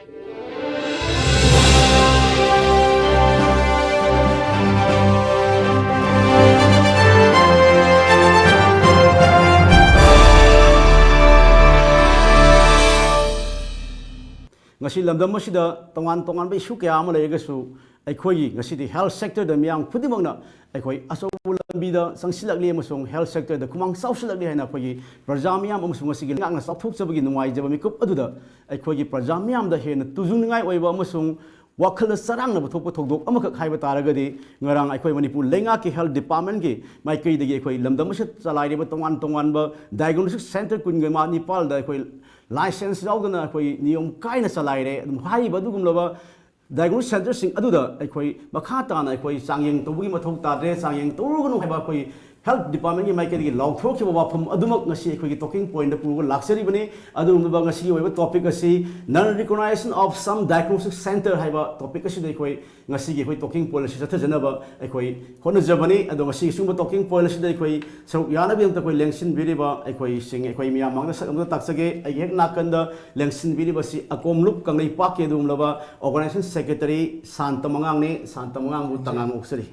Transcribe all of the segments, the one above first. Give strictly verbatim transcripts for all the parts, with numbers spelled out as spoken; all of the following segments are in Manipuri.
ꯉꯁꯤ ꯂꯝꯗꯝ ꯑꯁꯤꯗ ꯇꯣꯉꯥꯟ ꯇꯣꯉꯥꯟꯕ issue ꯀꯌꯥ ꯑꯃ ꯂꯩꯔꯒꯁꯨ, ꯑꯩꯈꯣꯏꯒꯤ ꯉꯁꯤꯗꯤ health sectorꯗ ꯃꯤꯌꯥꯝ ꯈꯨꯗꯤꯡꯃꯛꯅ ꯑꯩꯈꯣꯏ ꯑꯆꯧꯕ ꯂꯝꯕꯤꯗ ꯆꯪꯁꯤꯜꯂꯛꯂꯤ ꯑꯃꯁꯨꯡ health sectorꯗ ꯈꯨꯃꯥꯡ ꯆꯥꯎꯁꯤꯜꯂꯛꯂꯤ ꯍꯥꯏꯅ ꯑꯩꯈꯣꯏꯒꯤ ꯄ꯭ꯔꯖꯥ ꯃꯤꯌꯥꯝ ꯑꯃꯁꯨꯡ ꯉꯁꯤꯒꯤ ꯂꯩꯉꯥꯛꯅ ꯆꯥꯎꯊꯣꯛꯆꯕꯒꯤ ꯅꯨꯡꯉꯥꯏꯖꯕ ꯃꯤꯀꯨꯞ ꯑꯗꯨꯗ ꯑꯩꯈꯣꯏꯒꯤ ꯄ꯭ꯔꯖꯥ ꯃꯤꯌꯥꯝꯗ ꯍꯦꯟꯅ ꯇꯨꯖꯨꯡꯅꯤꯡꯉꯥꯏ ꯑꯣꯏꯕ ꯑꯃꯁꯨꯡ ꯋꯥꯈꯜꯗ ꯆꯔꯥꯡꯅꯕ ꯊꯣꯛꯄ ꯊꯧꯗꯣꯛ ꯑꯃꯈꯛ ꯍꯥꯏꯕ ꯇꯥꯔꯒꯗꯤ, ꯉꯔꯥꯡ ꯑꯩꯈꯣꯏ ꯃꯅꯤꯄꯨꯔ ꯂꯩꯉꯥꯛꯀꯤ health departmentꯀꯤ ꯃꯥꯏꯀꯩꯗꯒꯤ ꯑꯩꯈꯣꯏ ꯂꯝꯗꯝ ꯑꯁꯤꯗ ꯆꯂꯥꯏꯔꯤꯕ ꯇꯣꯉꯥꯟ ꯇꯣꯉꯥꯟꯕ diagnostic centre ꯀꯨꯟꯒ ꯃꯥ ꯅꯤꯄꯥꯜꯗ ꯑꯩꯈꯣꯏ licence ꯌꯥꯎꯗꯅ ꯑꯩꯈꯣꯏ ꯅꯤꯌꯣꯝ ꯀꯥꯏꯅ ꯆꯂꯥꯏꯔꯦ꯫ ꯑꯗꯨꯝ ꯍꯥꯏꯔꯤꯕ ꯑꯗꯨꯒꯨꯝꯂꯕ diagnostic centreꯁꯤꯡ ꯑꯗꯨꯗ ꯑꯩꯈꯣꯏ ꯃꯈꯥ ꯇꯥꯅ ꯑꯩꯈꯣꯏ ꯆꯥꯡꯌꯦꯡ ꯇꯧꯕꯒꯤ ꯃꯊꯧ ꯇꯥꯗ꯭ꯔꯦ, ꯆꯥꯡꯌꯦꯡ ꯇꯧꯔꯨꯒꯅꯨ ꯍꯥꯏꯕ ꯑꯩꯈꯣꯏ health departmentꯀꯤ ꯃꯥꯏꯀꯩꯗꯒꯤ ꯂꯥꯎꯊꯣꯛꯈꯤꯕ ꯋꯥꯐꯝ ꯑꯗꯨꯃꯛ ꯉꯁꯤ ꯑꯩꯈꯣꯏꯒꯤ talking pointꯇ ꯄꯨꯔꯒ ꯂꯥꯛꯆꯔꯤꯕꯅꯤ꯫ ꯑꯗꯨꯒꯨꯝꯂꯕ ꯉꯁꯤꯒꯤ ꯑꯣꯏꯕ topic ꯑꯁꯤ non recognition of some diagnostic centre ꯍꯥꯏꯕ topic ꯑꯁꯤꯗ ꯑꯩꯈꯣꯏ ꯉꯁꯤꯒꯤ ꯑꯩꯈꯣꯏ talking point ꯑꯁꯤ ꯆꯠꯊꯖꯅꯕ ꯑꯩꯈꯣꯏ ꯍꯣꯠꯅꯖꯕꯅꯤ꯫ ꯑꯗꯣ ꯉꯁꯤꯒꯤ ꯁꯤꯒꯨꯝꯕ talking point ꯑꯁꯤꯗ ꯑꯩꯈꯣꯏ ꯁꯔꯨꯛ ꯌꯥꯅꯕꯒꯤꯗꯃꯛꯇ ꯑꯩꯈꯣꯏ ꯂꯦꯡꯁꯤꯟꯕꯤꯔꯤꯕ ꯑꯩꯈꯣꯏꯁꯤꯡ, ꯑꯩꯈꯣꯏ ꯃꯤꯌꯥꯝ ꯃꯥꯡꯗ ꯁꯛ ꯑꯃꯗ ꯇꯥꯛꯆꯒꯦ꯫ ꯑꯩꯒꯤ ꯍꯦꯛ ꯅꯥꯀꯟꯗ ꯂꯦꯡꯁꯤꯟꯕꯤꯔꯤꯕꯁꯤ ꯑꯀꯣꯝꯂꯨꯞ ꯀꯪꯂꯩꯄꯥꯛꯀꯤ ꯑꯗꯨꯒꯨꯝꯂꯕ organization secretary ꯁꯥꯟꯇ ꯃꯉꯥꯡꯅꯤ꯫ ꯁꯥꯟꯇ ꯃꯉꯥꯡꯕꯨ ꯇꯉꯥꯡ ꯑꯣꯛꯆꯔꯤ꯫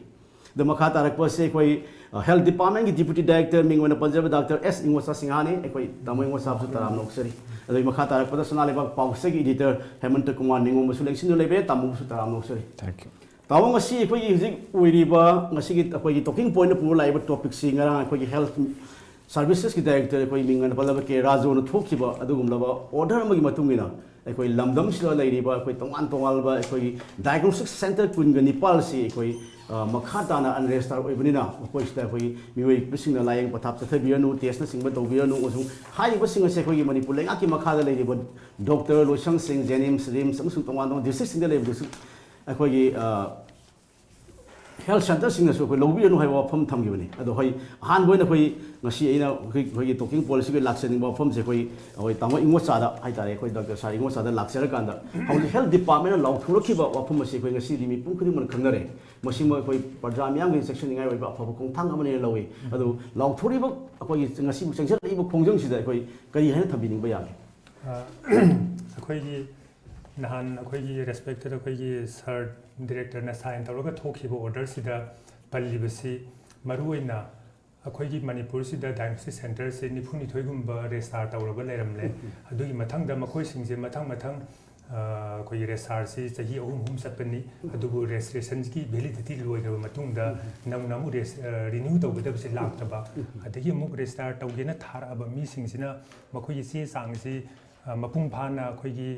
ꯑꯗꯣ ꯃꯈꯥ ꯇꯥꯔꯛꯄ ꯑꯁꯤ ꯑꯩꯈꯣꯏ, ꯑ, health departmentꯀꯤ deputy director ꯃꯤꯡ ꯑꯣꯏꯅ ꯄꯟꯖꯕ ꯗꯥꯛꯇꯔ ꯑꯦꯁ ꯏꯉꯣꯆꯥ ꯁꯤꯡꯍꯥꯅꯤ꯫ ꯑꯩꯈꯣꯏ ꯇꯥꯃꯣ ꯏꯉꯣꯆꯥꯕꯨꯁꯨ ꯇꯔꯥꯝꯅ ꯑꯣꯛꯆꯔꯤ꯫ ꯑꯗꯨꯒꯤ ꯃꯈꯥ ꯇꯥꯔꯛꯄꯗ ꯁꯅꯥ ꯂꯩꯕꯥꯛ ꯄꯥꯎꯆꯦꯒꯤ editor ꯍꯦꯃꯟꯇ ꯀꯨꯃꯥꯔ ꯅꯤꯉꯣꯝꯕꯁꯨ ꯂꯦꯡꯁꯤꯟꯗꯨꯅ ꯂꯩꯕ ꯌꯥꯏ꯫ ꯇꯥꯃꯣꯕꯨꯁꯨ ꯇꯔꯥꯝꯅ ꯑꯣꯛꯆꯔꯤ꯫ Thank you꯫ ꯇꯥꯃꯣ, ꯉꯁꯤ ꯑꯩꯈꯣꯏꯒꯤ ꯍꯧꯖꯤꯛ ꯑꯣꯏꯔꯤꯕ ꯉꯁꯤꯒꯤ ꯑꯩꯈꯣꯏꯒꯤ talking pointꯇ ꯄꯨꯔ ꯂꯥꯛꯏꯕ topicꯁꯤ ꯉꯔꯥꯡ ꯑꯩꯈꯣꯏꯒꯤ health servicesꯀꯤ director ꯑꯩꯈꯣꯏ ꯃꯤꯡ ꯑꯣꯏꯅ ꯄꯜꯂꯕ ꯀꯦ ꯔꯥꯖꯨꯅ ꯊꯣꯛꯈꯤꯕ ꯑꯗꯨꯒꯨꯝꯂꯕ order ꯑꯃꯒꯤ ꯃꯇꯨꯡ ꯏꯟꯅ ꯑꯩꯈꯣꯏ ꯂꯝꯗꯝꯁꯤꯗ ꯂꯩꯔꯤꯕ ꯑꯩꯈꯣꯏ ꯇꯣꯉꯥꯟ ꯇꯣꯉꯥꯟꯕ ꯑꯩꯈꯣꯏꯒꯤ diagnostic centre ꯀꯨꯟꯒ ꯅꯤꯄꯥꯜꯁꯤ ꯑꯩꯈꯣꯏ, ꯑ, ꯃꯈꯥ ꯇꯥꯅ unregistered ꯑꯣꯏꯕꯅꯤꯅ ꯃꯈꯣꯏꯁꯤꯗ ꯑꯩꯈꯣꯏ ꯃꯤꯑꯣꯏꯕꯁꯤꯡꯅ ꯂꯥꯌꯦꯡ ꯄꯊꯥꯞ ꯆꯠꯊꯕꯤꯔꯅꯨ, testꯅꯆꯤꯡꯕ ꯇꯧꯕꯤꯔꯅꯨ ꯑꯃꯁꯨꯡ ꯍꯥꯏꯔꯤꯕꯁꯤꯡ ꯑꯁꯤ ꯑꯩꯈꯣꯏꯒꯤ ꯃꯅꯤꯄꯨꯔ ꯂꯩꯉꯥꯛꯀꯤ ꯃꯈꯥꯗ ꯂꯩꯔꯤꯕ doctor ꯂꯣꯏꯁꯪꯁꯤꯡ, JNIMS, RIMS ꯑꯃꯁꯨꯡ ꯇꯣꯉꯥꯟ ꯇꯣꯉꯥꯟꯕ districtꯁꯤꯡꯗ ꯂꯩꯔꯤꯕꯗꯨꯁꯨ ꯑꯩꯈꯣꯏꯒꯤ, ꯑ, health centreꯁꯤꯡꯅꯁꯨ ꯑꯩꯈꯣꯏ ꯂꯧꯕꯤꯔꯅꯨ ꯍꯥꯏꯕ ꯋꯥꯐꯝ ꯊꯝꯈꯤꯕꯅꯤ꯫ ꯑꯗꯣ ꯍꯣꯏ, ꯑꯍꯥꯟꯕ ꯑꯣꯏꯅ ꯑꯩꯈꯣꯏ ꯉꯁꯤ ꯑꯩꯅ ꯑꯩꯈꯣꯏ, ꯑꯩꯈꯣꯏꯒꯤ talking pointꯁꯤꯒꯤ ꯂꯥꯛꯆꯅꯤꯡꯕ ꯋꯥꯐꯝꯁꯦ ꯑꯩꯈꯣꯏ, ꯑꯩꯈꯣꯏ ꯇꯥꯃꯣ ꯏꯉꯣꯆꯥꯗ ꯍꯥꯏꯇꯥꯔꯦ, ꯑꯩꯈꯣꯏ ꯗꯥꯛꯇꯔ ꯁꯥꯔ ꯏꯉꯣꯆꯥꯗ ꯂꯥꯛꯆꯔꯀꯥꯟꯗ ꯍꯧꯖꯤꯛ health departmentꯅ ꯂꯥꯎꯊꯣꯔꯛꯈꯤꯕ ꯋꯥꯐꯝ ꯑꯁꯤ ꯑꯩꯈꯣꯏ ꯉꯁꯤꯗꯤ ꯃꯤꯄꯨꯝ ꯈꯨꯗꯤꯡꯃꯛꯅ ꯈꯪꯅꯔꯦ꯫ ꯃꯁꯤꯃꯛ ꯑꯩꯈꯣꯏ ꯄ꯭ꯔꯖꯥ ꯃꯤꯌꯥꯝꯒꯤ ꯆꯦꯛꯁꯤꯟꯅꯤꯡꯉꯥꯏ ꯑꯣꯏꯕ ꯑꯐꯕ ꯈꯣꯡꯊꯥꯡ ꯑꯃꯅꯦꯅ ꯂꯧꯏ꯫ ꯑꯗꯨ ꯂꯥꯎꯊꯣꯔꯛꯏꯕ ꯑꯩꯈꯣꯏꯒꯤ ꯉꯁꯤꯕꯨ ꯆꯪꯁꯤꯜꯂꯛꯏꯕ ꯈꯣꯡꯖꯪꯁꯤꯗ ꯑꯩꯈꯣꯏ ꯀꯔꯤ ꯍꯥꯏꯅ ꯊꯝꯕꯤꯅꯤꯡꯕ ꯌꯥꯒꯦ? ꯑ, ꯑꯩꯈꯣꯏꯒꯤ ꯅꯍꯥꯟ ꯑꯩꯈꯣꯏꯒꯤ ꯔꯦꯁꯄꯦꯛꯇꯦꯠ ꯑꯩꯈꯣꯏꯒꯤ ꯁꯥꯔ ꯗꯤꯔꯦꯛꯇꯔꯅ ꯁꯥꯏꯟ ꯇꯧꯔꯒ ꯊꯣꯛꯈꯤꯕ ꯑꯣꯔꯗꯔꯁꯤꯗ ꯄꯜꯂꯤꯕꯁꯤ, ꯃꯔꯨꯑꯣꯏꯅ ꯑꯩꯈꯣꯏꯒꯤ ꯃꯅꯤꯄꯨꯔꯁꯤꯗ ꯗꯥꯏꯒꯅꯣꯁꯤꯁ ꯁꯦꯟꯇꯔꯁꯦ ꯅꯤꯐꯨꯅꯤꯊꯣꯏꯒꯨꯝꯕ ꯔꯦꯖꯤꯁꯇꯥꯔ ꯇꯧꯔꯕ ꯂꯩꯔꯝꯂꯦ꯫ ꯑꯗꯨꯒꯤ ꯃꯊꯪꯗ ꯃꯈꯣꯏꯁꯤꯡꯁꯦ ꯃꯊꯪ ꯃꯊꯪ, ꯑ, ꯑꯩꯈꯣꯏꯒꯤ ꯔꯦꯖꯤꯁꯇꯥꯔꯁꯤ ꯆꯍꯤ ꯑꯍꯨꯝ ꯑꯍꯨꯝ ꯆꯠꯄꯅꯤ꯫ ꯑꯗꯨꯕꯨ ꯔꯦꯖꯤꯁꯇ꯭ꯔꯦꯁꯟꯒꯤ ꯚꯦꯂꯤꯗꯤꯇꯤ ꯂꯣꯏꯈ꯭ꯔꯕ ꯃꯇꯨꯡꯗ ꯅꯧꯅ ꯑꯃꯨꯛ ꯔꯦꯖ-, ꯑ, ꯔꯤꯅ꯭ꯌꯨ ꯇꯧꯒꯗꯕꯁꯦ ꯂꯥꯛꯇꯕ, ꯑꯗꯒꯤ ꯑꯃꯨꯛ ꯔꯦꯖꯤꯁꯇꯥꯔ ꯇꯧꯒꯦꯅ ꯊꯥꯔꯛꯑꯕ ꯃꯤꯁꯤꯡꯁꯤꯅ ꯃꯈꯣꯏꯒꯤ ꯆꯦ ꯆꯥꯡꯁꯤ, ꯑ, ꯃꯄꯨꯡ ꯐꯥꯅ ꯑꯩꯈꯣꯏꯒꯤ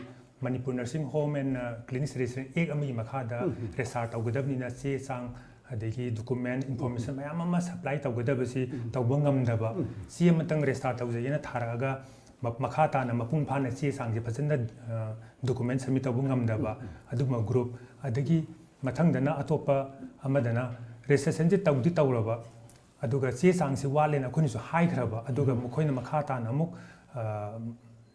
ꯃꯅꯤꯄꯨꯔ ꯅꯔꯁꯤꯡ ꯍꯣꯝ ꯑꯦꯟ, ꯑ, ꯀ꯭ꯂꯤꯅꯤꯛꯁ ꯔꯦꯖꯤꯁꯇ꯭ꯔꯦꯁꯟ ꯑꯦꯛ ꯑꯃꯒꯤ ꯃꯈꯥꯗ ꯔꯦꯖꯤꯁꯇꯥꯔ ꯇꯧꯒꯗꯕꯅꯤꯅ ꯆꯦ ꯆꯥꯡ, ꯑꯗꯒꯤ ꯗꯣꯀꯨꯃꯦꯟ, ꯏꯟꯐꯣꯔꯃꯦꯁꯟ ꯃꯌꯥꯝ ꯑꯃ ꯁꯄ꯭ꯂꯥꯏ ꯇꯧꯒꯗꯕꯁꯤ ꯇꯧꯕ ꯉꯝꯗꯕ, ꯆꯦ ꯑꯃꯇꯪ ꯔꯦꯖꯤꯁꯇꯥꯔ ꯇꯧꯖꯒꯦꯅ ꯊꯥꯔꯛꯑꯒ ꯃ-, ꯃꯈꯥ ꯇꯥꯅ ꯃꯄꯨꯡ ꯐꯥꯅ ꯆꯦ ꯆꯥꯡꯁꯦ ꯐꯖꯅ, ꯑ, ꯗꯣꯀꯨꯃꯦꯟ ꯁꯕꯃꯤꯠ ꯇꯧꯕ ꯉꯝꯗꯕ ꯑꯗꯨꯒꯨꯝꯕ ꯒ꯭ꯔꯨꯞ, ꯑꯗꯒꯤ ꯃꯊꯪꯗꯅ ꯑꯇꯣꯞꯄ ꯑꯃꯗꯅ ꯔꯦꯖꯤꯁꯇ꯭ꯔꯦꯁꯟꯁꯦ ꯇꯧꯗꯤ ꯇꯧꯔꯕ, ꯑꯗꯨꯒ ꯆꯦ ꯆꯥꯡꯁꯤ ꯋꯥꯠꯂꯦꯅ ꯑꯩꯈꯣꯏꯅꯁꯨ ꯍꯥꯏꯈ꯭ꯔꯕ, ꯑꯗꯨꯒ ꯃꯈꯣꯏꯅ ꯃꯈꯥ ꯇꯥꯅ ꯑꯃꯨꯛ, ꯑ,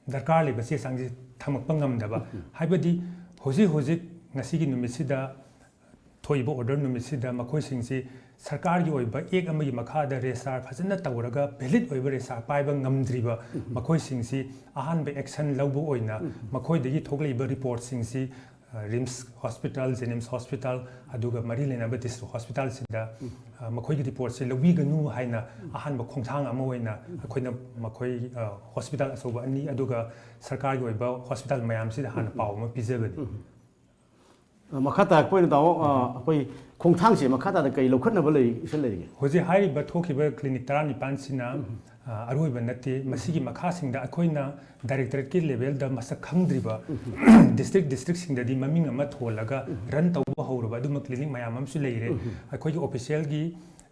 ꯗꯔꯀꯥꯔ ꯂꯩꯕ ꯆꯦ ꯆꯥꯡꯁꯤ ꯊꯝꯃꯛꯄ ꯉꯝꯗꯕ꯫ ꯍꯥꯏꯕꯗꯤ ꯍꯧꯖꯤꯛ ꯍꯧꯖꯤꯛ ꯉꯁꯤꯒꯤ ꯅꯨꯃꯤꯠꯁꯤꯗ, ꯊꯣꯛꯏꯕ ꯑꯣꯔꯗꯔ ꯅꯨꯃꯤꯠꯁꯤꯗ ꯃꯈꯣꯏꯁꯤꯡꯁꯤ ꯁꯔꯀꯥꯔꯒꯤ ꯑꯣꯏꯕ ꯑꯦꯛ ꯑꯃꯒꯤ ꯃꯈꯥꯗ ꯔꯦꯖꯤꯁꯇꯥꯔ ꯐꯖꯅ ꯇꯧꯔꯒ ꯚꯦꯂꯤꯠ ꯑꯣꯏꯕ ꯔꯦꯖꯤꯁꯇꯥꯔ ꯄꯥꯏꯕ ꯉꯝꯗ꯭ꯔꯤꯕ ꯃꯈꯣꯏꯁꯤꯡꯁꯤ ꯑꯍꯥꯟꯕ ꯑꯦꯛꯁꯟ ꯂꯧꯕ ꯑꯣꯏꯅ ꯃꯈꯣꯏꯗꯒꯤ ꯊꯣꯛꯂꯛꯏꯕ ꯔꯤꯄꯣꯔꯠꯁꯤꯡꯁꯤ, ꯑ, ꯔꯤꯝꯁ ꯍꯣꯁꯄꯤꯇꯥꯜ, ꯖꯦꯅꯤꯝꯁ ꯍꯣꯁꯄꯤꯇꯥꯜ, ꯑꯗꯨꯒ ꯃꯔꯤ ꯂꯩꯅꯕ ꯗꯤꯁꯇ꯭ꯔꯤꯛ ꯍꯣꯁꯄꯤꯇꯥꯜꯁꯤꯡꯗ, ꯑ, ꯃꯈꯣꯏꯒꯤ ꯔꯤꯄꯣꯔꯠꯁꯤ ꯂꯧꯕꯤꯒꯅꯨ ꯍꯥꯏꯅ ꯑꯍꯥꯟꯕ ꯈꯣꯡꯊꯥꯡ ꯑꯃ ꯑꯣꯏꯅ ꯑꯩꯈꯣꯏꯅ ꯃꯈꯣꯏ, ꯑ, ꯍꯣꯁꯄꯤꯇꯥꯜ ꯑꯆꯧꯕ ꯑꯅꯤ ꯑꯗꯨꯒ ꯁꯔꯀꯥꯔꯒꯤ ꯑꯣꯏꯕ ꯍꯣꯁꯄꯤꯇꯥꯜ ꯃꯌꯥꯝꯁꯤꯗ ꯍꯥꯟꯅ ꯄꯥꯎ ꯑꯃ ꯄꯤꯖꯕꯅꯤ꯫ ꯑ, ꯃꯈꯥ ꯇꯥꯔꯛꯄ ꯑꯣꯏꯅ ꯇꯥꯃꯣ, ꯑ, ꯑꯩꯈꯣꯏ ꯈꯣꯡꯊꯥꯡꯁꯦ ꯃꯈꯥ ꯇꯥꯅ ꯀꯔꯤ ꯂꯧꯈꯠꯅꯕ ꯂꯩ-, ꯁꯤ ꯂꯩꯔꯤꯒꯦ? ꯍꯧꯖꯤꯛ ꯍꯥꯏꯔꯤꯕ ꯊꯣꯛꯈꯤꯕ ꯀ꯭ꯂꯤꯅꯤꯛ ꯇꯔꯥꯅꯤꯄꯥꯟꯁꯤꯅ, ꯑ, ꯑꯔꯣꯏꯕ ꯅꯠꯇꯦ꯫ ꯃꯁꯤꯒꯤ ꯃꯈꯥꯁꯤꯡꯗ ꯑꯩꯈꯣꯏꯅ ꯗꯥꯏꯔꯦꯛꯇꯣꯔꯦꯠꯀꯤ ꯂꯦꯚꯦꯜꯗ ꯃꯁꯛ ꯈꯪꯗ꯭ꯔꯤꯕ ꯗꯤꯁꯇ꯭ꯔꯤꯛ ꯗꯤꯁꯇ꯭ꯔꯤꯛꯁꯤꯡꯗꯗꯤ ꯃꯃꯤꯡ ꯑꯃ ꯊꯣꯜꯂꯒ ꯔꯟ ꯇꯧꯕ ꯍꯧꯔꯕ ꯑꯗꯨꯝꯕ ꯀ꯭ꯂꯤꯅꯤꯛ ꯃꯌꯥꯝ ꯑꯃꯁꯨ ꯂꯩꯔꯦ꯫ ꯑꯩꯈꯣꯏꯒꯤ ꯑꯣꯐꯤꯁꯤꯌꯦꯜꯒꯤ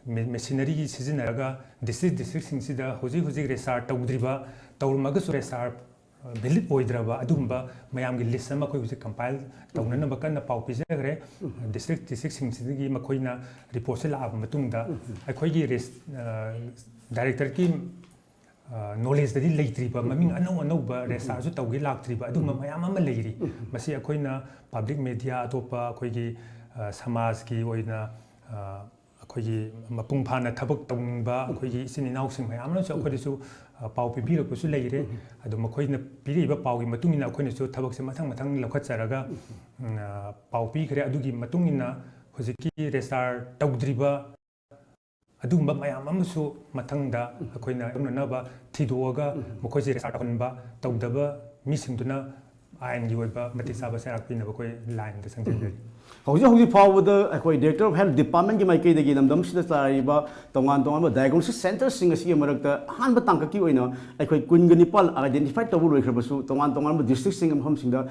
ꯃꯦ-, ꯃꯦꯁꯤꯅꯔꯤꯒꯤ ꯁꯤꯖꯤꯟꯅꯔꯒ ꯗꯤꯁꯇ꯭ꯔꯤꯛ ꯗꯤꯁꯇ꯭ꯔꯤꯛꯁꯤꯡꯁꯤꯗ ꯍꯧꯖꯤꯛ ꯍꯧꯖꯤꯛ ꯔꯦꯖꯤꯁꯇꯥꯔ ꯇꯧꯗ꯭ꯔꯤꯕ, ꯇꯧꯔꯝꯃꯒꯁꯨ ꯔꯦꯖꯤꯁꯇꯥꯔ ꯚꯦꯂꯤꯠ ꯑꯣꯏꯗ꯭ꯔꯕ ꯑꯗꯨꯒꯨꯝꯕ ꯃꯌꯥꯝꯒꯤ ꯂꯤꯁ ꯑꯃ ꯑꯩꯈꯣꯏ ꯍꯧꯖꯤꯛ ꯀꯝꯄꯥꯏꯜ ꯇꯧꯅꯅꯕ ꯀꯟꯅ ꯄꯥꯎ ꯄꯤꯖꯈ꯭ꯔꯦ꯫ ꯗꯤꯁꯇ꯭ꯔꯤꯛ ꯗꯤꯁꯇ꯭ꯔꯤꯛꯁꯤꯡꯁꯤꯗꯒꯤ ꯃꯈꯣꯏꯅ ꯔꯤꯄꯣꯔꯠꯁꯦ ꯂꯥꯛꯑꯕ ꯃꯇꯨꯡꯗ ꯑꯩꯈꯣꯏꯒꯤ ꯔꯦꯁ-, ꯑ, ꯗꯥꯏꯔꯦꯛꯇꯔꯒꯤ, ꯑ, ꯅꯣꯂꯦꯖꯇꯗꯤ ꯂꯩꯇ꯭ꯔꯤꯕ, ꯃꯃꯤꯡ ꯑꯅꯧ ꯑꯅꯧꯕ ꯔꯦꯖꯤꯁꯇꯥꯔꯁꯨ ꯇꯧꯒꯦ ꯂꯥꯛꯇ꯭ꯔꯤꯕ ꯑꯗꯨꯒꯨꯝꯕ ꯃꯌꯥꯝ ꯑꯃ ꯂꯩꯔꯤ꯫ ꯃꯁꯤ ꯑꯩꯈꯣꯏꯅ ꯄꯕ꯭ꯂꯤꯛ ꯃꯦꯗꯤꯌꯥ, ꯑꯇꯣꯞꯄ ꯑꯩꯈꯣꯏꯒꯤ, ꯑ, ꯁꯃꯥꯖꯀꯤ ꯑꯣꯏꯅ, ꯑ, ꯑꯩꯈꯣꯏꯒꯤ ꯃꯄꯨꯡ ꯐꯥꯅ ꯊꯕꯛ ꯇꯧꯅꯤꯡꯕ ꯑꯩꯈꯣꯏꯒꯤ ꯏꯆꯤꯟ ꯏꯅꯥꯎꯁꯤꯡ ꯃꯌꯥꯝ ꯑꯃꯁꯨ ꯑꯩꯈꯣꯏꯗꯁꯨ, ꯑ, ꯄꯥꯎ ꯄꯤꯕꯤꯔꯛꯄꯁꯨ ꯂꯩꯔꯦ꯫ ꯑꯗꯣ ꯃꯈꯣꯏꯅ ꯄꯤꯔꯛꯏꯕ ꯄꯥꯎꯒꯤ ꯃꯇꯨꯡ ꯏꯟꯅ ꯑꯩꯈꯣꯏꯅꯁꯨ ꯊꯕꯛꯁꯦ ꯃꯊꯪ ꯃꯊꯪ ꯂꯧꯈꯠꯆꯔꯒ, ꯎꯝ, ꯑ, ꯄꯥꯎ ꯄꯤꯈ꯭ꯔꯦ꯫ ꯑꯗꯨꯒꯤ ꯃꯇꯨꯡ ꯏꯟꯅ ꯍꯧꯖꯤꯛꯀꯤ ꯔꯦꯖꯤꯁꯇꯥꯔ ꯇꯧꯗ꯭ꯔꯤꯕ ꯑꯗꯨꯒꯨꯝꯕ ꯃꯌꯥꯝ ꯑꯃꯁꯨ ꯃꯊꯪꯗ ꯑꯩꯈꯣꯏꯅ ꯌꯧꯅꯅꯕ ꯊꯤꯗꯣꯛꯑꯒ, ꯃꯈꯣꯏꯁꯦ ꯔꯦꯖꯤꯁꯇꯥꯔ ꯇꯧꯍꯟꯕ, ꯇꯧꯗꯕ ꯃꯤꯁꯤꯡꯗꯨꯅ ꯑꯥꯏꯟꯒꯤ ꯑꯣꯏꯕ ꯃꯇꯤꯛ ꯆꯥꯕ ꯆꯩꯔꯥꯛ ꯄꯤꯅꯕ ꯑꯩꯈꯣꯏ ꯂꯥꯏꯟꯗ ꯆꯪꯁꯤꯟꯖꯔꯤ꯫ ꯍꯧꯖꯤꯛ ꯍꯧꯖꯤꯛ ꯐꯥꯎꯕꯗ ꯑꯩꯈꯣꯏ Director of Health Department ꯀꯤ ꯃꯥꯏꯀꯩꯗꯒꯤ ꯂꯝꯗꯝꯁꯤꯗ ꯆꯂꯥꯏꯔꯤꯕ ꯇꯣꯉꯥꯟ ꯇꯣꯉꯥꯟꯕ diagnosis centre ꯁꯤꯡ ꯑꯁꯤꯒꯤ ꯃꯔꯛꯇ ꯑꯍꯥꯟꯕ ꯇꯥꯡꯀꯛꯀꯤ ꯑꯣꯏꯅ ꯑꯩꯈꯣꯏ ꯀꯨꯟꯒ ꯅꯤꯄꯥꯜ identify ꯇꯧꯕ ꯂꯣꯏꯈ꯭ꯔꯕꯁꯨ, ꯇꯣꯉꯥꯟ ꯇꯣꯉꯥꯟꯕ district ꯁꯤꯡ ꯃꯐꯝꯁꯤꯡꯗ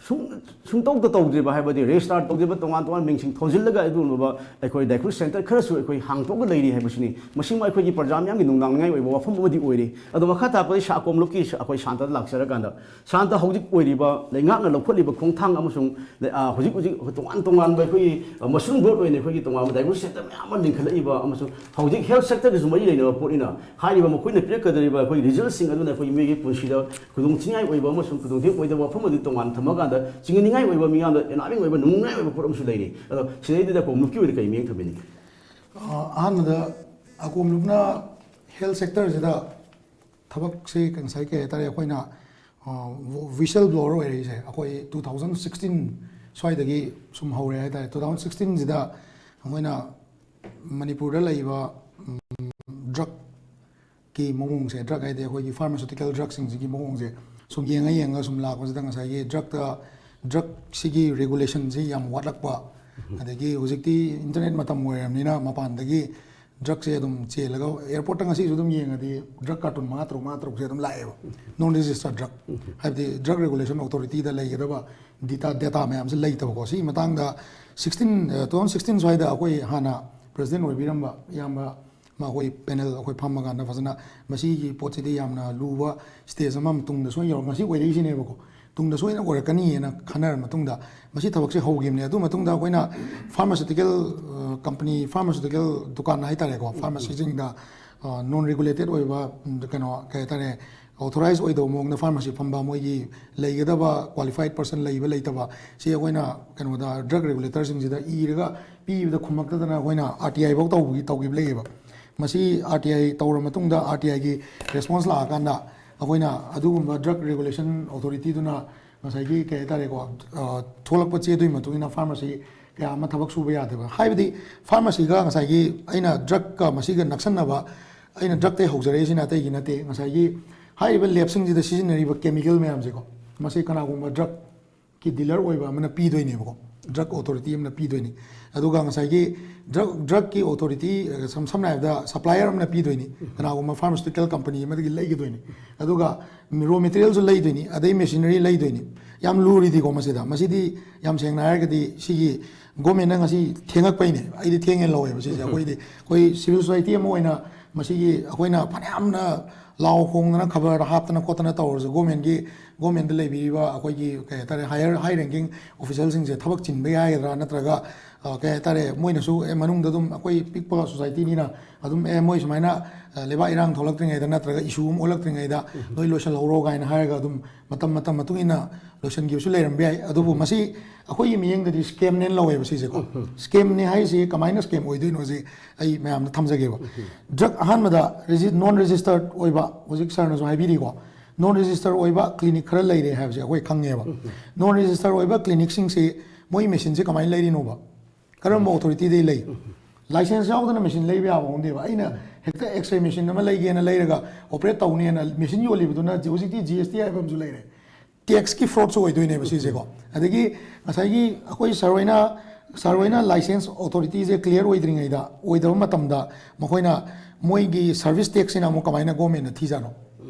ꯁꯨꯡ-, ꯁꯨꯡꯇꯧꯗ ꯇꯧꯗ꯭ꯔꯤꯕ, ꯍꯥꯏꯕꯗꯤ register ꯇꯧꯗ꯭ꯔꯤꯕ ꯇꯣꯉꯥꯟ ꯇꯣꯉꯥꯟꯕ ꯃꯤꯡꯁꯤꯡ ꯊꯣꯟꯖꯤꯜꯂꯒ ꯑꯗꯨꯒꯨꯝꯂꯕ ꯑꯩꯈꯣꯏ diagnosis centre ꯈꯔꯁꯨ ꯑꯩꯈꯣꯏ ꯍꯥꯡꯗꯣꯛꯑꯒ ꯂꯩꯔꯤ ꯍꯥꯏꯕꯁꯤꯅꯤ꯫ ꯃꯁꯤꯃ ꯑꯩꯈꯣꯏꯒꯤ ꯄ꯭ꯔꯖꯥ ꯃꯤꯌꯥꯝꯒꯤ ꯅꯨꯡꯅꯥꯡꯅꯤꯡꯉꯥꯏ ꯑꯣꯏꯕ ꯋꯥꯐꯝ ꯑꯃꯗꯤ ꯑꯣꯏꯔꯤ꯫ ꯑꯗꯣ ꯃꯈꯥ ꯇꯥꯔꯛꯄꯗ ꯁꯥ-, ꯑꯀꯣꯝꯂꯨꯞꯀꯤ ꯁ-, ꯑꯩꯈꯣꯏ ꯁꯥꯟꯇꯗ ꯂꯥꯛꯆꯔꯀꯥꯟꯗ, ꯁꯥꯟꯇ, ꯍꯧꯖꯤꯛ ꯑꯣꯏꯔꯤꯕ ꯂꯩꯉꯥꯛꯅ ꯂꯧꯈꯠꯂꯤꯕ ꯈꯣꯡꯊꯥꯡ ꯑꯃꯁꯨꯡ ꯂꯩ-, ꯑ, ꯍꯧꯖꯤꯛ ꯍꯧꯖꯤꯛ ꯇꯣꯉꯥꯟ ꯇꯣꯉꯥꯟꯕ ꯑꯩꯈꯣꯏꯒꯤ, ꯑ, mushroom growth ꯑꯣꯏꯅ ꯑꯩꯈꯣꯏꯒꯤ ꯇꯣꯉꯥꯟꯕ diagnosis centre ꯃꯌꯥꯝ ꯑꯃ ꯂꯤꯡꯈꯠꯂꯛꯏꯕ ꯑꯃꯁꯨꯡ ꯍꯧꯖꯤꯛ health sector ꯒꯁꯨ ꯃꯔꯤ ꯂꯩꯅꯕ ꯄꯣꯠꯅꯤꯅ, ꯍꯥꯏꯔꯤꯕ ꯃꯈꯣꯏꯅ ꯄꯤꯔꯛꯀꯗꯧꯔꯤꯕ ꯑꯩꯈꯣꯏꯒꯤ result ꯁꯤꯡ ꯑꯗꯨꯅ ꯑꯩꯈꯣꯏꯒꯤ ꯃꯤꯑꯣꯏꯒꯤ ꯄꯨꯟꯁꯤꯗ ꯈꯨꯗꯣꯡ ꯊꯤꯅꯤꯡꯉꯥꯏ ꯑꯣꯏꯕ ꯑꯃꯁꯨꯡ ꯈꯨꯗꯣꯡ ꯊꯤꯅꯤꯡꯉꯥꯏ ꯑꯣꯏꯗꯕ ꯋꯥꯐꯝ ꯑꯗꯨ ꯇꯣꯉꯥꯟꯅ ꯊꯝꯃꯀꯥꯟꯗ, ꯆꯤꯡꯅꯅꯤꯡꯉꯥꯏ ꯑꯣꯏꯕ, ꯃꯤꯌꯥꯝꯗ ꯑꯦꯂꯥꯔꯃꯤꯡ ꯑꯣꯏꯕ, ꯅꯨꯡꯅꯤꯡꯉꯥꯏ ꯑꯣꯏꯕ ꯄꯣꯠ ꯑꯃꯁꯨ ꯂꯩꯔꯤ꯫ ꯑꯗꯣ ꯁꯤꯗꯩꯗꯨꯗ ꯀꯣꯝꯂꯨꯞꯀꯤ ꯑꯣꯏꯅ ꯀꯔꯤ ꯃꯤꯠꯌꯦꯡ ꯊꯝꯕꯤꯅꯤꯡꯉꯤ? ꯑ, ꯑꯍꯥꯟꯕꯗ ꯑꯀꯣꯝꯂꯨꯞꯅ health sector ꯁꯤꯗ ꯊꯕꯛꯁꯦ ꯉꯁꯥꯏ ꯀꯩ ꯍꯥꯏꯇꯥꯔꯦ, ꯑꯩꯈꯣꯏꯅ, ꯑ, whistle blower ꯑꯣꯏꯔꯛꯏꯁꯦ ꯑꯩꯈꯣꯏ two thousand sixteen ꯁ꯭ꯋꯥꯏꯗꯒꯤ ꯁꯨꯝ ꯍꯧꯔꯦ ꯍꯥꯏꯇꯥꯔꯦ꯫ Two thousand sixteen ꯁꯤꯗ ꯑꯩꯈꯣꯏꯅ ꯃꯅꯤꯄꯨꯔꯗ ꯂꯩꯕ, ꯎꯝ, drug ꯀꯤ ꯃꯑꯣꯡꯁꯦ, drug ꯍꯥꯏꯗꯤ ꯑꯩꯈꯣꯏꯒꯤ pharmaceutical drug ꯁꯤꯡꯁꯤꯒꯤ ꯃꯑꯣꯡꯁꯦ ꯁꯨꯝ ꯌꯦꯡꯉ ꯌꯦꯡꯉ ꯁꯨꯝ ꯂꯥꯛꯄꯁꯤꯗ ꯉꯁꯥꯏꯒꯤ drug ꯇ, drug ꯁꯤꯒꯤ regulation ꯁꯤ ꯌꯥꯝ ꯋꯥꯠꯂꯛꯄ, ꯑꯗꯒꯤ ꯍꯧꯖꯤꯛꯇꯤ internet ꯃꯇꯝ ꯑꯣꯏꯔꯕꯅꯤꯅ ꯃꯄꯥꯟꯗꯒꯤ drug ꯁꯦ ꯑꯗꯨꯝ ꯆꯦꯜꯂꯒ airport ꯇ ꯉꯁꯤꯁꯨ ꯑꯗꯨꯝ ꯌꯦꯡꯉꯗꯤ drug carton ꯃꯉꯥ ꯇꯔꯨꯛ, ꯃꯉꯥ ꯇꯔꯨꯛꯁꯦ ꯑꯗꯨꯝ ꯂꯥꯛꯑꯦꯕ, non registered drug꯫ ꯍꯥꯏꯕꯗꯤ drug regulation authority ꯗ ꯂꯩꯒꯗꯕ data, data ꯃꯌꯥꯝꯁꯦ ꯂꯩꯇꯕꯀꯣ꯫ ꯁꯤꯒꯤ ꯃꯇꯥꯡꯗ sixteen, ꯑ, two thousand sixteen ꯁ꯭ꯋꯥꯏꯗ ꯑꯩꯈꯣꯏ ꯍꯥꯟꯅ president ꯑꯣꯏꯕꯤꯔꯝꯕ ꯏꯌꯥꯝꯕ ꯃꯈꯣꯏ panel ꯑꯩꯈꯣꯏ ꯐꯝꯃꯀꯥꯟꯗ ꯐꯖꯅ ꯃꯁꯤꯒꯤ ꯄꯣꯠꯁꯤꯗꯤ ꯌꯥꯝꯅ ꯂꯨꯕ stage ꯑꯃ ꯇꯨꯡꯗ ꯁꯣꯏꯅ ꯌꯧꯔꯛ-, ꯉꯁꯤ ꯑꯣꯏꯔꯛꯏꯁꯤꯅꯦꯕꯀꯣ, ꯇꯨꯡꯗ ꯁꯣꯏꯅ ꯑꯣꯏꯔꯛꯀꯅꯤꯅ ꯈꯟꯅꯔ ꯃꯇꯨꯡꯗ ꯃꯁꯤ ꯊꯕꯛꯁꯦ ꯍꯧꯈꯤꯕꯅꯦ꯫ ꯑꯗꯨ ꯃꯇꯨꯡꯗ ꯑꯩꯈꯣꯏꯅ pharmaceutical, ꯑ, company, pharmaceutical ꯗꯨꯀꯥꯟ ꯍꯥꯏꯇꯥꯔꯦꯀꯣ, pharmacy ꯁꯤꯡꯗ, ꯑ, non regulated ꯑꯣꯏꯕ, ꯎꯝ, ꯀꯩꯅꯣ, ꯀꯩ ꯍꯥꯏꯇꯥꯔꯦ, authorize ꯑꯣꯏꯗꯕ ꯃꯑꯣꯡꯗ pharmacy ꯐꯝꯕ, ꯃꯣꯏꯒꯤ ꯂꯩꯒꯗꯕ qualified person ꯂꯩꯕ ꯂꯩꯇꯕ, ꯁꯤ ꯑꯩꯈꯣꯏꯅ ꯀꯩꯅꯣꯗ drug regulator ꯁꯤꯡꯁꯤꯗ ꯏꯔꯒ ꯄꯤꯕꯗ ꯈꯨꯝꯃꯛꯇꯗꯅ ꯑꯩꯈꯣꯏꯅ R T I ꯐꯥꯎ ꯇꯧꯕꯒꯤ, ꯇꯧꯈꯤꯕ ꯂꯩꯌꯦꯕ꯫ ꯃꯁꯤ ꯑꯥꯔ ꯇꯤ ꯑꯥꯏ ꯇꯧꯔ ꯃꯇꯨꯡꯗ ꯑꯥꯔ ꯇꯤ ꯑꯥꯏꯒꯤ ꯔꯦꯁꯄꯣꯟꯁ ꯂꯥꯛꯑꯀꯥꯟꯗ ꯑꯩꯈꯣꯏꯅ ꯑꯗꯨꯒꯨꯝꯕ ꯗ꯭ꯔꯒ ꯔꯤꯒꯨꯂꯦꯁꯟ ꯑꯣꯊꯣꯔꯤꯇꯤꯗꯨꯅ ꯉꯁꯥꯏꯒꯤ ꯀꯩ ꯍꯥꯏꯇꯥꯔꯦꯀꯣ, ꯊꯣꯛꯂꯛꯄ ꯆꯦꯗꯨꯒꯤ ꯃꯇꯨꯡ ꯏꯟꯅ ꯐꯥꯔꯃꯥꯁꯤ ꯀꯌꯥ ꯑꯃ ꯊꯕꯛ ꯁꯨꯕ ꯌꯥꯗꯦꯕ꯫ ꯍꯥꯏꯕꯗꯤ ꯐꯥꯔꯃꯥꯁꯤꯒ ꯉꯁꯥꯏꯒꯤ ꯑꯩꯅ ꯗ꯭ꯔꯒꯀ ꯃꯁꯤꯒ ꯅꯛꯁꯟꯅꯕ, ꯑꯩꯅ ꯗ꯭ꯔꯒꯇꯩ ꯍꯧꯖꯔꯛꯏꯁꯤꯅ ꯑꯇꯩꯒꯤ ꯅꯠꯇꯦ, ꯉꯁꯥꯏꯒꯤ ꯍꯥꯏꯔꯤꯕ ꯂꯦꯞꯁꯤꯡꯁꯤꯗ ꯁꯤꯖꯤꯟꯅꯔꯤꯕ ꯀꯦꯃꯤꯀꯦꯜ ꯃꯌꯥꯝꯁꯦꯀꯣ, ꯃꯁꯤ ꯀꯅꯥꯒꯨꯝꯕ ꯗ꯭ꯔꯒꯀꯤ ꯗꯤꯂꯔ ꯑꯣꯏꯕ ꯑꯃꯅ ꯄꯤꯗꯣꯏꯅꯦꯕꯀꯣ, ꯗ꯭ꯔꯒ ꯑꯣꯊꯣꯔꯤꯇꯤ ꯑꯃꯅ ꯄꯤꯗꯣꯏꯅꯤ꯫ ꯑꯗꯨꯒ ꯉꯁꯥꯏꯒꯤ ꯗ꯭ꯔꯒ, ꯗ꯭ꯔꯒꯀꯤ ꯑꯣꯊꯣꯔꯤꯇꯤ, ꯁꯝ-, ꯁꯝꯅ ꯍꯥꯏꯔꯕꯗ ꯁꯄ꯭ꯂꯥꯏꯌꯔ ꯑꯃꯅ ꯄꯤꯗꯣꯏꯅꯤ, ꯀꯅꯥꯒꯨꯝꯕ ꯐꯥꯔꯃꯥꯁꯤꯇꯤꯀꯦꯜ ꯀꯝꯄꯅꯤ ꯑꯃꯗꯒꯤ ꯂꯩꯒꯗꯣꯏꯅꯤ꯫ ꯑꯗꯨꯒ ꯔꯣ ꯃꯦꯇꯤꯔꯤꯌꯦꯜꯁꯨ ꯂꯩꯗꯣꯏꯅꯤ, ꯑꯗꯩ ꯃꯦꯁꯤꯅꯔꯤ ꯂꯩꯗꯣꯏꯅꯤ꯫ ꯌꯥꯝ ꯂꯨꯔꯤꯗꯤꯀꯣ ꯃꯁꯤꯗ, ꯃꯁꯤꯗꯤ ꯌꯥꯝ ꯁꯦꯡꯅ ꯍꯥꯏꯔꯒꯗꯤ ꯁꯤꯒꯤ ꯒꯣꯔꯃꯦꯟꯅ ꯉꯁꯤ ꯊꯦꯡꯉꯛꯄꯩꯅꯦ꯫ ꯑꯩꯗꯤ ꯊꯦꯡꯉꯦꯅ ꯂꯧꯋꯦꯕ ꯁꯤꯁꯦ꯫ ꯑꯩꯈꯣꯏꯗꯤ, ꯑꯩꯈꯣꯏ ꯁꯤꯚꯤꯜ ꯁꯣꯁꯥꯏꯇꯤ ꯑꯃ ꯑꯣꯏꯅ ꯃꯁꯤꯒꯤ ꯑꯩꯈꯣꯏꯅ ꯐꯅꯌꯥꯝꯅ ꯂꯥꯎ ꯈꯣꯡꯗꯅ ꯈꯕꯔꯗ ꯍꯥꯞꯇꯅ ꯈꯣꯠꯇꯅ ꯇꯧꯔꯁꯨ, ꯒꯣꯔꯃꯦꯟꯒꯤ, ꯒꯣꯔꯃꯦꯟꯗ ꯂꯩꯕꯤꯔꯤꯕ ꯑꯩꯈꯣꯏꯒꯤ ꯀꯩ ꯍꯥꯏꯇꯥꯔꯦ, ꯍꯥꯏꯌꯔ, ꯍꯥꯏ ꯔꯦꯡꯀꯤꯡ ꯑꯣꯐꯤꯁꯦꯜꯁꯤꯡꯁꯦ ꯊꯕꯛ ꯆꯤꯟꯕ ꯌꯥꯒꯗ꯭ꯔꯥ, ꯅꯠꯇ꯭ꯔꯒ ꯑ, ꯀꯩ ꯍꯥꯏꯇꯥꯔꯦ, ꯃꯣꯏꯅꯁꯨ, "ꯑꯦ, ꯃꯅꯨꯡꯗ ꯑꯗꯨꯝ ꯑꯩꯈꯣꯏ ꯄꯤꯛꯄ ꯁꯣꯁꯥꯏꯇꯤꯅꯤꯅ ꯑꯗꯨꯝ, ꯑꯦ, ꯃꯣꯏ ꯁꯨꯃꯥꯏꯅ, ꯑ, ꯂꯩꯕꯥꯛ ꯏꯔꯥꯡ ꯊꯣꯛꯂꯛꯇ꯭ꯔꯤꯉꯩꯗ ꯅꯠꯇ꯭ꯔꯒ ꯏꯁꯨ ꯑꯃ ꯑꯣꯜꯂꯛꯇ꯭ꯔꯤꯉꯩꯗ ꯅꯣꯏ ꯂꯣꯏꯁꯤꯜꯍꯧꯔꯣ" ꯀꯥꯏꯅ ꯍꯥꯏꯔꯒ ꯑꯗꯨꯝ ꯃꯇꯝ, ꯃꯇꯝ ꯃꯇꯨꯡ ꯏꯟꯅ ꯂꯣꯏꯁꯤꯟꯈꯤꯕꯁꯨ ꯂꯩꯔꯝꯕ ꯌꯥꯏ꯫ ꯑꯗꯨꯕꯨ ꯃꯁꯤ ꯑꯩꯈꯣꯏꯒꯤ ꯃꯤꯠꯌꯦꯡꯗꯗꯤ ꯁ꯭ꯀꯦꯝꯅꯦꯅ ꯂꯧꯋꯦꯕ ꯁꯤꯁꯦꯀꯣ꯫ ꯁ꯭ꯀꯦꯝꯅꯦ ꯍꯥꯏꯁꯤ ꯀꯃꯥꯏꯅ ꯁ꯭ꯀꯦꯝ ꯑꯣꯏꯗꯣꯏꯅꯣꯁꯤ ꯑꯩ ꯃꯌꯥꯝꯗ ꯊꯝꯖꯒꯦꯕ꯫ ꯗ꯭ꯔꯒ ꯑꯍꯥꯟꯕꯗ ꯔꯦꯖꯤ-, ꯅꯣꯟ ꯔꯦꯖꯤꯁꯇꯔꯠ ꯑꯣꯏꯕ, ꯍꯧꯖꯤꯛ ꯁꯥꯔꯅꯁꯨ ꯍꯥꯏꯕꯤꯔꯤꯀꯣ, ꯅꯣꯟ ꯔꯦꯖꯤꯁꯇꯔ ꯑꯣꯏꯕ ꯀ꯭ꯂꯤꯅꯤꯛ ꯈꯔ ꯂꯩꯔꯦ ꯍꯥꯏꯕꯁꯦ ꯑꯩꯈꯣꯏ ꯈꯪꯉꯦꯕ꯫ ꯅꯣꯟ ꯔꯦꯖꯤꯁꯇꯔ ꯑꯣꯏꯕ ꯀ꯭ꯂꯤꯅꯤꯛꯁꯤꯡꯁꯤ ꯃꯣꯏ ꯃꯦꯆꯤꯟꯁꯦ ꯀꯃꯥꯏꯅ ꯂꯩꯔꯤꯅꯣꯕ? ꯀꯔꯝꯕ ꯑꯣꯊꯣꯔꯤꯇꯤꯗꯩ ꯂꯩ? ꯂꯥꯏꯁꯦꯟꯁ ꯌꯥꯎꯗꯅ ꯃꯦꯆꯤꯟ ꯂꯩꯕ ꯌꯥꯕ ꯄꯣꯟꯇꯦꯕ꯫ ꯑꯩꯅ ꯍꯦꯛꯇ ꯑꯦꯛꯁꯔꯦ ꯃꯦꯆꯤꯟ ꯑꯃ ꯂꯩꯒꯦꯅ ꯂꯩꯔꯒ ꯑꯣꯄꯔꯦꯠ ꯇꯧꯅꯦꯅ ꯃꯦꯆꯤꯟ ꯌꯣꯜꯂꯤꯕꯗꯨꯅ ꯍꯧꯖꯤꯛꯇꯤ ꯖꯤ ꯑꯦꯁ ꯇꯤ ꯍꯥꯏꯕ ꯑꯃꯁꯨ ꯂꯩꯔꯦ꯫ ꯇꯦꯛꯁꯀꯤ ꯐ꯭ꯔꯣꯗꯁꯨ ꯑꯣꯏꯗꯣꯏꯅꯦꯕ ꯁꯤꯁꯦꯀꯣ꯫ ꯑꯗꯒꯤ ꯉꯁꯥꯏꯒꯤ ꯑꯩꯈꯣꯏ ꯁꯥꯔ ꯍꯣꯏꯅ, ꯁꯥꯔ ꯍꯣꯏꯅ ꯂꯥꯏꯁꯦꯟꯁ ꯑꯣꯊꯣꯔꯤꯇꯤꯁꯦ ꯀ꯭ꯂꯤꯌꯥꯔ ꯑꯣꯏꯗ꯭ꯔꯤꯉꯩꯗ, ꯑꯣꯏꯗꯕ ꯃꯇꯝꯗ ꯃꯈꯣꯏꯅ ꯃꯣꯏꯒꯤ ꯁꯥꯔꯚꯤꯁ ꯇꯦꯛꯁꯁꯤꯅ ꯑꯃꯨꯛ ꯀꯃꯥꯏꯅ ꯒꯣꯔꯃꯦꯟꯅ ꯊꯤꯖꯥꯠꯅꯣ?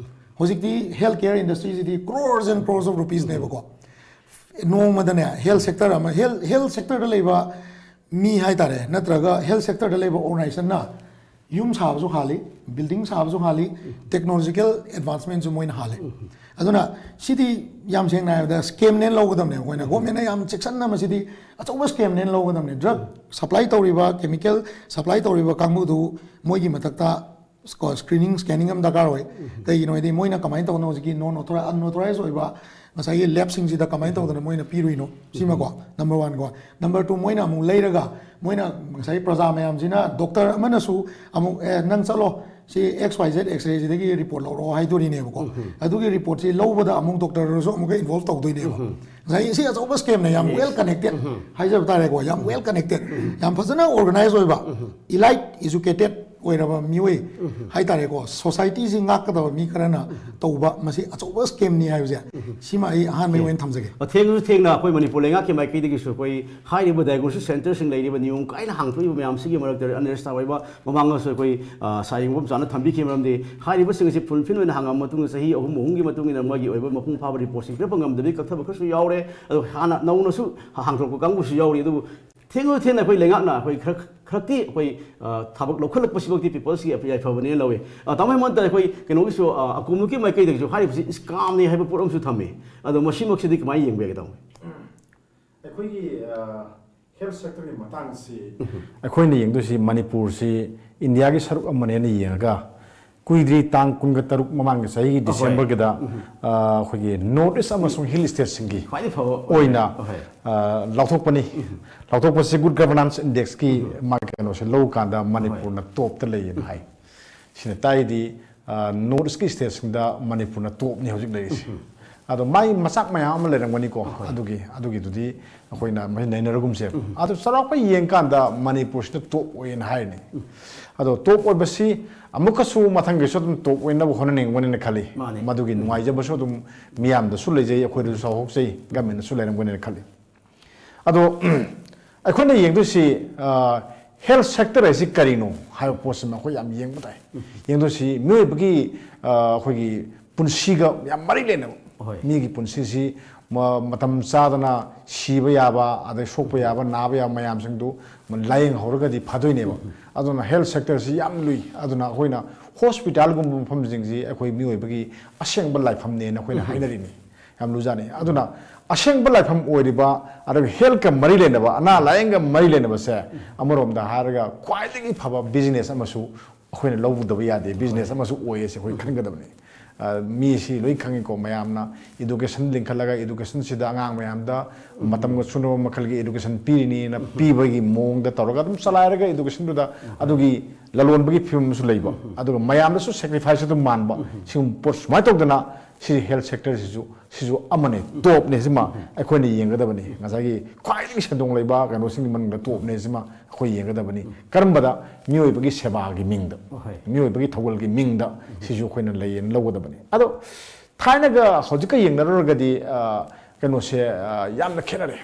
ꯍꯧꯖꯤꯛꯇꯤ ꯍꯦꯜꯊ ꯀꯦꯌꯔ ꯏꯟꯗꯁꯇ꯭ꯔꯤꯁꯤꯗꯤ crores and crores of rupeesꯅꯦꯕꯀꯣ꯫ ꯅꯣꯡꯃꯗꯅꯦ ꯍꯦꯜꯊ ꯁꯦꯛꯇꯔ ꯑꯃ, ꯍꯦꯜꯊ, ꯍꯦꯜꯊ ꯁꯦꯛꯇꯔꯗ ꯂꯩꯕ ꯃꯤ ꯍꯥꯏꯇꯥꯔꯦ, ꯅꯠꯇ꯭ꯔꯒ ꯍꯦꯜꯊ ꯁꯦꯛꯇꯔꯗ ꯂꯩꯕ ꯑꯣꯔꯒꯅꯥꯏꯖꯦꯁꯟꯅ ꯌꯨꯝ ꯁꯥꯕꯁꯨ ꯍꯥꯜꯂꯤ, ꯕꯤꯜꯗꯤꯡ ꯁꯥꯕꯁꯨ ꯍꯥꯜꯂꯤ, ꯇꯦꯛꯅꯣꯂꯣꯖꯤꯀꯦꯜ ꯑꯦꯗꯚꯥꯟꯁꯃꯦꯟꯁꯨ ꯃꯣꯏꯅ ꯍꯥꯜꯂꯤ꯫ ꯑꯗꯨꯅ ꯁꯤꯗꯤ ꯌꯥꯝ ꯁꯦꯡꯅ ꯍꯥꯏꯔꯕꯗ ꯁ꯭ꯀꯦꯝꯅꯦꯅ ꯂꯧꯒꯗꯕꯅꯦ ꯑꯩꯈꯣꯏꯅ꯫ ꯒꯣꯔꯃꯦꯟꯅ ꯌꯥꯝ ꯆꯦꯛꯁꯤꯟꯅ ꯃꯁꯤꯗꯤ ꯑꯆꯧꯕ ꯁ꯭ꯀꯦꯝꯅꯦꯅ ꯂꯧꯒꯗꯕꯅꯦ꯫ ꯗ꯭ꯔꯒ ꯁꯄ꯭ꯂꯥꯏ ꯇꯧꯔꯤꯕ, ꯀꯦꯃꯤꯀꯦꯜ ꯁꯄ꯭ꯂꯥꯏ ꯇꯧꯔꯤꯕ ꯀꯥꯡꯕꯨꯗꯨ ꯃꯣꯏꯒꯤ ꯃꯊꯛꯇ ꯁ꯭ꯀꯣ-, ꯁ꯭ꯀ꯭ꯔꯤꯅꯤꯡ, ꯁ꯭ꯀꯦꯅꯤꯡ ꯑꯃ ꯗꯔꯀꯥꯔ ꯑꯣꯏ꯫ ꯀꯩꯒꯤꯅꯣ ꯍꯥꯏꯗꯤ ꯃꯣꯏꯅ ꯀꯃꯥꯏꯅ ꯇꯧꯅꯣ ꯍꯧꯖꯤꯛꯀꯤ ꯅꯣꯟ ꯑꯣꯊꯣꯔꯥꯏ-, ꯑꯟꯑꯣꯊꯣꯔꯥꯏꯖ ꯑꯣꯏꯕ ꯉꯁꯥꯏꯒꯤ ꯂꯦꯞꯁꯤꯡꯁꯤꯗ ꯀꯃꯥꯏꯅ ꯇꯧꯗꯅ ꯃꯣꯏꯅ ꯄꯤꯔꯨꯏꯅꯣ? ꯁꯤꯃꯀꯣ, ꯅꯝꯕꯔ ꯋꯥꯟ ꯀꯣ꯫ ꯅꯝꯕꯔ ꯇꯨ, ꯃꯣꯏꯅ ꯑꯃꯨꯛ ꯂꯩꯔꯒ ꯃꯣꯏꯅ ꯉꯁꯥꯏ ꯄ꯭ꯔꯖꯥ ꯃꯌꯥꯝꯁꯤꯅ, ꯗꯣꯛꯇꯔ ꯑꯃꯅꯁꯨ ꯑꯃꯨꯛ, "ꯑꯦ, ꯅꯪ ꯆꯠꯂꯣ, ꯁꯤ X Y Z X-ray ꯁꯤꯗꯒꯤ ꯔꯤꯄꯣꯔꯠ ꯂꯧꯔꯛꯑꯣ" ꯍꯥꯏꯗꯣꯔꯤꯅꯦꯕꯀꯣ꯫ ꯑꯗꯨꯒꯤ ꯔꯤꯄꯣꯔꯠꯁꯤ ꯂꯧꯕꯗ ꯑꯃꯨꯛ ꯗꯣꯛꯇꯔꯗꯨꯁꯨ ꯑꯃꯨꯛꯀ ꯏꯟꯚꯣꯜꯕ ꯇꯧꯗꯣꯏꯅꯦꯕ꯫ ꯉꯁꯥꯏ ꯁꯤ ꯑꯆꯧꯕ ꯁ꯭ꯀꯦꯝꯅꯦ, ꯌꯥꯝ ꯋꯦꯜ ꯀꯅꯦꯛꯇꯦꯠ ꯍꯥꯏꯖꯕ ꯇꯥꯔꯦꯀꯣ, ꯌꯥꯝ ꯋꯦꯜ ꯀꯅꯦꯛꯇꯦꯠ, ꯌꯥꯝ ꯐꯖꯅ ꯑꯣꯔꯒꯅꯥꯏꯖ ꯑꯣꯏꯕ, ꯏꯂꯥꯏꯠ, ꯏꯖꯨꯀꯦꯇꯦꯠ ꯑꯣꯏꯔꯕ ꯃꯤꯑꯣꯏ ꯍꯥꯏꯇꯥꯔꯦꯀꯣ, ꯁꯣꯁꯥꯏꯇꯤꯁꯤ ꯉꯥꯛꯀꯗꯕ ꯃꯤ ꯈꯔꯅ ꯇꯧꯕ ꯃꯁꯤ ꯑꯆꯧꯕ ꯁ꯭ꯀꯦꯝꯅꯤ ꯍꯥꯏꯕꯁꯦ, ꯁꯤꯃ ꯑꯩ ꯑꯍꯥꯟꯕꯒꯤ ꯑꯣꯏꯅ ꯊꯝꯖꯒꯦ꯫ ꯑꯣ, ꯊꯦꯡꯂꯁꯨ ꯊꯦꯡꯅ ꯑꯩꯈꯣꯏ ꯃꯅꯤꯄꯨꯔ ꯂꯩꯉꯥꯛꯀꯤ ꯃꯥꯏꯀꯩꯗꯒꯤꯁꯨ ꯑꯩꯈꯣꯏ ꯍꯥꯏꯔꯤꯕ diagnosis centre ꯁꯤꯡ ꯂꯩꯔꯤꯕ ꯅꯤꯌꯣꯝ ꯀꯥꯏꯅ ꯍꯥꯡꯗꯣꯛꯏꯕ ꯃꯌꯥꯝꯁꯤꯒꯤ ꯃꯔꯛꯇ unregister ꯑꯣꯏꯕ, ꯃꯃꯥꯡꯗꯁꯨ ꯑꯩꯈꯣꯏ, ꯑ, ꯁꯥꯏ ꯃꯐꯝ ꯆꯥꯅ ꯊꯝꯕꯤꯈꯤꯕ ꯃꯔꯝꯗꯤ ꯍꯥꯏꯔꯤꯕꯁꯤꯡ ꯑꯁꯤ ꯐꯨꯜꯐꯤꯜ ꯑꯣꯏꯅ ꯍꯥꯡꯉꯕ ꯃꯇꯨꯡꯗ ꯆꯍꯤ ꯑꯍꯨꯝ ꯑꯍꯨꯝꯒꯤ ꯃꯇꯨꯡ ꯏꯟꯅ ꯃꯣꯏꯒꯤ ꯑꯣꯏꯕ ꯃꯄꯨꯡ ꯐꯥꯕ ꯔꯤꯄꯣꯔꯠꯁꯤꯡ ꯄꯤꯔꯛꯄ ꯉꯝꯗꯕꯒꯤ ꯀꯛꯊꯕ ꯈꯔꯁꯨ ꯌꯥꯎꯔꯦ꯫ ꯑꯗꯣ ꯍꯥꯟꯅ ꯅꯧꯅꯁꯨ ꯍꯥꯡꯗꯣꯔꯛꯄ ꯀꯥꯡꯕꯨꯁꯨ ꯌꯥꯎꯔꯤ꯫ ꯑꯗꯨꯕꯨ ꯊꯦꯡꯂꯁꯨ ꯊꯦꯡꯅ ꯑꯩꯈꯣꯏ ꯂꯩꯉꯥꯛꯅ ꯑꯩꯈꯣꯏ ꯈꯔ, ꯈꯔꯗꯤ ꯑꯩꯈꯣꯏ, ꯑ, ꯊꯕꯛ ꯂꯧꯈꯠꯂꯛꯄꯁꯤꯃꯛꯇꯤ peopleꯁꯀꯤ ꯌꯥꯏꯐꯕꯅꯦꯅ ꯂꯧꯏ꯫ ꯑ, ꯇꯥꯃꯣ ꯍꯦꯃꯟꯇ, ꯑꯩꯈꯣꯏ ꯀꯩꯅꯣꯒꯤꯁꯨ, ꯑ, ꯑꯀꯣꯝꯂꯣꯝꯒꯤ ꯃꯥꯏꯀꯩꯗꯒꯤꯁꯨ ꯍꯥꯏꯔꯤꯕꯁꯤ scamꯅꯤ ꯍꯥꯏꯕ ꯄꯣꯠ ꯑꯃꯁꯨ ꯊꯝꯃꯤ꯫ ꯑꯗꯣ ꯃꯁꯤꯃꯛꯁꯤꯗꯤ ꯀꯃꯥꯏꯅ ꯌꯦꯡꯕ ꯌꯥꯏ, ꯇꯥꯃꯣ? ꯑꯩꯈꯣꯏꯒꯤ, ꯑ, health sectorꯒꯤ ꯃꯇꯥꯡꯁꯤ ꯑꯩꯈꯣꯏꯅ ꯌꯦꯡꯗꯣꯏꯁꯤ ꯃꯅꯤꯄꯨꯔꯁꯤ ꯏꯟꯗꯤꯌꯥꯒꯤ ꯁꯔꯨꯛ ꯑꯃꯅꯦꯅ ꯌꯦꯡꯉꯒ, ꯀꯨꯏꯗ꯭ꯔꯤ, ꯇꯥꯡ ꯀꯨꯟꯒ ꯇꯔꯨꯛ ꯃꯃꯥꯡꯒꯤ ꯆꯍꯤꯒꯤ ꯑꯍꯣꯏ꯫ Decemberꯒꯤꯗ, ꯑ, ꯑꯩꯈꯣꯏꯒꯤ North East ꯑꯃꯁꯨꯡ Hill Stateꯁꯤꯡꯒꯤ ꯈ꯭ꯋꯥꯏꯗꯒꯤ ꯐꯕ ꯑꯣꯏꯅ, ꯑꯍꯣꯏ꯫ ꯑ, ꯂꯥꯎꯊꯣꯛꯄꯅꯤ꯫ ꯂꯥꯎꯊꯣꯛꯄꯁꯤ Good Governance Indexꯀꯤ ꯃꯥꯒꯤ ꯀꯩꯅꯣꯁꯦ ꯂꯧꯀꯥꯟꯗ ꯃꯅꯤꯄꯨꯔꯅ topꯇ ꯂꯩꯌꯦꯅ ꯍꯥꯏ꯫ ꯁꯤꯅ ꯇꯥꯛꯏꯗꯤ, ꯑ, North Eastꯀꯤ stateꯁꯤꯡꯗ ꯃꯅꯤꯄꯨꯔꯅ topꯅꯤ ꯍꯧꯖꯤꯛ ꯂꯩꯔꯤꯁꯦ꯫ ꯑꯗꯣ ꯃꯥꯏ ꯃꯆꯥꯛ ꯃꯌꯥꯝ ꯑꯃ ꯂꯩꯔꯝꯒꯅꯤꯀꯣ꯫ ꯑꯗꯨꯒꯤ, ꯑꯗꯨꯒꯤꯗꯨꯗꯤ ꯑꯩꯈꯣꯏꯅ ꯃꯁꯤ ꯅꯩꯅꯔꯒꯨꯝꯁꯦ꯫ ꯑꯗꯣ ꯆꯥꯎꯔꯥꯛꯄ ꯌꯦꯡꯀꯥꯟꯗ ꯃꯅꯤꯄꯨꯔꯁꯤꯅ top ꯑꯣꯏꯌꯦꯅ ꯍꯥꯏꯔꯤꯅꯤ꯫ ꯑꯗꯣ top ꯑꯣꯏꯕꯁꯤ ꯑꯃꯨꯛꯀꯁꯨ ꯃꯊꯪꯒꯤꯁꯨ ꯑꯗꯨꯝ top ꯑꯣꯏꯅꯕ ꯍꯣꯠꯅꯅꯤꯡꯕꯅꯤꯅ ꯈꯜꯂꯤ꯫ ꯃꯥꯅꯦ꯫ ꯃꯗꯨꯒꯤ ꯅꯨꯡꯉꯥꯏꯖꯕꯁꯨ ꯑꯗꯨꯝ ꯃꯤꯌꯥꯝꯗꯁꯨ ꯂꯩꯖꯩ, ꯑꯩꯈꯣꯏꯗꯁꯨ ꯆꯥꯎꯊꯣꯛꯆꯩ, governmentꯅꯁꯨ ꯂꯩꯔꯝꯒꯅꯤꯅ ꯈꯜꯂꯤ꯫ ꯑꯗꯣ ꯑꯩꯈꯣꯏꯅ ꯌꯦꯡꯗꯣꯏꯁꯤ, ꯑ, health sector ꯍꯥꯏꯁꯤ ꯀꯔꯤꯅꯣ ꯍꯥꯏꯕ ꯄꯣꯠꯁꯤꯃ ꯑꯩꯈꯣꯏ ꯌꯥꯝ ꯌꯦꯡꯕ ꯇꯥꯏ꯫ ꯌꯦꯡꯗꯣꯏꯁꯤ ꯃꯤꯑꯣꯏꯕꯒꯤ, ꯑ, ꯑꯩꯈꯣꯏꯒꯤ ꯄꯨꯟꯁꯤꯒ ꯌꯥꯝ ꯃꯔꯤ ꯂꯩꯅꯕ꯫ ꯍꯣꯏ꯫ ꯃꯤꯒꯤ ꯄꯨꯟꯁꯤꯁꯤ ꯃ-, ꯃꯇꯝ ꯆꯥꯗꯅ ꯁꯤꯕ ꯌꯥꯕ, ꯑꯗꯩ ꯁꯣꯛꯄ ꯌꯥꯕ, ꯅꯥꯕ ꯌꯥꯕ ꯃꯌꯥꯝꯁꯤꯡꯗꯨ ꯂꯥꯏꯌꯦꯡꯍꯧꯔꯒꯗꯤ ꯐꯗꯣꯏꯅꯦꯕ꯫ ꯑꯗꯨꯅ health sectorꯁꯤ ꯌꯥꯝ ꯂꯨꯏ꯫ ꯑꯗꯨꯅ ꯑꯩꯈꯣꯏꯅ hospitalꯒꯨꯝꯕ ꯃꯐꯝꯁꯤꯡꯁꯤ ꯑꯩꯈꯣꯏ ꯃꯤꯑꯣꯏꯕꯒꯤ ꯑꯁꯦꯡꯕ ꯂꯥꯏꯐꯝꯅꯦꯅ ꯑꯩꯈꯣꯏꯅ ꯍꯥꯏꯅꯔꯤꯅꯤ꯫ ꯌꯥꯝ ꯂꯨꯖꯥꯠꯅꯤ꯫ ꯑꯗꯨꯅ ꯑꯁꯦꯡꯕ ꯂꯥꯏꯐꯝ ꯑꯣꯏꯔꯤꯕ, ꯑꯗꯨꯒ healthꯀ ꯃꯔꯤ ꯂꯩꯅꯕ, ꯑꯅꯥ ꯂꯥꯏꯌꯦꯡꯒ ꯃꯔꯤ ꯂꯩꯅꯕꯁꯦ, ꯑꯃꯔꯣꯝꯗ ꯍꯥꯏꯔꯒ ꯈ꯭ꯋꯥꯏꯗꯒꯤ ꯐꯕ business ꯑꯃꯁꯨ ꯑꯩꯈꯣꯏꯅ ꯂꯧꯗꯕ ꯌꯥꯗꯦ, business ꯑꯃꯁꯨ ꯑꯣꯏꯌꯦꯁꯦ ꯑꯩꯈꯣꯏ ꯈꯟꯒꯗꯕꯅꯤ꯫ ꯃꯤꯁꯤ ꯂꯣꯏ ꯈꯪꯉꯤꯀꯣ, ꯃꯌꯥꯝꯅ education ꯂꯤꯡꯈꯠꯂꯒ educationꯁꯤꯗ ꯑꯉꯥꯡ ꯃꯌꯥꯝꯗ ꯃꯇꯝꯒ ꯆꯨꯅꯕ ꯃꯈꯜꯒꯤ education ꯄꯤꯔꯤꯅꯤꯅ ꯄꯤꯕꯒꯤ ꯃꯑꯣꯡꯗ ꯇꯧꯔꯒ ꯑꯗꯨꯝ ꯆꯂꯥꯏꯔꯒ educationꯗꯨꯗ ꯑꯗꯨꯒꯤ ꯂꯂꯣꯟꯕꯒꯤ ꯐꯤꯕꯝ ꯑꯃꯁꯨ ꯂꯩꯕ, ꯑꯗꯨꯒ ꯃꯌꯥꯝꯗꯁꯨ sacrifice ꯑꯗꯨꯝ ꯃꯥꯟꯕ, ꯁꯤꯒꯨꯝꯕ ꯄꯣꯠ ꯁꯨꯃꯥꯏꯅ ꯇꯧꯗꯅ ꯁꯤ health sectorꯁꯤꯁꯨ, ꯁꯤꯁꯨ ꯑꯃꯅꯤ, topꯅꯦ꯫ ꯁꯤꯃ ꯑꯩꯈꯣꯏꯅ ꯌꯦꯡꯒꯗꯕꯅꯤ꯫ ꯉꯁꯥꯏꯒꯤ ꯈ꯭ꯋꯥꯏꯗꯒꯤ ꯁꯦꯟꯗꯣꯡ ꯂꯩꯕ ꯀꯩꯅꯣꯁꯤꯡꯒꯤ ꯃꯅꯨꯡꯗ topꯅꯦ꯫ ꯁꯤꯃ ꯑꯩꯈꯣꯏ ꯌꯦꯡꯒꯗꯕꯅꯤ꯫ ꯀꯔꯝꯕꯗ? ꯃꯤꯑꯣꯏꯕꯒꯤ ꯁꯦꯕꯥꯒꯤ ꯃꯤꯡꯗ, ꯍꯣꯏ꯫ ꯃꯤꯑꯣꯏꯕꯒꯤ ꯊꯧꯒꯜꯒꯤ ꯃꯤꯡꯗ ꯁꯤꯁꯨ ꯑꯩꯈꯣꯏꯅ ꯂꯩꯌꯦꯅ ꯂꯧꯒꯗꯕꯅꯤ꯫ ꯑꯗꯣ ꯊꯥꯏꯅꯒ ꯍꯧꯖꯤꯛꯀ ꯌꯦꯡꯅꯔꯨꯔꯒꯗꯤ, ꯑ, ꯀꯩꯅꯣꯁꯦ, ꯑ, ꯌꯥꯝꯅ ꯈꯦꯠꯅꯔꯦ꯫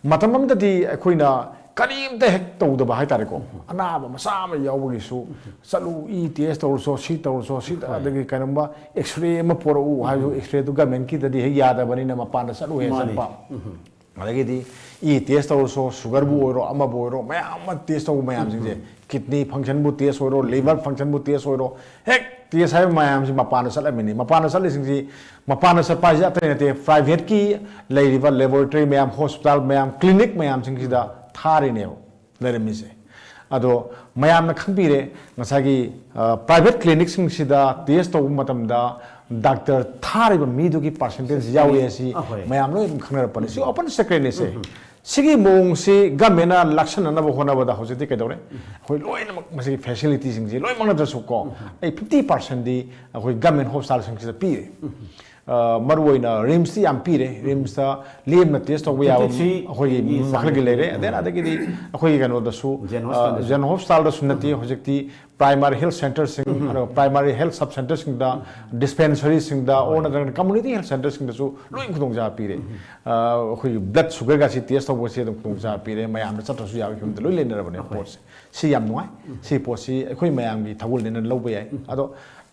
ꯃꯇꯝ ꯑꯃꯗꯗꯤ ꯑꯩꯈꯣꯏꯅ ꯀꯔꯤꯝꯇ ꯍꯦꯛ ꯇꯧꯗꯕ ꯍꯥꯏꯇꯥꯔꯦꯀꯣ, ꯑꯅꯥꯕ ꯃꯆꯥ ꯑꯃ ꯌꯥꯎꯕꯒꯤꯁꯨ ꯆꯠꯂꯨ, ꯏ test ꯇꯧꯔꯁꯨ, ꯁꯤ ꯇꯧꯔꯁꯨ, ꯁꯤ, ꯍꯣꯏ꯫ ꯑꯗꯒꯤ ꯀꯩꯅꯣꯝꯃ X-ray ꯑꯃ ꯄꯣꯔꯛꯎ ꯍꯥꯏꯔꯁꯨ, X-rayꯗꯨ governmentꯀꯤꯗꯗꯤ ꯍꯦꯛ ꯌꯥꯗꯕꯅꯤꯅ ꯃꯄꯥꯟꯗ ꯆꯠꯂꯨ ꯍꯦꯛ ꯃꯥꯅꯤ꯫ ꯆꯠꯄ꯫ ꯑꯗꯒꯤꯗꯤ ꯏ test ꯇꯧꯔꯁꯨ, sugarꯕꯨ ꯑꯣꯏꯔꯣ, ꯑꯃꯕꯨ ꯑꯣꯏꯔꯣ, ꯃꯌꯥꯝ ꯑꯃ test ꯇꯧꯕ ꯃꯌꯥꯝꯁꯤꯡꯁꯦ, kidney functionꯕꯨ test ꯑꯣꯏꯔꯣ, liver functionꯕꯨ test ꯑꯣꯏꯔꯣ, ꯍꯦꯛ test ꯍꯥꯏꯕ ꯃꯌꯥꯝꯁꯤ ꯃꯄꯥꯟꯗ ꯆꯠꯂꯝꯃꯤꯅꯤ꯫ ꯃꯄꯥꯟꯗ ꯆꯠꯂꯤꯁꯤꯡꯁꯤ, ꯃꯄꯥꯟꯗ ꯆꯠꯄ ꯍꯥꯏꯁꯦ ꯑꯇꯩ ꯅꯠꯇꯦ, privateꯀꯤ ꯂꯩꯔꯤꯕ laboratory ꯃꯌꯥꯝ, hospital ꯃꯌꯥꯝ, clinic ꯃꯌꯥꯝꯁꯤꯡꯁꯤꯗ ꯊꯥꯔꯤꯅꯦꯕ ꯂꯩꯔꯝꯃꯤꯁꯦ꯫ ꯑꯗꯣ ꯃꯌꯥꯝꯅ ꯈꯪꯕꯤꯔꯦ, ꯉꯁꯥꯏꯒꯤ, ꯑ, private clinicꯁꯤꯡꯁꯤꯗ test ꯇꯧꯕ ꯃꯇꯝꯗ doctor ꯊꯥꯔꯤꯕ ꯃꯤꯗꯨꯒꯤ percentage ꯌꯥꯎꯏ ꯍꯥꯏꯁꯤ ꯑꯍꯣꯏ꯫ ꯃꯌꯥꯝ ꯂꯣꯏ ꯑꯗꯨꯝ ꯈꯪꯅꯔꯛꯄꯅꯤ꯫ ꯁꯤ open secretꯅꯤꯁꯦ꯫ ꯁꯤꯒꯤ ꯃꯑꯣꯡꯁꯤ governmentꯅ ꯂꯥꯛꯁꯟꯅꯅꯕ ꯍꯣꯠꯅꯕꯗ ꯍꯧꯖꯤꯛꯇꯤ ꯀꯩꯗꯧꯔꯦ? ꯑꯩꯈꯣꯏ ꯂꯣꯏꯅꯃꯛ ꯃꯁꯤꯒꯤ facilityꯁꯤꯡꯁꯤ ꯂꯣꯏꯅꯃꯛ ꯅꯠꯇ꯭ꯔꯁꯨꯀꯣ, ꯑꯩ fifty percentꯗꯤ ꯑꯩꯈꯣꯏ government hospitalꯁꯤꯡꯁꯤꯗ ꯄꯤꯔꯦ꯫ ꯑ, ꯃꯔꯨꯑꯣꯏꯅ RIMSꯇꯤ ꯌꯥꯝ ꯄꯤꯔꯦ꯫ RIMSꯇ ꯂꯦꯝꯅ test ꯇꯧꯕ ꯌꯥꯕ fifty-threeꯒꯤ ꯑꯩꯈꯣꯏꯒꯤ ꯆꯥꯡ ꯃꯈꯜꯒꯤ ꯂꯩꯔꯦ꯫ ꯄꯤꯔꯦ꯫ Then ꯑꯗꯒꯤꯗꯤ ꯑꯩꯈꯣꯏꯒꯤ ꯀꯩꯅꯣꯗꯁꯨ, Jain ꯑ, hospitalꯗꯁꯨ꯫ Jain hospitalꯗꯁꯨ ꯅꯠꯇꯦ, ꯍꯧꯖꯤꯛꯇꯤ primary health centreꯁꯤꯡ, ꯑꯗꯨꯒ primary health sub centreꯁꯤꯡꯗ, dispensaryꯁꯤꯡꯗ, or ꯅꯠꯇ꯭ꯔꯒꯅ community health centreꯁꯤꯡꯗꯁꯨ ꯂꯣꯏ ꯈꯨꯗꯣꯡꯆꯥꯕ ꯄꯤꯔꯦ꯫ ꯑ, ꯑꯩꯈꯣꯏꯒꯤ blood sugarꯒꯁꯤ test ꯇꯧꯕꯁꯤ ꯑꯗꯨꯝ ꯈꯨꯗꯣꯡꯆꯥꯕ ꯄꯤꯔꯦ, ꯃꯌꯥꯝꯗ ꯆꯠꯇ꯭ꯔꯁꯨ ꯌꯥꯕꯒꯤ ꯐꯤꯕꯝꯗ ꯂꯣꯏ ꯂꯩꯅꯔꯕꯅꯦ ꯄꯣꯠꯁꯦ꯫ ꯁꯤ ꯌꯥꯝ ꯅꯨꯡꯉꯥꯏ꯫ ꯁꯤ ꯄꯣꯠꯁꯤ ꯑꯩꯈꯣꯏ ꯃꯌꯥꯝꯒꯤ ꯊꯧꯒꯜꯅꯦꯅ ꯂꯧꯕ ꯌꯥꯏ꯫ ꯑꯗꯣ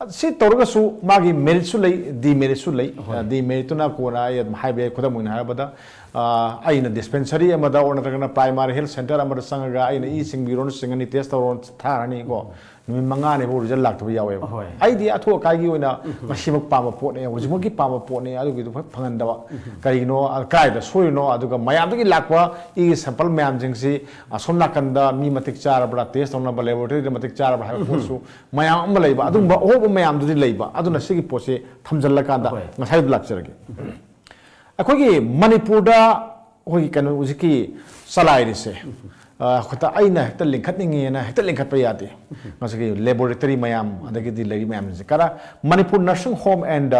ꯁꯤ ꯇꯧꯔꯒꯁꯨ ꯃꯥꯒꯤ meritꯁꯨ ꯂꯩ, demeritꯁꯨ ꯂꯩ꯫ ꯍꯣꯏ꯫ Demeritꯇꯨꯅ ꯀꯣꯟꯅ ꯑꯩ ꯑꯗꯨꯝ ꯍꯥꯏꯕ ꯌꯥꯏ, ꯈꯨꯗꯝ ꯑꯣꯏꯅ ꯍꯥꯏꯔꯕꯗ, ꯑ, ꯑꯩꯅ dispensary ꯑꯃꯗ or ꯅꯠꯇ꯭ꯔꯒꯅ primary health centre ꯑꯃꯗ ꯆꯪꯉꯒ ꯑꯩꯅ ꯏ ꯆꯤꯡꯕꯤꯔꯣꯅ ꯆꯤꯡꯉꯅꯤ, test ꯇꯧꯔꯣꯅ ꯊꯥꯔꯅꯤꯀꯣ꯫ ꯅꯨꯃꯤꯠ ꯃꯉꯥꯅꯤ ꯐꯥꯎ ꯔꯤꯖꯜ ꯂꯥꯛꯇꯕ ꯌꯥꯎꯋꯦꯕ꯫ ꯍꯣꯏ꯫ ꯑꯩꯗꯤ ꯑꯊꯨ ꯑꯀꯥꯏꯒꯤ ꯑꯣꯏꯅ ꯉꯁꯤꯃꯛ ꯄꯥꯝꯕ ꯄꯣꯠꯅꯦ, ꯍꯧꯖꯤꯛꯃꯛꯀꯤ ꯄꯥꯝꯕ ꯄꯣꯠꯅꯦ, ꯑꯗꯨꯒꯤꯗꯨ ꯐ- ꯐꯪꯍꯟꯗꯕ꯫ ꯀꯔꯤꯒꯤꯅꯣ? ꯑ, ꯀꯗꯥꯏꯗ ꯁꯣꯏꯔꯤꯅꯣ? ꯑꯗꯨꯒ ꯃꯌꯥꯝꯗꯒꯤ ꯂꯥꯛꯄ ꯏꯒꯤ ꯁꯦꯝꯄꯜ ꯃꯌꯥꯝꯁꯤꯡꯁꯤ ꯑꯁꯣꯝ ꯅꯥꯀꯟꯗ ꯃꯤ ꯃꯇꯤꯛ ꯆꯥꯔꯕ꯭ꯔꯥ, ꯇꯦꯁ ꯇꯧꯅꯕ ꯂꯦꯕꯣꯔꯦꯇꯔꯤꯗ ꯃꯇꯤꯛ ꯆꯥꯔꯕ꯭ꯔꯥ ꯍꯥꯏꯕ ꯄꯣꯠꯁꯨ ꯃꯌꯥꯝ ꯑꯃ ꯂꯩꯕ꯫ ꯑꯗꯨꯒꯨꯝꯕ ꯑꯍꯣꯕ ꯃꯌꯥꯝꯗꯨꯗꯤ ꯂꯩꯕ꯫ ꯑꯗꯨꯅ ꯁꯤꯒꯤ ꯄꯣꯠꯁꯦ ꯊꯝꯖꯤꯜꯂꯀꯥꯟꯗ ꯍꯣꯏ꯫ ꯉꯁꯥꯏꯗꯨ ꯂꯥꯛꯆꯔꯒꯦ꯫ ꯑꯩꯈꯣꯏꯒꯤ ꯃꯅꯤꯄꯨꯔꯗ ꯑꯩꯈꯣꯏꯒꯤ ꯀꯩꯅꯣ ꯍꯧꯖꯤꯛꯀꯤ ꯆꯂꯥꯏꯔꯤꯁꯦ, ꯑ, ꯈꯛꯇ ꯑꯩꯅ ꯍꯦꯛꯇ ꯂꯤꯡꯈꯠꯅꯤꯡꯉꯦꯅ ꯍꯦꯛꯇ ꯂꯤꯡꯈꯠꯄ ꯌꯥꯗꯦ꯫ ꯉꯁꯤꯒꯤ ꯂꯦꯕꯣꯔꯦꯇꯔꯤ ꯃꯌꯥꯝ, ꯑꯗꯒꯤꯗꯤ ꯂꯩꯔꯤ ꯃꯌꯥꯝꯁꯦ ꯈꯔ, Manipur Nursing Home and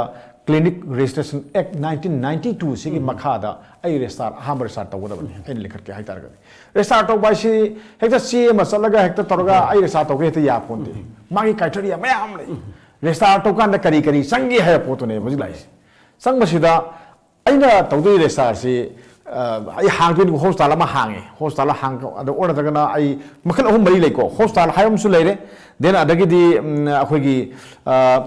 Clinic Registration Act nineteen ninety two ꯁꯤꯒꯤ ꯃꯈꯥꯗ ꯑꯩ ꯔꯦꯖꯤꯁꯇꯥꯔ, ꯑꯍꯥꯟꯕ ꯔꯦꯖꯤꯁꯇꯥꯔ ꯇꯧꯒꯗꯕꯅꯤ, ꯑꯩꯅ ꯂꯤꯡꯈꯠꯀꯦ ꯍꯥꯏꯇꯥꯔꯒꯗꯤ꯫ ꯔꯦꯖꯤꯁꯇꯥꯔ ꯇꯧꯕ ꯍꯥꯏꯁꯤ ꯍꯦꯛꯇ ꯆꯦ ꯑꯃ ꯆꯠꯂꯒ ꯍꯦꯛꯇ ꯇꯧꯔꯒ ꯑꯩ ꯔꯦꯖꯤꯁꯇꯥꯔ ꯇꯧꯒꯦ ꯍꯦꯛꯇ ꯌꯥꯄꯣꯟꯇꯦ꯫ ꯃꯥꯒꯤ ꯀ꯭ꯔꯥꯏꯇꯦꯔꯤꯌꯥ ꯃꯌꯥꯝ ꯑꯃ ꯂꯩ꯫ ꯔꯦꯖꯤꯁꯇꯥꯔ ꯇꯧꯀꯥꯟꯗ ꯀꯔꯤ ꯀꯔꯤ ꯆꯪꯒꯦ ꯍꯥꯏꯕ ꯄꯣꯠꯇꯨꯅꯦꯕ ꯍꯧꯖꯤꯛ ꯂꯥꯛꯏꯁꯦ꯫ ꯆꯪꯕꯁꯤꯗ ꯑꯩꯅ ꯇꯧꯗꯣꯏ ꯔꯦꯖꯤꯁꯇꯥꯔꯁꯤ, ꯑ, ꯑꯩ ꯍꯥꯡꯗꯣꯏꯅꯤ, ꯍꯣꯁꯄꯤꯇꯥꯜ ꯑꯃ ꯍꯥꯡꯉꯦ꯫ ꯍꯣꯁꯄꯤꯇꯥꯜ ꯍꯥꯡ-, ꯑꯗꯨ ꯑꯣꯏꯔꯒꯅ ꯑꯩ ꯃꯈꯜ ꯑꯍꯨꯝ ꯃꯔꯤ ꯂꯩꯀꯣ꯫ ꯍꯣꯁꯄꯤꯇꯥꯜ ꯍꯥꯏꯕ ꯑꯃꯁꯨ ꯂꯩꯔꯦ, then ꯑꯗꯒꯤꯗꯤ, ꯎꯝ, ꯑꯩꯈꯣꯏꯒꯤ, ꯑ,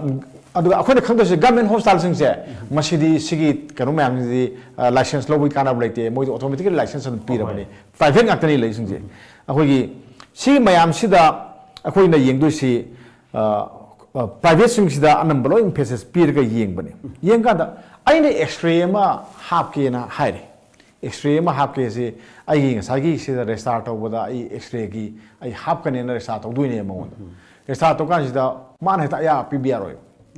ꯑꯗꯨꯒ ꯑꯩꯈꯣꯏꯅ ꯈꯪꯗꯣꯏꯁꯦ ꯒꯚꯔꯟꯃꯦꯟ ꯍꯣꯁꯄꯤꯇꯥꯜꯁꯤꯡꯁꯦ, ꯃꯁꯤꯗꯤ ꯁꯤꯒꯤ ꯀꯩꯅꯣ ꯃꯌꯥꯝꯁꯤꯗꯤ, ꯑ, ꯂꯥꯏꯁꯦꯟꯁ ꯂꯧꯕꯒꯤ ꯀꯥꯟꯅꯕ ꯂꯩꯇꯦ, ꯃꯣꯏꯗꯤ ꯑꯣꯇꯣꯃꯦꯇꯤꯀꯦꯂꯤ ꯂꯥꯏꯁꯦꯟꯁ ꯑꯗꯨꯝ ꯄꯤꯔꯕꯅꯤ, ꯄ꯭ꯔꯥꯏꯚꯦꯠ ꯉꯥꯛꯇꯅꯤ ꯂꯩꯁꯤꯡꯁꯦ꯫ ꯑꯩꯈꯣꯏꯒꯤ ꯁꯤꯒꯤ ꯃꯌꯥꯝꯁꯤꯗ ꯑꯩꯈꯣꯏꯅ ꯌꯦꯡꯗꯣꯏꯁꯤ, ꯑ, ꯑ, ꯄ꯭ꯔꯥꯏꯚꯦꯠꯁꯤꯡꯁꯤꯗ ꯑꯅꯝꯕ ꯂꯣꯏ ꯏꯝꯐꯦꯁꯤꯁ ꯄꯤꯔꯒ ꯌꯦꯡꯕꯅꯤ꯫ ꯌꯦꯡꯀꯥꯟꯗ ꯑꯩꯅ ꯑꯦꯛꯁꯔꯦ ꯑꯃ ꯍꯥꯞꯀꯦꯅ ꯍꯥꯏꯔꯦ꯫ ꯑꯦꯛꯁꯔꯦ ꯑꯃ ꯍꯥꯞꯀꯦꯁꯤ ꯑꯩꯒꯤ ꯉꯁꯥꯏꯒꯤ ꯁꯤꯗ ꯔꯦꯖꯤꯁꯇꯥꯔ ꯇꯧꯕꯗ ꯑꯩ ꯑꯦꯛꯁꯔꯦꯒꯤ ꯑꯩ ꯍꯥꯞꯀꯅꯦꯅ ꯔꯦꯖꯤꯁꯇꯥꯔ ꯇꯧꯗꯣꯏꯅꯦ ꯃꯉꯣꯟꯗ꯫ ꯔꯦꯖꯤꯁꯇꯥꯔ ꯇꯧꯀꯥꯟꯁꯤꯗ ꯃꯥꯅ ꯍꯦꯛꯇ ꯑꯌꯥꯕ ꯄꯤꯕ ꯌꯥꯔꯣꯏ꯫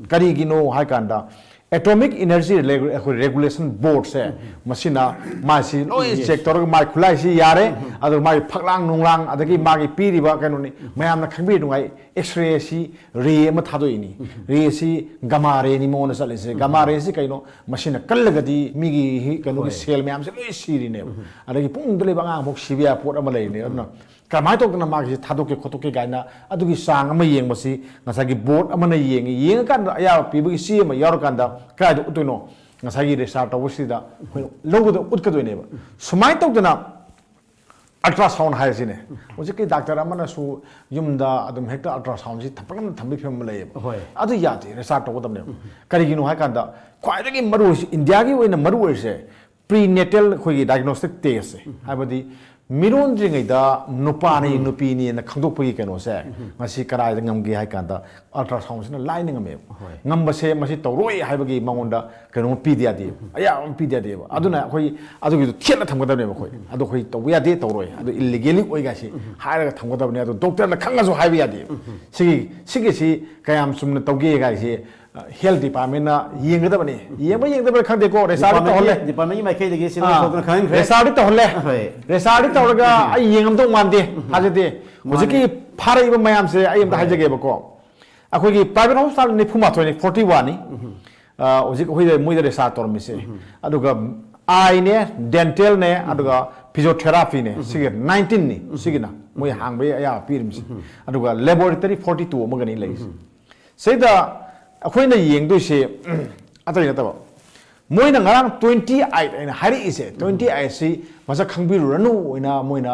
ꯀꯔꯤꯒꯤꯅꯣ ꯍꯥꯏ ꯀꯥꯟꯗ ꯑꯦꯇꯣꯃꯤꯛ ꯏꯅꯔꯖꯤ ꯑꯩꯈꯣꯏ ꯔꯦꯒꯨꯂꯦꯁꯟ ꯕꯣꯔꯗꯁꯦ, ꯃꯁꯤꯅ ꯃꯥꯁꯤ ꯂꯣꯏ ꯆꯦꯛ ꯇꯧꯔꯒ ꯃꯥꯒꯤ ꯈꯨꯠꯂꯥꯏꯁꯤ ꯌꯥꯔꯦ, ꯑꯗꯨꯒ ꯃꯥꯒꯤ ꯐꯛꯂꯥꯡ ꯅꯨꯡꯂꯥꯡ ꯑꯗꯒꯤ ꯃꯥꯒꯤ ꯄꯤꯔꯤꯕ ꯀꯩꯅꯣꯅꯤ꯫ ꯃꯌꯥꯝꯅ ꯈꯪꯕꯤꯅꯉꯥꯏ ꯑꯦꯛꯁꯔꯦ ꯑꯁꯤ ꯔꯦ ꯑꯃ ꯊꯥꯗꯣꯛꯏꯅꯤ꯫ ꯔꯦ ꯑꯁꯤ ꯒꯃꯥ ꯔꯦꯅꯤ ꯃꯉꯣꯟꯗ ꯆꯠꯂꯤꯁꯦ꯫ ꯒꯃꯥ ꯔꯦ ꯑꯁꯤ ꯀꯩꯅꯣ? ꯃꯁꯤꯅ ꯀꯜꯂꯒꯗꯤ ꯃꯤꯒꯤ ꯍꯤ-, ꯀꯩꯅꯣꯒꯤ ꯍꯣꯏ꯫ ꯁꯦꯜ ꯃꯌꯥꯝꯁꯦ ꯂꯣꯏ ꯁꯤꯔꯤꯅꯦꯕ꯫ ꯑꯗꯒꯤ ꯄꯨꯡꯗ ꯂꯩꯕ ꯑꯉꯥꯡ ꯐꯥꯎ ꯁꯤꯕ ꯌꯥꯕ ꯄꯣꯠ ꯑꯃ ꯂꯩꯔꯤꯅꯦ꯫ ꯑꯗꯨꯅ ꯀꯔꯝꯍꯥꯏꯅ ꯇꯧꯗꯅ ꯃꯥꯒꯤꯁꯤ ꯊꯥꯗꯣꯛꯀꯦ ꯈꯣꯠꯇꯣꯛꯀꯦ ꯀꯥꯏꯅ ꯑꯗꯨꯒꯤ ꯆꯥꯡ ꯑꯃ ꯌꯦꯡꯕꯁꯤ ꯉꯁꯥꯏꯒꯤ ꯕꯣꯔꯗ ꯑꯃꯅ ꯌꯦꯡꯉꯤ꯫ ꯌꯦꯡꯉꯀꯥꯟꯗ ꯑꯌꯥꯕ ꯄꯤꯕꯒꯤ ꯆꯦ ꯑꯃ ꯌꯥꯎꯔꯀꯥꯟꯗ ꯀꯗꯥꯏꯗ ꯎꯠꯇꯣꯏꯅꯣ? ꯉꯁꯥꯏꯒꯤ ꯔꯦꯖꯤꯁꯇꯥꯔ ꯇꯧꯕꯁꯤꯗ ꯑꯩꯈꯣꯏꯅ ꯂꯧꯒꯗ ꯎꯠꯀꯗꯣꯏꯅꯦꯕ꯫ ꯁꯨꯃꯥꯏꯅ ꯇꯧꯗꯅ ꯑꯜꯇ꯭ꯔꯥꯁꯥꯎꯟ ꯍꯥꯏꯔꯁꯤꯅꯦ, ꯍꯧꯖꯤꯛꯀꯤ ꯗꯥꯛꯇꯔ ꯑꯃꯅꯁꯨ ꯌꯨꯝꯗ ꯑꯗꯨꯝ ꯍꯦꯛꯇ ꯑꯜꯇ꯭ꯔꯥꯁꯥꯎꯟꯁꯤ ꯊꯝ-, ꯄꯪꯊꯝ ꯊꯝꯕꯒꯤ ꯐꯤꯕꯝ ꯑꯃ ꯂꯩꯌꯦꯕ꯫ ꯍꯣꯏ꯫ ꯑꯗꯨ ꯌꯥꯗꯦ, ꯔꯦꯖꯤꯁꯇꯥꯔ ꯇꯧꯒꯗꯕꯅꯦꯕ꯫ ꯀꯔꯤꯒꯤꯅꯣ ꯍꯥꯏ ꯀꯥꯟꯗ ꯈ꯭ꯋꯥꯏꯗꯒꯤ ꯃꯔꯨ ꯑꯣꯏꯔꯤꯁꯤ, ꯏꯟꯗꯤꯌꯥꯒꯤ ꯑꯣꯏꯅ ꯃꯔꯨ ꯑꯣꯏꯔꯤꯁꯦ, ꯄ꯭ꯔꯤ ꯅꯦꯇꯦꯜ ꯑꯩꯈꯣꯏꯒꯤ ꯗꯥꯏꯒꯅꯣꯁꯇꯤꯛ ꯇꯦꯁꯁꯦ, ꯍꯥꯏꯕꯗꯤ ꯃꯤꯔꯣꯟꯗ꯭ꯔꯤꯉꯩꯗ ꯅꯨꯄꯥꯅꯤ ꯅꯨꯄꯤꯅꯤꯅ ꯈꯪꯗꯣꯛꯄꯒꯤ ꯀꯩꯅꯣꯁꯦ ꯉꯁꯤ ꯀꯗꯥꯏꯗ ꯉꯝꯒꯦ ꯍꯥꯏ ꯀꯥꯟꯗ, ꯑꯜꯇ꯭ꯔꯥꯁꯥꯎꯟꯁꯤꯅ ꯂꯥꯏꯅ ꯉꯝꯃꯦꯕ꯫ ꯍꯣꯏ꯫ ꯉꯝꯕꯁꯦ ꯃꯁꯤ ꯇꯧꯔꯣꯏ ꯍꯥꯏꯕꯒꯤ ꯃꯉꯣꯟꯗ ꯀꯩꯅꯣꯝꯃ ꯄꯤꯗ ꯌꯥꯗꯦꯕ, ꯑꯌꯥꯕ ꯑꯃ ꯄꯤꯗ ꯌꯥꯗꯦꯕ꯫ ꯑꯗꯨꯅ ꯑꯩꯈꯣꯏ ꯑꯗꯨꯒꯤꯗꯣ ꯊꯦꯠꯅ ꯊꯝꯒꯗꯕꯅꯦꯕ꯫ ꯑꯩꯈꯣꯏ ꯑꯗꯣ ꯑꯩꯈꯣꯏ ꯇꯧꯕ ꯌꯥꯗꯦ, ꯇꯧꯔꯣꯏ, ꯑꯗꯨ ꯏꯜꯂꯤꯒꯦꯂꯤ ꯑꯣꯏ ꯀꯥꯏꯁꯤ ꯍꯥꯏꯔꯒ ꯊꯝꯒꯗꯕꯅꯦ꯫ ꯑꯗꯣ ꯗꯣꯛꯇꯔꯅ ꯈꯪꯉꯁꯨ ꯍꯥꯏꯕ ꯌꯥꯗꯦ꯫ ꯁꯤꯒꯤ ꯁꯤꯒꯤꯁꯤ ꯀꯌꯥꯝ ꯆꯨꯝꯅ ꯇꯧꯒꯦ ꯀꯥꯏꯁꯤ ꯍꯦꯜꯊ ꯗꯤꯄꯥꯔꯠꯃꯦꯟꯅ ꯌꯦꯡꯒꯗꯕꯅꯤ꯫ ꯌꯦꯡꯕ ꯌꯦꯡꯗꯕ꯭ꯔꯥ ꯈꯪꯗꯦꯀꯣ, ꯔꯦꯁꯥꯔꯗꯤ ꯇꯧꯍꯜꯂꯦ꯫ ꯗꯤꯄꯥꯔꯠꯃꯦꯟꯒꯤ ꯃꯥꯏꯀꯩꯗꯒꯤ ꯁꯤꯃ ꯑꯥ, ꯁꯣꯛꯇꯅ ꯈꯪꯍꯟꯈ꯭ꯔꯦ꯫ ꯔꯦꯁꯥꯔꯗꯤ ꯇꯧꯍꯜꯂꯦ꯫ ꯍꯣꯏ꯫ ꯔꯦꯁꯥꯔꯗꯤ ꯇꯧꯔꯒ ꯑꯩ ꯌꯦꯡꯉꯝꯗꯧ ꯃꯥꯟꯗꯦ ꯊꯥꯖꯗꯦ꯫ ꯍꯧꯖꯤꯛꯀꯤ ꯐꯥꯔꯛꯏꯕ ꯃꯌꯥꯝꯁꯦ ꯑꯩ ꯑꯝꯇ ꯍꯥꯏꯖꯒꯦꯕꯀꯣ꯫ ꯑꯩꯈꯣꯏꯒꯤ ꯄ꯭ꯔꯥꯏꯚꯦꯠ ꯍꯣꯁꯄꯤꯇꯥꯜ ꯅꯤꯐꯨ ꯃꯥꯊꯣꯏꯅꯤ, ꯐꯣꯔꯇꯤ ꯋꯥꯟꯅꯤ꯫ ꯑꯥ, ꯍꯧꯖꯤꯛ ꯑꯩꯈꯣꯏꯗ ꯃꯣꯏꯗ ꯔꯦꯁꯥꯔ ꯇꯧꯔꯝꯃꯤꯁꯦ꯫ ꯑꯗꯨꯒ ꯑꯥꯏꯅꯦ, ꯗꯦꯟꯇꯦꯜꯅꯦ, ꯑꯗꯨꯒ ꯐꯤꯖꯣꯊꯦꯔꯥꯄꯤꯅꯦ꯫ ꯁꯤꯒꯤ ꯅꯥꯏꯟꯇꯤꯟꯅꯤ꯫ ꯁꯤꯒꯤꯅ ꯃꯣꯏ ꯍꯥꯡꯕꯒꯤ ꯑꯌꯥꯕ ꯄꯤꯔꯤꯕꯁꯦ꯫ ꯑꯗꯨꯒ ꯂꯦꯕꯣꯔꯦꯇꯔꯤ ꯐꯣꯔꯇꯤ ꯇꯨ ꯑꯃꯒꯅꯤ ꯂꯩꯔꯤꯁꯦ꯫ ꯁꯤꯗ ꯑꯩꯈꯣꯏꯅ ꯌꯦꯡꯗꯣꯏꯁꯦ ꯑꯇꯩ ꯅꯠꯇꯕ, ꯃꯣꯏꯅ ꯉꯔꯥꯡ ꯇ꯭ꯋꯦꯟꯇꯤ ꯑꯩꯠ ꯑꯩꯅ ꯍꯥꯏꯔꯛꯏꯁꯦ, ꯇ꯭ꯋꯦꯟꯇꯤ ꯑꯩꯠꯁꯤ ꯃꯁꯛ ꯈꯪꯕꯤꯔꯨꯔꯅꯨ ꯑꯣꯏꯅ ꯃꯣꯏꯅ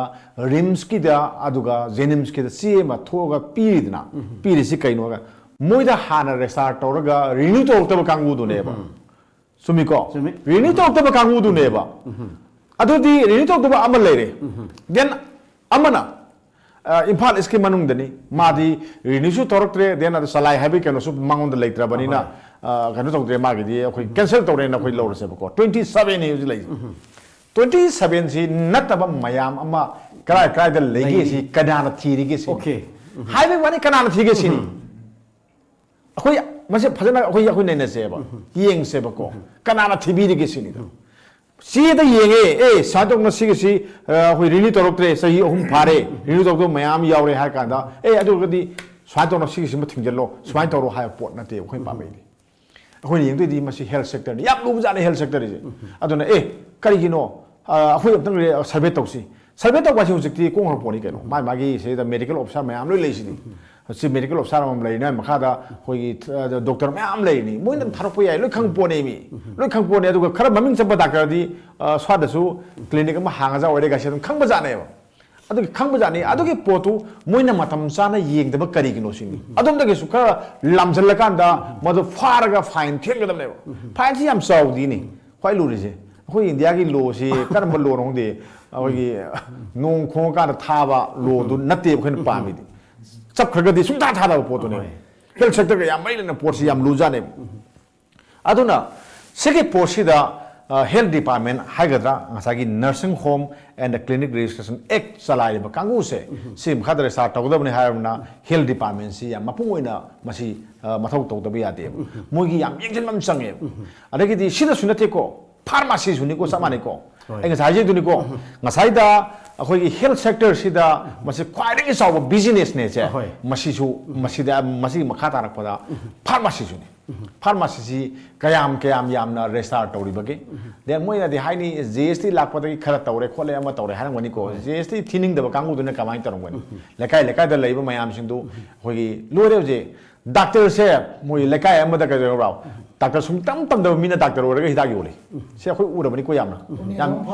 ꯔꯤꯝꯁꯀꯤꯗ ꯑꯗꯨꯒ ꯖꯦꯅꯤꯝꯁꯀꯤꯗ ꯆꯦ ꯑꯃ ꯊꯣꯛꯑꯒ ꯄꯤꯔꯤꯗꯅ, ꯄꯤꯔꯤꯁꯤ ꯀꯩꯅꯣꯒ, ꯃꯣꯏꯗ ꯍꯥꯟꯅ ꯔꯦꯁꯥꯔ ꯇꯧꯔꯒ ꯔꯤꯅ꯭ꯌꯨ ꯇꯧꯔꯛꯇꯕ ꯀꯥꯡꯕꯨꯗꯨꯅꯦꯕ꯫ ꯆꯨꯝꯃꯤꯀꯣ? ꯆꯨꯝꯃꯤ꯫ ꯔꯤꯅ꯭ꯌꯨ ꯇꯧꯔꯛꯇꯕ ꯀꯥꯡꯕꯨꯗꯨꯅꯦꯕ꯫ ꯑꯗꯨꯗꯤ ꯔꯤꯅ꯭ꯌꯨ ꯇꯧꯔꯛꯇꯕ ꯑꯃ ꯂꯩꯔꯦ꯫ ꯗꯦꯟ ꯑꯃꯅ ꯑ, ꯏꯝꯐꯥꯜ ꯏꯁꯀꯤ ꯃꯅꯨꯡꯗꯅꯤ꯫ ꯃꯥꯗꯤ ꯔꯤꯅ꯭ꯌꯨꯁꯨ ꯇꯧꯔꯛꯇ꯭ꯔꯦ, ꯗꯦꯟ ꯑꯗꯨ ꯆꯂꯥꯏ ꯍꯥꯏꯕꯒꯤ ꯀꯩꯅꯣꯁꯨ ꯃꯉꯣꯟꯗ ꯂꯩꯇ꯭ꯔꯕꯅꯤꯅ, ꯑ, ꯀꯩꯅꯣ ꯇꯧꯗ꯭ꯔꯦ, ꯃꯥꯒꯤꯗꯤ ꯑꯩꯈꯣꯏ ꯀꯦꯟꯁꯦꯜ ꯇꯧꯔꯦꯅ ꯑꯩꯈꯣꯏ ꯂꯧꯔꯁꯦꯕꯀꯣ꯫ ꯇ꯭ꯋꯦꯟꯇꯤ ꯁꯕꯦꯟꯅꯤ ꯍꯧꯖꯤꯛ ꯂꯩꯔꯤꯁꯦ꯫ ꯇ꯭ꯋꯦꯟꯇꯤ ꯁꯕꯦꯟꯁꯤ ꯅꯠꯇꯕ ꯃꯌꯥꯝ ꯑꯃ ꯀꯔꯥꯏ ꯀꯔꯥꯏꯗ ꯂꯩꯒꯦ ꯁꯤ ꯀꯅꯥꯅ ꯊꯤꯔꯤꯒꯦ ꯁꯤꯅꯤ꯫ ꯑꯣꯀꯦ꯫ ꯍꯥꯏꯕꯒꯤ ꯋꯥꯅꯤ, ꯀꯅꯥꯅ ꯊꯤꯒꯦ ꯁꯤꯅꯤ꯫ ꯑꯩꯈꯣꯏ ꯃꯁꯤ ꯐꯖꯅ ꯑꯩꯈꯣꯏ, ꯑꯩꯈꯣꯏ ꯅꯩꯅꯁꯦꯕ, ꯌꯦꯡꯁꯦꯕꯀꯣ꯫ ꯀꯅꯥꯅ ꯊꯤꯕꯤꯔꯤꯒꯦ ꯁꯤꯅꯤꯗꯣ꯫ ꯆꯦꯗ ꯌꯦꯡꯉꯦ, ꯑꯦ, ꯁꯨꯃꯥꯏꯅ ꯇꯧꯗꯅ ꯁꯤꯒꯤꯁꯤ, ꯑ, ꯑꯩꯈꯣꯏ ꯔꯤꯅ꯭ꯌꯨ ꯇꯧꯔꯛꯇ꯭ꯔꯦ, ꯆꯍꯤ ꯑꯍꯨꯝ ꯐꯥꯔꯦ, ꯔꯤꯅ꯭ꯌꯨ ꯇꯧꯗꯕ ꯃꯌꯥꯝ ꯌꯥꯎꯔꯦ ꯍꯥꯏꯔ ꯀꯥꯟꯗ, ꯑꯦ, ꯑꯗꯨ ꯑꯣꯏꯔꯒꯗꯤ ꯁꯨꯃꯥꯏꯅ ꯇꯧꯔꯣ, ꯁꯤꯒꯤꯁꯤꯃ ꯊꯤꯡꯖꯤꯜꯂꯣ, ꯁꯨꯃꯥꯏꯅ ꯇꯧꯔꯣ ꯍꯥꯏꯕ ꯄꯣꯠ ꯅꯠꯇꯦ ꯑꯩꯈꯣꯏ ꯄꯥꯝꯃꯛꯏꯗꯤ꯫ ꯑꯩꯈꯣꯏꯅ ꯌꯦꯡꯗꯣꯏꯗꯤ ꯃꯁꯤ ꯍꯦꯜꯊ ꯁꯦꯛꯇꯔꯅꯤ, ꯌꯥꯝ ꯂꯨꯕꯖꯥꯠꯅꯤ ꯍꯦꯜꯊ ꯁꯦꯛꯇꯔꯁꯦ꯫ ꯑꯗꯨꯅ, ꯑꯦ, ꯀꯔꯤꯒꯤꯅꯣ? ꯑ, ꯑꯩꯈꯣꯏ ꯑꯝꯇꯪ ꯔꯦ-, ꯁꯔꯚꯦ ꯇꯧꯁꯤ꯫ ꯁꯔꯚꯦ ꯇꯧꯕ ꯍꯥꯏꯁꯤ ꯍꯧꯖꯤꯛꯇꯤ ꯀꯣꯡ ꯍꯧꯔꯛꯄꯅꯤ ꯀꯩꯅꯣ꯫ ꯃꯥꯏ ꯃꯥꯒꯤ ꯁꯤꯗ ꯃꯦꯗꯤꯀꯦꯜ ꯑꯣꯐꯤꯁꯥꯔ ꯃꯌꯥꯝ ꯂꯣꯏ ꯂꯩꯁꯤꯗꯤ꯫ ꯁꯤ ꯃꯦꯗꯤꯀꯦꯜ ꯑꯣꯐꯤꯁꯥꯔ ꯑꯃꯃꯝ ꯂꯩꯔꯤꯅ ꯃꯈꯥꯗ ꯑꯩꯈꯣꯏꯒꯤ, ꯑ, ꯗꯣꯛꯇꯔ ꯃꯌꯥꯝ ꯂꯩꯔꯤꯅꯤ꯫ ꯃꯣꯏꯅ ꯑꯗꯨꯝ ꯊꯥꯔꯛꯄ ꯌꯥꯏ, ꯂꯣꯏ ꯈꯪꯕ ꯄꯣꯠꯅꯦ ꯃꯤ꯫ ꯂꯣꯏ ꯈꯪꯕ ꯄꯣꯠꯅꯦ꯫ ꯑꯗꯨꯒ ꯈꯔ ꯃꯃꯤꯡ ꯆꯠꯄ ꯗꯥꯛꯇꯔꯗꯤ, ꯑ, ꯁ꯭ꯋꯥꯏꯗꯁꯨ ꯀ꯭ꯂꯤꯅꯤꯛ ꯑꯃ ꯍꯥꯡꯉꯖꯥ ꯑꯣꯏꯔꯦ ꯀꯥꯏꯁꯦ ꯑꯗꯨꯝ ꯈꯪꯕ ꯖꯥꯠꯅꯦꯕ꯫ ꯑꯗꯨꯒꯤ ꯈꯪꯕ ꯖꯥꯠꯅꯤ꯫ ꯑꯗꯨꯒꯤ ꯄꯣꯠꯇꯨ ꯃꯣꯏꯅ ꯃꯇꯝ ꯆꯥꯅ ꯌꯦꯡꯗꯕ ꯀꯔꯤꯒꯤꯅꯣ ꯁꯤꯅꯤ꯫ ꯑꯗꯣꯝꯗꯒꯤꯁꯨ ꯈꯔ ꯂꯥꯝꯁꯤꯜꯂꯀꯥꯟꯗ ꯃꯗꯨ ꯐꯥꯔꯒ ꯐꯥꯏꯟ ꯊꯦꯡꯒꯗꯕꯅꯦꯕ꯫ ꯐꯥꯏꯟꯁꯤ ꯌꯥꯝ ꯆꯥꯎꯗꯤꯅꯤ꯫ ꯈ꯭ꯋꯥꯏ ꯂꯨꯔꯤꯁꯦ, ꯑꯩꯈꯣꯏ ꯏꯟꯗꯤꯌꯥꯒꯤ ꯂꯣꯁꯤ ꯀꯔꯝꯕ ꯂꯣꯅꯣ ꯈꯪꯗꯦ, ꯑꯩꯈꯣꯏꯒꯤ ꯅꯣꯡ ꯈꯣꯡꯉꯀꯥꯟꯗ ꯊꯥꯕ ꯂꯣꯗꯨ ꯅꯠꯇꯦꯕ ꯑꯩꯈꯣꯏꯅ ꯄꯥꯝꯃꯤꯗꯤ꯫ ꯆꯞꯈ꯭ꯔꯒꯗꯤ ꯁꯨꯡꯊꯥ ꯊꯥꯗꯕ ꯄꯣꯠꯇꯨꯅꯦꯕ꯫ ꯍꯣꯏ꯫ ꯍꯦꯜꯊ ꯁꯦꯛꯇꯔꯒ ꯌꯥꯝ ꯃꯔꯤ ꯂꯩꯅꯕ ꯄꯣꯠꯁꯤ ꯌꯥꯝ ꯂꯨꯖꯥꯠꯅꯦꯕ꯫ ꯑꯗꯨꯅ ꯁꯤꯒꯤ ꯄꯣꯠꯁꯤꯗ ꯍꯦꯜꯊ ꯗꯤꯄꯥꯔꯠꯃꯦꯟ ꯍꯥꯏꯒꯗ꯭ꯔꯥ, ꯉꯁꯥꯏꯒꯤ Nursing Home and Clinic Registration Act ꯆꯂꯥꯏꯔꯤꯕ ꯀꯥꯡꯕꯨꯁꯦ, ꯁꯤ ꯃꯈꯥꯗ ꯔꯦꯖꯤꯁꯇꯥꯔ ꯇꯧꯒꯗꯕꯅꯤ ꯍꯥꯏꯔꯕꯅꯤꯅ ꯍꯦꯜꯊ ꯗꯤꯄꯥꯔꯠꯃꯦꯟꯁꯤ ꯌꯥꯝ ꯃꯄꯨꯡ ꯑꯣꯏꯅ ꯃꯁꯤ ꯑ, ꯃꯊꯧ ꯇꯧꯗꯕ ꯌꯥꯗꯦꯕ꯫ ꯃꯣꯏꯒꯤ ꯌꯥꯝ ꯌꯦꯡꯁꯤꯟꯕ ꯑꯃ ꯆꯪꯉꯦꯕ꯫ ꯑꯗꯒꯤꯗꯤ ꯁꯤꯗꯁꯨ ꯅꯠꯇꯦꯀꯣ, ꯐꯥꯔꯃꯥꯁꯤꯁꯨꯅꯤꯀꯣ, ꯆꯞ ꯃꯥꯟꯅꯩꯀꯣ꯫ ꯍꯣꯏ꯫ ꯑꯩ ꯉꯁꯥꯏ ꯍꯥꯏꯖꯈꯤꯗꯨꯅꯤꯀꯣ, ꯉꯁꯥꯏꯗ ꯑꯩꯈꯣꯏꯒꯤ ꯍꯦꯜꯊ ꯁꯦꯛꯇꯔꯁꯤꯗ ꯃꯁꯤ ꯈ꯭ꯋꯥꯏꯗꯒꯤ ꯆꯥꯎꯕ ꯕꯤꯖꯤꯅꯦꯁꯅꯦꯁꯦ꯫ ꯍꯣꯏ꯫ ꯃꯁꯤꯁꯨ, ꯃꯁꯤꯗ, ꯃꯁꯤꯒꯤ ꯃꯈꯥ ꯇꯥꯔꯛꯄꯗ ꯐꯥꯔꯃꯥꯁꯤꯁꯨꯅꯤ꯫ ꯐꯥꯔꯃꯥꯁꯤꯁꯤ ꯀꯌꯥꯝ ꯀꯌꯥꯝ ꯌꯥꯝꯅ ꯔꯦꯖꯤꯁꯇꯥꯔ ꯇꯧꯔꯤꯕꯒꯦ? ꯗꯦꯟ ꯃꯣꯏꯅꯗꯤ ꯍꯥꯏꯅꯤ, "ꯖꯤ ꯑꯦꯁ ꯇꯤ ꯂꯥꯛꯄꯗꯒꯤ ꯈꯔ ꯇꯧꯔꯦ ꯈꯣꯠꯂꯦ, ꯑꯃ ꯇꯧꯔꯦ" ꯍꯥꯏꯔꯝꯒꯅꯤꯀꯣ꯫ ꯖꯤ ꯑꯦꯁ ꯇꯤ ꯊꯤꯅꯤꯡꯗꯕ ꯀꯥꯡꯕꯨꯗꯨꯅ ꯀꯃꯥꯏꯅ ꯇꯧꯔꯝꯒꯅꯤ? ꯂꯩꯀꯥꯏ ꯂꯩꯀꯥꯏꯗ ꯂꯩꯕ ꯃꯌꯥꯝꯁꯤꯡꯗꯨ ꯑꯩꯈꯣꯏꯒꯤ ꯂꯣꯏꯔꯦ ꯍꯧꯖꯤꯛ꯫ ꯗꯥꯛꯇꯔꯁꯦ ꯃꯣꯏ ꯂꯩꯀꯥꯏ ꯑꯃꯗ ꯀꯩꯗꯧꯔꯕ꯭ꯔꯣ? ꯗꯥꯛꯇꯔ ꯁꯨꯡꯇꯝ ꯇꯝꯗꯕ ꯃꯤꯅ ꯗꯥꯛꯇꯔ ꯑꯣꯏꯔꯒ ꯍꯤꯗꯥꯛ ꯌꯣꯜꯂꯤ꯫ ꯁꯤ ꯑꯩꯈꯣꯏ ꯎꯔꯕꯅꯤꯀꯣ ꯌꯥꯝꯅ꯫ ꯌꯥꯝ,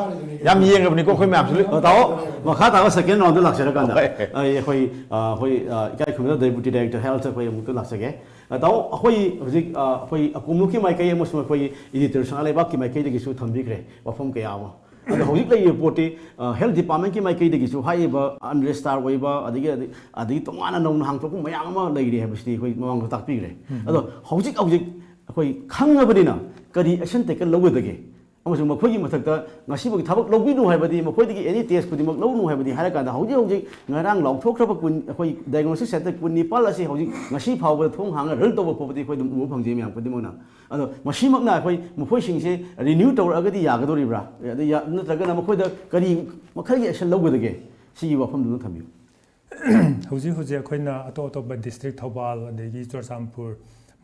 ꯌꯥꯝ ꯌꯦꯡꯉꯕꯅꯤꯀꯣ ꯑꯩꯈꯣꯏ ꯃꯌꯥꯝꯁꯨ ꯂꯣꯏ꯫ ꯑ, ꯇꯥꯃꯣ, ꯃꯈꯥ ꯇꯥꯕ ꯁꯦꯀꯦꯟ ꯔꯥꯎꯟꯗ ꯂꯥꯛꯆꯔꯀꯥꯟꯗ ꯍꯣꯏ꯫ ꯑꯩ, ꯑꯩꯈꯣꯏ, ꯑ, ꯑꯩꯈꯣꯏ, ꯑ, ꯏꯀꯥꯏ ꯈꯨꯝꯅꯗꯕ ꯗꯦꯄꯨꯇꯤ ꯗꯥꯏꯔꯦꯛꯇꯔ ꯍꯦꯜꯊ ꯑꯩꯈꯣꯏ ꯑꯃꯨꯛꯇ ꯂꯥꯛꯆꯒꯦ꯫ ꯑ, ꯇꯥꯃꯣ, ꯑꯩꯈꯣꯏ ꯍꯧꯖꯤꯛ, ꯑ, ꯑꯩꯈꯣꯏ ꯑꯀꯣꯝꯂꯣꯛꯀꯤ ꯃꯥꯏꯀꯩ ꯑꯃꯁꯨꯡ ꯑꯩꯈꯣꯏꯒꯤ ꯏꯗꯤꯇꯔ ꯁꯅꯥ ꯂꯩꯕꯥꯛꯀꯤ ꯃꯥꯏꯀꯩꯗꯒꯤꯁꯨ ꯊꯝꯕꯤꯈ꯭ꯔꯦ ꯋꯥꯐꯝ ꯀꯌꯥ ꯑꯃ꯫ ꯑꯗꯣ ꯍꯧꯖꯤꯛ ꯂꯩꯔꯤꯕ ꯄꯣꯠꯇꯤ, ꯑ, ꯍꯦꯜꯊ ꯗꯤꯄꯥꯔꯠꯃꯦꯟꯀꯤ ꯃꯥꯏꯀꯩꯗꯒꯤꯁꯨ ꯍꯥꯏꯔꯤꯕ ꯑꯟꯔꯦꯖꯤꯁꯇꯥꯔ ꯑꯣꯏꯕ, ꯑꯗꯒꯤ, ꯑꯗꯒꯤ, ꯑꯗꯒꯤ ꯇꯣꯉꯥꯟꯅ ꯅꯧꯅ ꯍꯥꯡꯗꯣꯛꯄ ꯃꯌꯥꯝ ꯑꯃ ꯂꯩꯔꯤ ꯍꯥꯏꯕꯁꯤꯗꯤ ꯑꯩꯈꯣꯏ ꯃꯃꯥꯡꯗ ꯇꯥꯛꯄꯤꯈ꯭ꯔꯦ꯫ ꯑꯗꯣ ꯍꯧꯖꯤꯛ ꯍꯧꯖꯤꯛ ꯑꯩꯈꯣꯏ ꯈꯪꯉꯕꯅꯤꯅ ꯀꯔꯤ ꯑꯦꯛꯁꯟ ꯇꯦꯀꯟ ꯂꯧꯒꯗꯒꯦ? ꯑꯃꯁꯨꯡ ꯃꯈꯣꯏꯒꯤ ꯃꯊꯛꯇ ꯉꯁꯤꯐꯥꯎꯒꯤ ꯊꯕꯛ ꯂꯧꯕꯤꯅꯨ ꯍꯥꯏꯕꯗꯤ, ꯃꯈꯣꯏꯗꯒꯤ ꯑꯦꯅꯤ ꯇꯦꯁ ꯈꯨꯗꯤꯡꯃꯛ ꯂꯧꯅꯨ ꯍꯥꯏꯕꯗꯤ ꯍꯥꯏꯔꯀꯥꯟꯗ, ꯍꯧꯖꯤꯛ ꯍꯧꯖꯤꯛ ꯉꯔꯥꯡ ꯂꯥꯎꯊꯣꯛꯈ꯭ꯔꯕ ꯀꯨꯟ, ꯑꯩꯈꯣꯏ ꯗꯥꯏꯒꯅꯣꯁꯤꯁ ꯁꯦꯟꯇꯔ ꯀꯨꯟꯅꯤꯄꯥꯜ ꯑꯁꯤ ꯍꯧꯖꯤꯛ ꯉꯁꯤ ꯐꯥꯎꯕꯗ ꯊꯣꯡ ꯍꯥꯡꯉꯒ ꯔꯟ ꯇꯧꯕ ꯈꯣꯠꯄꯗꯤ ꯑꯩꯈꯣꯏ ꯑꯗꯨꯝ ꯎꯕ ꯐꯪꯖꯩ ꯃꯌꯥꯝ ꯈꯨꯗꯤꯡꯃꯛꯅ꯫ ꯑꯗꯣ ꯃꯁꯤꯃꯛꯅ ꯑꯩꯈꯣꯏ ꯃꯈꯣꯏꯁꯤꯡꯁꯦ ꯔꯤꯅ꯭ꯌꯨ ꯇꯧꯔꯛꯑꯒꯗꯤ ꯌꯥꯒꯗꯧꯔꯤꯕ꯭ꯔꯥ? ꯑꯗ ꯌꯥ-, ꯅꯠꯇ꯭ꯔꯒꯅ ꯃꯈꯣꯏꯗ ꯀꯔꯤ ꯃꯈꯜꯒꯤ ꯑꯦꯛꯁꯟ ꯂꯧꯒꯗꯒꯦ? ꯁꯤꯒꯤ ꯋꯥꯐꯝꯗꯨꯃ ꯊꯝꯕꯤꯌꯨ꯫ ꯍꯧꯖꯤꯛ ꯍꯧꯖꯤꯛ ꯑꯩꯈꯣꯏꯅ ꯑꯇꯣꯞ ꯑꯇꯣꯞꯄ ꯗꯤꯁꯇ꯭ꯔꯤꯛ, ꯊꯧꯕꯥꯜ ꯑꯗꯒꯤ ꯆꯨꯔꯆꯥꯟꯄꯨꯔ,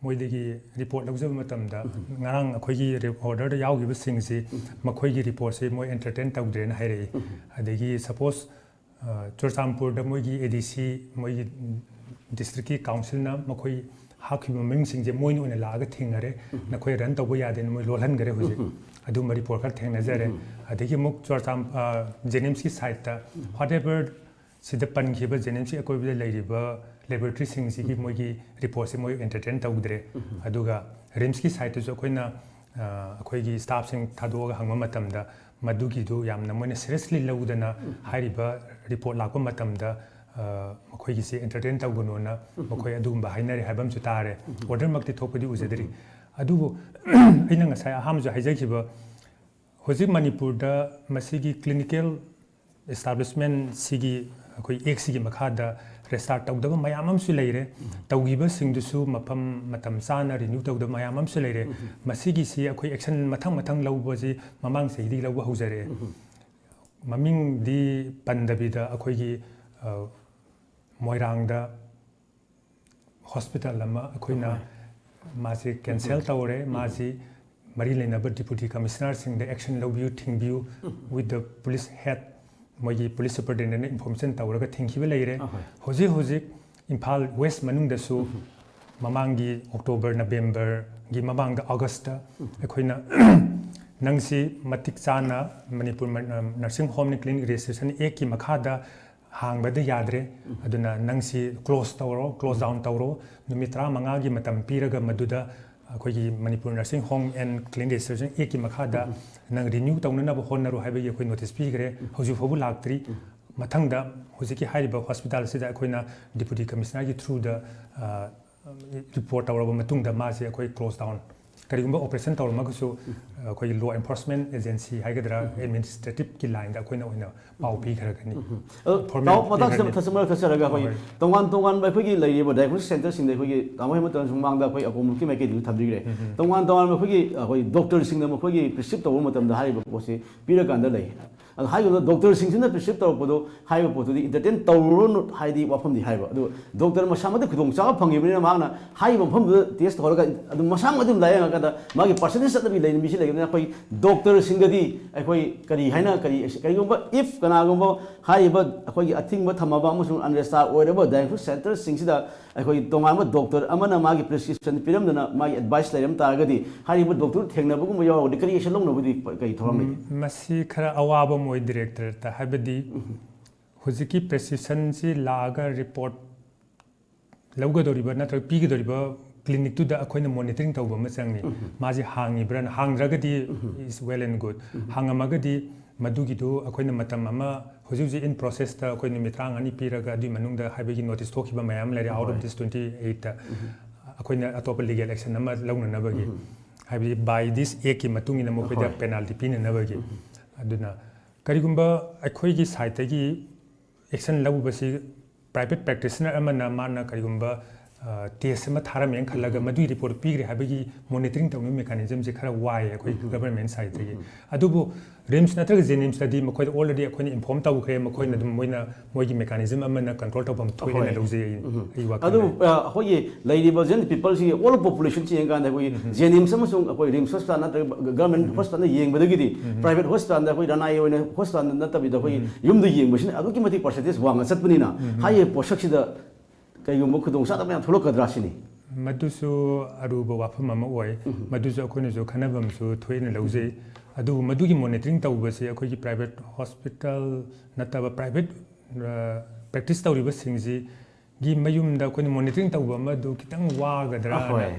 ꯃꯣꯏꯗꯒꯤ ꯔꯤꯄꯣꯔꯠ ꯂꯧꯖꯕ ꯃꯇꯝꯗ, ꯉꯔꯥꯡ ꯑꯩꯈꯣꯏꯒꯤ ꯔꯤ-, ꯑꯣꯔꯗꯔꯗ ꯌꯥꯎꯈꯤꯕꯁꯤꯡꯁꯤ, ꯃꯈꯣꯏꯒꯤ ꯔꯤꯄꯣꯔꯠꯁꯤ ꯃꯣꯏ ꯑꯦꯟꯇꯔꯇꯦꯟ ꯇꯧꯗ꯭ꯔꯦꯅ ꯍꯥꯏꯔꯛꯏ꯫ ꯑꯗꯒꯤ ꯁꯄꯣꯁ, ꯑ, ꯆꯨꯔꯆꯥꯟꯄꯨꯔꯗ ꯃꯣꯏꯒꯤ ꯑꯦ ꯗꯤ ꯁꯤ, ꯃꯣꯏꯒꯤ ꯗꯤꯁꯇ꯭ꯔꯤꯛꯀꯤ ꯀꯥꯎꯟꯁꯤꯜꯅ ꯃꯈꯣꯏ ꯍꯥꯞꯈꯤꯕ ꯃꯃꯤꯡꯁꯤꯡꯁꯦ ꯃꯣꯏꯅ ꯑꯣꯏꯅ ꯂꯥꯛꯑꯒ ꯊꯦꯡꯅꯔꯦ, ꯅꯈꯣꯏ ꯔꯟ ꯇꯧꯕ ꯌꯥꯗꯦꯅ ꯃꯣꯏ ꯂꯣꯜꯍꯟꯈꯔꯦ ꯍꯧꯖꯤꯛ꯫ ꯑꯗꯨꯝꯕ ꯔꯤꯄꯣꯔꯠ ꯈꯔ ꯊꯦꯡꯅꯖꯔꯦ꯫ ꯑꯗꯒꯤ ꯑꯃꯨꯛ ꯆꯨꯔꯆꯥꯟ-, ꯑ, ꯖꯦꯅꯤꯝꯁꯀꯤ ꯁꯥꯏꯠꯇ, whatever ꯁꯤꯗ ꯄꯟꯈꯤꯕ ꯖꯦꯅꯤꯝꯁꯀꯤ ꯑꯀꯣꯏꯕꯗ ꯂꯩꯔꯤꯕ ꯂꯦꯕꯣꯔꯦꯇꯔꯤꯁꯤꯡꯁꯤꯒꯤ ꯃꯣꯏꯒꯤ ꯔꯤꯄꯣꯔꯠꯁꯦ ꯃꯣꯏ ꯑꯦꯟꯇꯔꯇꯦꯟ ꯇꯧꯗ꯭ꯔꯦ꯫ ꯑꯗꯨꯒ ꯔꯤꯝꯁꯀꯤ ꯁꯥꯏꯠꯇꯁꯨ ꯑꯩꯈꯣꯏꯅ ꯑꯩꯈꯣꯏꯒꯤ ꯁ꯭ꯇꯥꯐꯁꯤꯡ ꯊꯥꯗꯣꯛꯑꯒ ꯍꯪꯕ ꯃꯇꯝꯗ ꯃꯗꯨꯒꯤꯗꯨ ꯌꯥꯝꯅ ꯃꯣꯏꯅ ꯁꯤꯔꯤꯌꯁꯂꯤ ꯂꯧꯗꯅ ꯍꯥꯏꯔꯤꯕ ꯔꯤꯄꯣꯔꯠ ꯂꯥꯛꯄ ꯃꯇꯝꯗ ꯃꯈꯣꯏꯒꯤꯁꯤ ꯑꯦꯟꯇꯔꯇꯦꯟ ꯇꯧꯒꯅꯣꯅ ꯃꯈꯣꯏ ꯑꯗꯨꯒꯨꯝꯕ ꯍꯥꯏꯅꯔꯦ ꯍꯥꯏꯕ ꯑꯃꯁꯨ ꯇꯥꯔꯦ꯫ ꯑꯣꯔꯗꯔꯃꯛꯇꯤ ꯊꯣꯛꯄꯗꯤ ꯎꯖꯗ꯭ꯔꯤ꯫ ꯑꯗꯨꯕꯨ ꯑꯩꯅ ꯉꯁꯥꯏ ꯑꯍꯥꯟꯕꯁꯨ ꯍꯥꯏꯖꯈꯤꯕ, ꯍꯧꯖꯤꯛ ꯃꯅꯤꯄꯨꯔꯗ ꯃꯁꯤꯒꯤ ꯀ꯭ꯂꯤꯅꯤꯀꯦꯜ ꯏꯁꯇꯥꯕ꯭ꯂꯤꯁꯃꯦꯟꯁꯤꯒꯤ ꯑꯩꯈꯣꯏ ꯑꯦꯛꯁꯤꯒꯤ ꯃꯈꯥꯗ ꯔꯦꯁꯇꯥꯔꯠ ꯇꯧꯗꯕ ꯃꯌꯥꯝ ꯑꯃꯁꯨ ꯂꯩꯔꯦ꯫ ꯇꯧꯈꯤꯕꯁꯤꯡꯗꯨꯁꯨ ꯃꯐꯝ ꯃꯇꯝ ꯆꯥꯅ ꯔꯤꯅ꯭ꯌꯨ ꯇꯧꯗꯕ ꯃꯌꯥꯝ ꯑꯃꯁꯨ ꯂꯩꯔꯦ꯫ ꯃꯁꯤꯒꯤꯁꯤ ꯑꯩꯈꯣꯏ ꯑꯦꯛꯁꯟ ꯃꯊꯪ ꯃꯊꯪ ꯂꯧꯕꯁꯤ ꯃꯃꯥꯡ ꯆꯍꯤꯗꯒꯤ ꯂꯧꯕ ꯍꯧꯖꯔꯛꯑꯦ꯫ ꯃꯃꯤꯡꯗꯤ ꯄꯟꯗꯕꯤꯗ ꯑꯩꯈꯣꯏꯒꯤ ꯃꯣꯏꯔꯥꯡꯗ ꯍꯣꯁꯄꯤꯇꯥꯜ ꯑꯃ ꯑꯩꯈꯣꯏꯅ ꯃꯥꯁꯤ ꯀꯦꯟꯁꯦꯜ ꯇꯧꯔꯦ꯫ ꯃꯥꯁꯤ ꯃꯔꯤ ꯂꯩꯅꯕ ꯗꯤꯄꯨꯇꯤ ꯀꯃꯤꯁꯅꯔꯁꯤꯡꯗ ꯑꯦꯛꯁꯟ ꯂꯧꯕꯤꯌꯨ, ꯊꯤꯡꯕꯤꯌꯨ, with the police head, ꯃꯣꯏꯒꯤ ꯄꯨꯂꯤꯁ ꯁꯨꯄꯔꯗꯦꯟꯗꯦꯟꯅ ꯏꯟꯐꯣꯔꯃꯦꯁꯟ ꯇꯧꯔꯒ ꯊꯤꯡꯈꯤꯕ ꯂꯩꯔꯦ꯫ ꯍꯧꯖꯤꯛ ꯍꯧꯖꯤꯛ ꯏꯝꯐꯥꯜ ꯋꯦꯁ ꯃꯅꯨꯡꯗꯁꯨ ꯃꯃꯥꯡꯒꯤ ꯑꯣꯛꯇꯣꯕꯔ, ꯅꯕꯦꯝꯕꯔꯒꯤ ꯃꯃꯥꯡꯗ ꯑꯥꯒꯁꯇ ꯑꯩꯈꯣꯏꯅ ꯅꯪꯁꯤ ꯃꯇꯤꯛ ꯆꯥꯅ ꯃꯅꯤꯄꯨꯔ ꯅꯔꯁꯤꯡ ꯍꯣꯝ ꯑꯦꯟ ꯀ꯭ꯂꯤꯅꯤꯛ ꯔꯦꯖꯤꯁꯇ꯭ꯔꯦꯁꯟ ꯑꯦꯛꯀꯤ ꯃꯈꯥꯗ ꯍꯥꯡꯕꯗ ꯌꯥꯗ꯭ꯔꯦ, ꯑꯗꯨꯅ ꯅꯪꯁꯤ ꯀ꯭ꯂꯣꯖ ꯇꯧꯔꯣ, ꯀ꯭ꯂꯣꯖ ꯗꯥꯎꯟ ꯇꯧꯔꯣ, ꯅꯨꯃꯤꯠ ꯇꯔꯥꯃꯉꯥꯒꯤ ꯃꯇꯝ ꯄꯤꯔꯒ ꯃꯗꯨꯗ ꯑꯩꯈꯣꯏꯒꯤ ꯃꯅꯤꯄꯨꯔ ꯅꯔꯁꯤꯡ ꯍꯣꯝ ꯑꯦꯟ ꯀ꯭ꯂꯤꯅꯤꯛ ꯔꯦꯖꯤꯁꯇ꯭ꯔꯦꯁꯟ ꯑꯦꯛꯀꯤ ꯃꯈꯥꯗ ꯅꯪ ꯔꯤꯅ꯭ꯌꯨ ꯇꯧꯅꯅꯕ ꯍꯣꯠꯅꯔꯣ ꯍꯥꯏꯕꯒꯤ ꯑꯩꯈꯣꯏ ꯅꯣꯇꯤꯁ ꯄꯤꯈ꯭ꯔꯦ꯫ ꯍꯧꯖꯤꯛ ꯐꯥꯎꯕ ꯂꯥꯛꯇ꯭ꯔꯤ꯫ ꯃꯊꯪꯗ ꯍꯧꯖꯤꯛꯀꯤ ꯍꯥꯏꯔꯤꯕ ꯍꯣꯁꯄꯤꯇꯥꯜꯁꯤꯗ ꯑꯩꯈꯣꯏꯅ ꯗꯤꯄꯨꯇꯤ ꯀꯃꯤꯁꯅꯔꯒꯤ ꯊ꯭ꯔꯨꯗ ꯔꯤꯄꯣꯔꯠ ꯇꯧꯔꯕ ꯃꯇꯨꯡꯗ ꯃꯥꯁꯦ ꯑꯩꯈꯣꯏ ꯀ꯭ꯂꯣꯖ ꯗꯥꯎꯟ, ꯀꯔꯤꯒꯨꯝꯕ ꯑꯣꯄꯔꯦꯁꯟ ꯇꯧꯔꯝꯃꯒꯁꯨ ꯑꯩꯈꯣꯏꯒꯤ ꯂꯣ ꯑꯦꯟꯐꯣꯔꯁꯃꯦꯟ ꯑꯦꯖꯦꯟꯁꯤ ꯍꯥꯏꯒꯗ꯭ꯔꯥ, ꯑꯦꯗꯃꯤꯅꯤꯁꯇ꯭ꯔꯦꯇꯤꯞꯀꯤ ꯂꯥꯏꯟꯗ ꯑꯩꯈꯣꯏꯅ ꯑꯣꯏꯅ ꯄꯥꯎ ꯄꯤꯈ꯭ꯔꯒꯅꯤ꯫ ꯑꯗꯣ ꯐꯣꯔꯃꯦꯜ ꯇꯥꯎ ꯃꯇꯥꯡꯁꯤꯗ ꯄꯤꯈ꯭ꯔꯒꯅꯤ꯫ ꯃꯊꯛ ꯃꯔꯛ ꯊꯠꯆꯔꯒ ꯑꯩꯈꯣꯏꯒꯤ ꯍꯣꯏ꯫ ꯇꯣꯉꯥꯟ ꯇꯣꯉꯥꯟꯕ ꯑꯩꯈꯣꯏꯒꯤ ꯂꯩꯔꯤꯕ ꯗꯥꯏꯒ꯭ꯅꯣꯁꯤꯁ ꯁꯦꯟꯇꯔꯁꯤꯡꯗ ꯑꯩꯈꯣꯏꯒꯤ ꯇꯥꯃꯣ ꯍꯣꯏ ꯃꯇꯝꯁꯨ ꯃꯃꯥꯡꯗ ꯑꯩꯈꯣꯏ ꯑꯀꯣꯝꯂꯣꯝꯒꯤ ꯃꯥꯏꯀꯩꯗꯁꯨ ꯊꯝꯕꯤꯈ꯭ꯔꯦ꯫ ꯇꯣꯉꯥꯟ ꯇꯣꯉꯥꯟꯕ ꯑꯩꯈꯣꯏꯒꯤ ꯑꯩꯈꯣꯏ ꯗꯣꯛꯇꯔꯁꯤꯡꯅ ꯃꯈꯣꯏꯒꯤ ꯄ꯭ꯔꯤꯁꯀ꯭ꯔꯤꯞ ꯇꯧꯕ ꯃꯇꯝꯗ ꯍꯥꯏꯔꯤꯕ ꯄꯣꯠꯁꯤ ꯄꯤꯔꯀꯥꯟꯗ ꯂꯩ꯫ ꯑꯗꯣ ꯍꯥꯏꯔꯤꯕ ꯗꯣꯛꯇꯔꯁꯤꯡꯁꯤꯅ ꯄ꯭ꯔꯤꯁꯀ꯭ꯔꯤꯞ ꯇꯧꯔꯛꯄꯗꯣ ꯍꯥꯏꯔꯤꯕ ꯄꯣꯠꯇꯨꯗꯤ ꯏꯟꯇꯔꯇꯦꯟ ꯇꯧꯔꯨꯔꯅꯨ ꯍꯥꯏꯗꯤ ꯋꯥꯐꯝꯗꯤ ꯍꯥꯏꯕ꯫ ꯑꯗꯨ ꯗꯣꯛꯇꯔ ꯃꯁꯥꯃꯛꯇ ꯈꯨꯗꯣꯡꯆꯥꯕ ꯐꯪꯉꯤꯕꯅꯤꯅ ꯃꯍꯥꯛꯅ ꯍꯥꯏꯔꯤꯕ ꯃꯐꯝꯗꯨꯗ ꯇꯦꯁ ꯇꯧꯍꯜꯂꯒ ꯑꯗꯨꯝ ꯃꯁꯥꯃꯛ ꯑꯗꯨꯝ ꯂꯥꯌꯦꯡꯉꯀꯥꯟꯗ ꯃꯥꯒꯤ ꯄꯥꯔꯁꯦꯟꯇꯦꯖ ꯆꯠꯅꯕꯤ ꯂꯩꯔꯝꯃꯤꯁꯤ ꯂꯩꯕꯅꯤꯅ ꯑꯩꯈꯣꯏ ꯗꯣꯛꯇꯔꯁꯤꯡꯗꯗꯤ ꯑꯩꯈꯣꯏ ꯀꯔꯤ ꯍꯥꯏꯅ ꯀꯔꯤ ꯀꯔꯤꯒꯨꯝꯕ ꯏꯐ ꯀꯅꯥꯒꯨꯝꯕ ꯍꯥꯏꯔꯤꯕ ꯑꯩꯈꯣꯏꯒꯤ ꯑꯊꯤꯡꯕ ꯊꯝꯃꯕ ꯑꯃꯁꯨꯡ ꯑꯟꯔꯦꯖꯤꯁꯇꯥꯔ ꯑꯣꯏꯔꯕ ꯗꯥꯏꯒ꯭ꯅꯣꯁꯤꯁ ꯁꯦꯟꯇꯔꯁꯤꯡꯁꯤꯗ ꯑꯩꯈꯣꯏ ꯇꯣꯉꯥꯟꯕ ꯗꯣꯛꯇꯔ ꯑꯃꯅ ꯃꯥꯒꯤ ꯄ꯭ꯔꯦꯁꯀ꯭ꯔꯤꯞꯁꯟ ꯄꯤꯔꯝꯗꯅ ꯃꯥꯒꯤ ꯑꯦꯗꯚꯥꯏꯁ ꯂꯩꯔꯝ ꯇꯥꯔꯒꯗꯤ ꯍꯥꯏꯔꯤꯕ ꯗꯣꯛꯇꯔ ꯊꯦꯡꯅꯕꯒꯨꯝꯕ ꯌꯥꯎꯔꯒꯗꯤ ꯀꯔꯤ ꯑꯦꯛꯁꯟ ꯂꯧꯅꯕꯗꯤ ꯀꯔꯤ ꯊꯧꯔꯥꯡ ꯂꯩꯒꯦ? ꯃꯁꯤ ꯈꯔ ꯑꯋꯥꯕ ꯑꯃ ꯑꯣꯏ ꯗꯤꯔꯦꯛꯇꯔꯗ, ꯍꯥꯏꯕꯗꯤ ꯍꯧꯖꯤꯛꯀꯤ ꯄ꯭ꯔꯦꯁꯀ꯭ꯔꯤꯞꯁꯟꯁꯤ ꯂꯥꯛꯑꯒ ꯔꯤꯄꯣꯔꯠ ꯂꯧꯒꯗꯧꯔꯤꯕ ꯅꯠꯇ꯭ꯔꯒ ꯄꯤꯒꯗꯧꯔꯤꯕ ꯀ꯭ꯂꯤꯅꯤꯛꯇꯨꯗ ꯑꯩꯈꯣꯏꯅ ꯃꯣꯅꯤꯇꯔꯤꯡ ꯇꯧꯕ ꯑꯃ ꯆꯪꯉꯤ꯫ ꯃꯥꯁꯦ ꯍꯥꯡꯉꯤꯕ꯭ꯔꯥꯅ, ꯍꯥꯡꯗ꯭ꯔꯒꯗꯤ is well and good, ꯍꯥꯡꯉꯝꯃꯒꯗꯤ ꯃꯗꯨꯒꯤꯗꯨ ꯑꯩꯈꯣꯏꯅ ꯃꯇꯝ ꯑꯃ ꯍꯧꯖꯤꯛ ꯍꯧꯖꯤꯛ in processꯇ ꯑꯩꯈꯣꯏ ꯅꯨꯃꯤꯠ ꯇꯔꯥꯃꯉꯥꯅꯤ ꯄꯤꯔꯒ ꯑꯗꯨꯒꯤ ꯃꯅꯨꯡꯗ ꯍꯥꯏꯕꯒꯤ ꯅꯣꯇꯤꯁ ꯊꯣꯛꯈꯤꯕ ꯃꯌꯥꯝ ꯂꯩꯔꯦ꯫ Out of this twenty eightꯇ ꯑꯩꯈꯣꯏꯅ ꯑꯇꯣꯞꯄ ꯂꯤꯒꯦꯜ ꯑꯦꯛꯁꯟ ꯑꯃ ꯂꯧꯅꯅꯕꯒꯤ, ꯍꯥꯏꯕꯗꯤ by this actꯀꯤ ꯃꯇꯨꯡ ꯏꯟꯅ ꯃꯈꯣꯏꯗ ꯄꯦꯅꯥꯜꯇꯤ ꯄꯤꯅꯅꯕꯒꯤ꯫ ꯑꯗꯨꯅ ꯀꯔꯤꯒꯨꯝꯕ ꯑꯩꯈꯣꯏꯒꯤ ꯁꯥꯏꯠꯇꯒꯤ ꯑꯦꯛꯁꯟ ꯂꯧꯕꯁꯤ private practitioner ꯑꯃꯅ ꯃꯥꯅ ꯀꯔꯤꯒꯨꯝꯕ ꯇꯦꯁ ꯑꯃ ꯊꯥꯔꯝꯃꯦꯅ ꯈꯜꯂꯒ ꯃꯗꯨꯒꯤ ꯔꯤꯄꯣꯔꯠ ꯄꯤꯈ꯭ꯔꯦ ꯍꯥꯏꯕꯒꯤ ꯃꯣꯅꯤꯇꯔꯤꯡ ꯇꯧꯅꯕꯒꯤ ꯃꯦꯀꯥꯅꯤꯖꯝꯁꯦ ꯈꯔ ꯋꯥꯏꯌꯦ ꯑꯩꯈꯣꯏ ꯒꯚꯔꯟꯃꯦꯟꯠ ꯁꯥꯏꯠꯇꯒꯤ꯫ ꯑꯗꯨꯕꯨ ꯔꯤꯝꯁ ꯅꯠꯇ꯭ꯔꯒ ꯖꯦꯅꯤꯝꯁꯇꯗꯤ ꯃꯈꯣꯏꯗ already ꯑꯩꯈꯣꯏꯅ ꯏꯟꯐꯣꯔꯝ ꯇꯧꯈ꯭ꯔꯦ, ꯃꯈꯣꯏꯅ ꯑꯗꯨꯝ ꯃꯣꯏꯅ ꯃꯣꯏꯒꯤ ꯃꯦꯀꯥꯅꯤꯖꯝ ꯑꯃꯅ ꯀꯟꯇ꯭ꯔꯣꯜ ꯇꯧꯐꯝ ꯊꯣꯛꯑꯦꯅ ꯂꯧꯖꯩ ꯑꯩ, ꯑꯩ ꯋꯥꯈꯜꯗ꯫ ꯑꯗꯨꯕꯨ ꯑ, ꯑꯩꯈꯣꯏꯒꯤ ꯂꯩꯔꯤꯕ ꯖꯦꯅꯔꯦꯜ ꯄꯤꯄꯜꯁꯤꯒꯤ ꯑꯣꯜ ꯑꯣꯐ ꯄꯣꯄꯨꯂꯦꯁꯟꯁꯤ ꯌꯦꯡꯀꯥꯟꯗ ꯑꯩꯈꯣꯏꯒꯤ ꯖꯦꯅꯤꯝꯁ ꯑꯃꯁꯨꯡ ꯑꯩꯈꯣꯏ ꯔꯤꯝꯁ ꯍꯣꯁꯄꯤꯇꯥꯜ ꯅꯠꯇ꯭ꯔꯒ ꯒꯚꯔꯟꯃꯦꯟꯠ ꯍꯣꯁꯄꯤꯇꯥꯜꯗ ꯌꯦꯡꯕꯗꯒꯤꯗꯤ ꯄ꯭ꯔꯥꯏꯚꯦꯠ ꯍꯣꯁꯄꯤꯇꯥꯜꯗ ꯑꯩꯈꯣꯏ ꯔꯅꯥꯏ ꯑꯣꯏꯅ ꯍꯣꯁꯄꯤꯇꯥꯜꯗ ꯅꯠꯇꯕꯤꯗ ꯑꯩꯈꯣꯏꯒꯤ ꯌꯨꯝꯗ ꯌꯦꯡꯕꯁꯤꯅ ꯑꯗꯨꯛꯀꯤ ꯃꯇꯤꯛ ꯄꯥꯔꯁꯦꯟꯇꯦꯖ ꯋꯥꯡꯅ ꯆꯠꯄꯅꯤꯅ ꯍꯥꯏꯔꯤꯕ ꯄꯣꯠꯁꯛꯁꯤꯗ ꯀꯩꯒꯨꯝꯕ ꯈꯨꯗꯣꯡꯆꯥꯗꯕ ꯃꯌꯥꯝ ꯊꯣꯛꯂꯛꯀꯗ꯭ꯔꯥ ꯁꯤꯅꯤ꯫ ꯃꯗꯨꯁꯨ ꯑꯔꯨꯕ ꯋꯥꯐꯝ ꯑꯃ ꯑꯣꯏ꯫ ꯃꯗꯨꯁꯨ ꯑꯩꯈꯣꯏꯅꯁꯨ ꯈꯟꯅꯐꯝꯁꯨ ꯊꯣꯛꯑꯦꯅ ꯂꯧꯖꯩ꯫ ꯑꯗꯨꯕꯨ ꯃꯗꯨꯒꯤ ꯃꯣꯅꯤꯇꯔꯤꯡ ꯇꯧꯕꯁꯦ ꯑꯩꯈꯣꯏꯒꯤ ꯄ꯭ꯔꯥꯏꯚꯦꯠ ꯍꯣꯁꯄꯤꯇꯥꯜ ꯅꯠꯇꯕ ꯄ꯭ꯔꯥꯏꯚꯦꯠ ꯄ꯭ꯔꯦꯛꯇꯤꯁ ꯇꯧꯔꯤꯕꯁꯤꯡꯁꯤꯒꯤ ꯃꯌꯨꯝꯗ ꯑꯩꯈꯣꯏꯅ ꯃꯣꯅꯤꯇꯔꯤꯡ ꯇꯧꯕ ꯑꯃꯗꯨ ꯈꯤꯇꯪ ꯋꯥꯒꯗ꯭ꯔꯥ?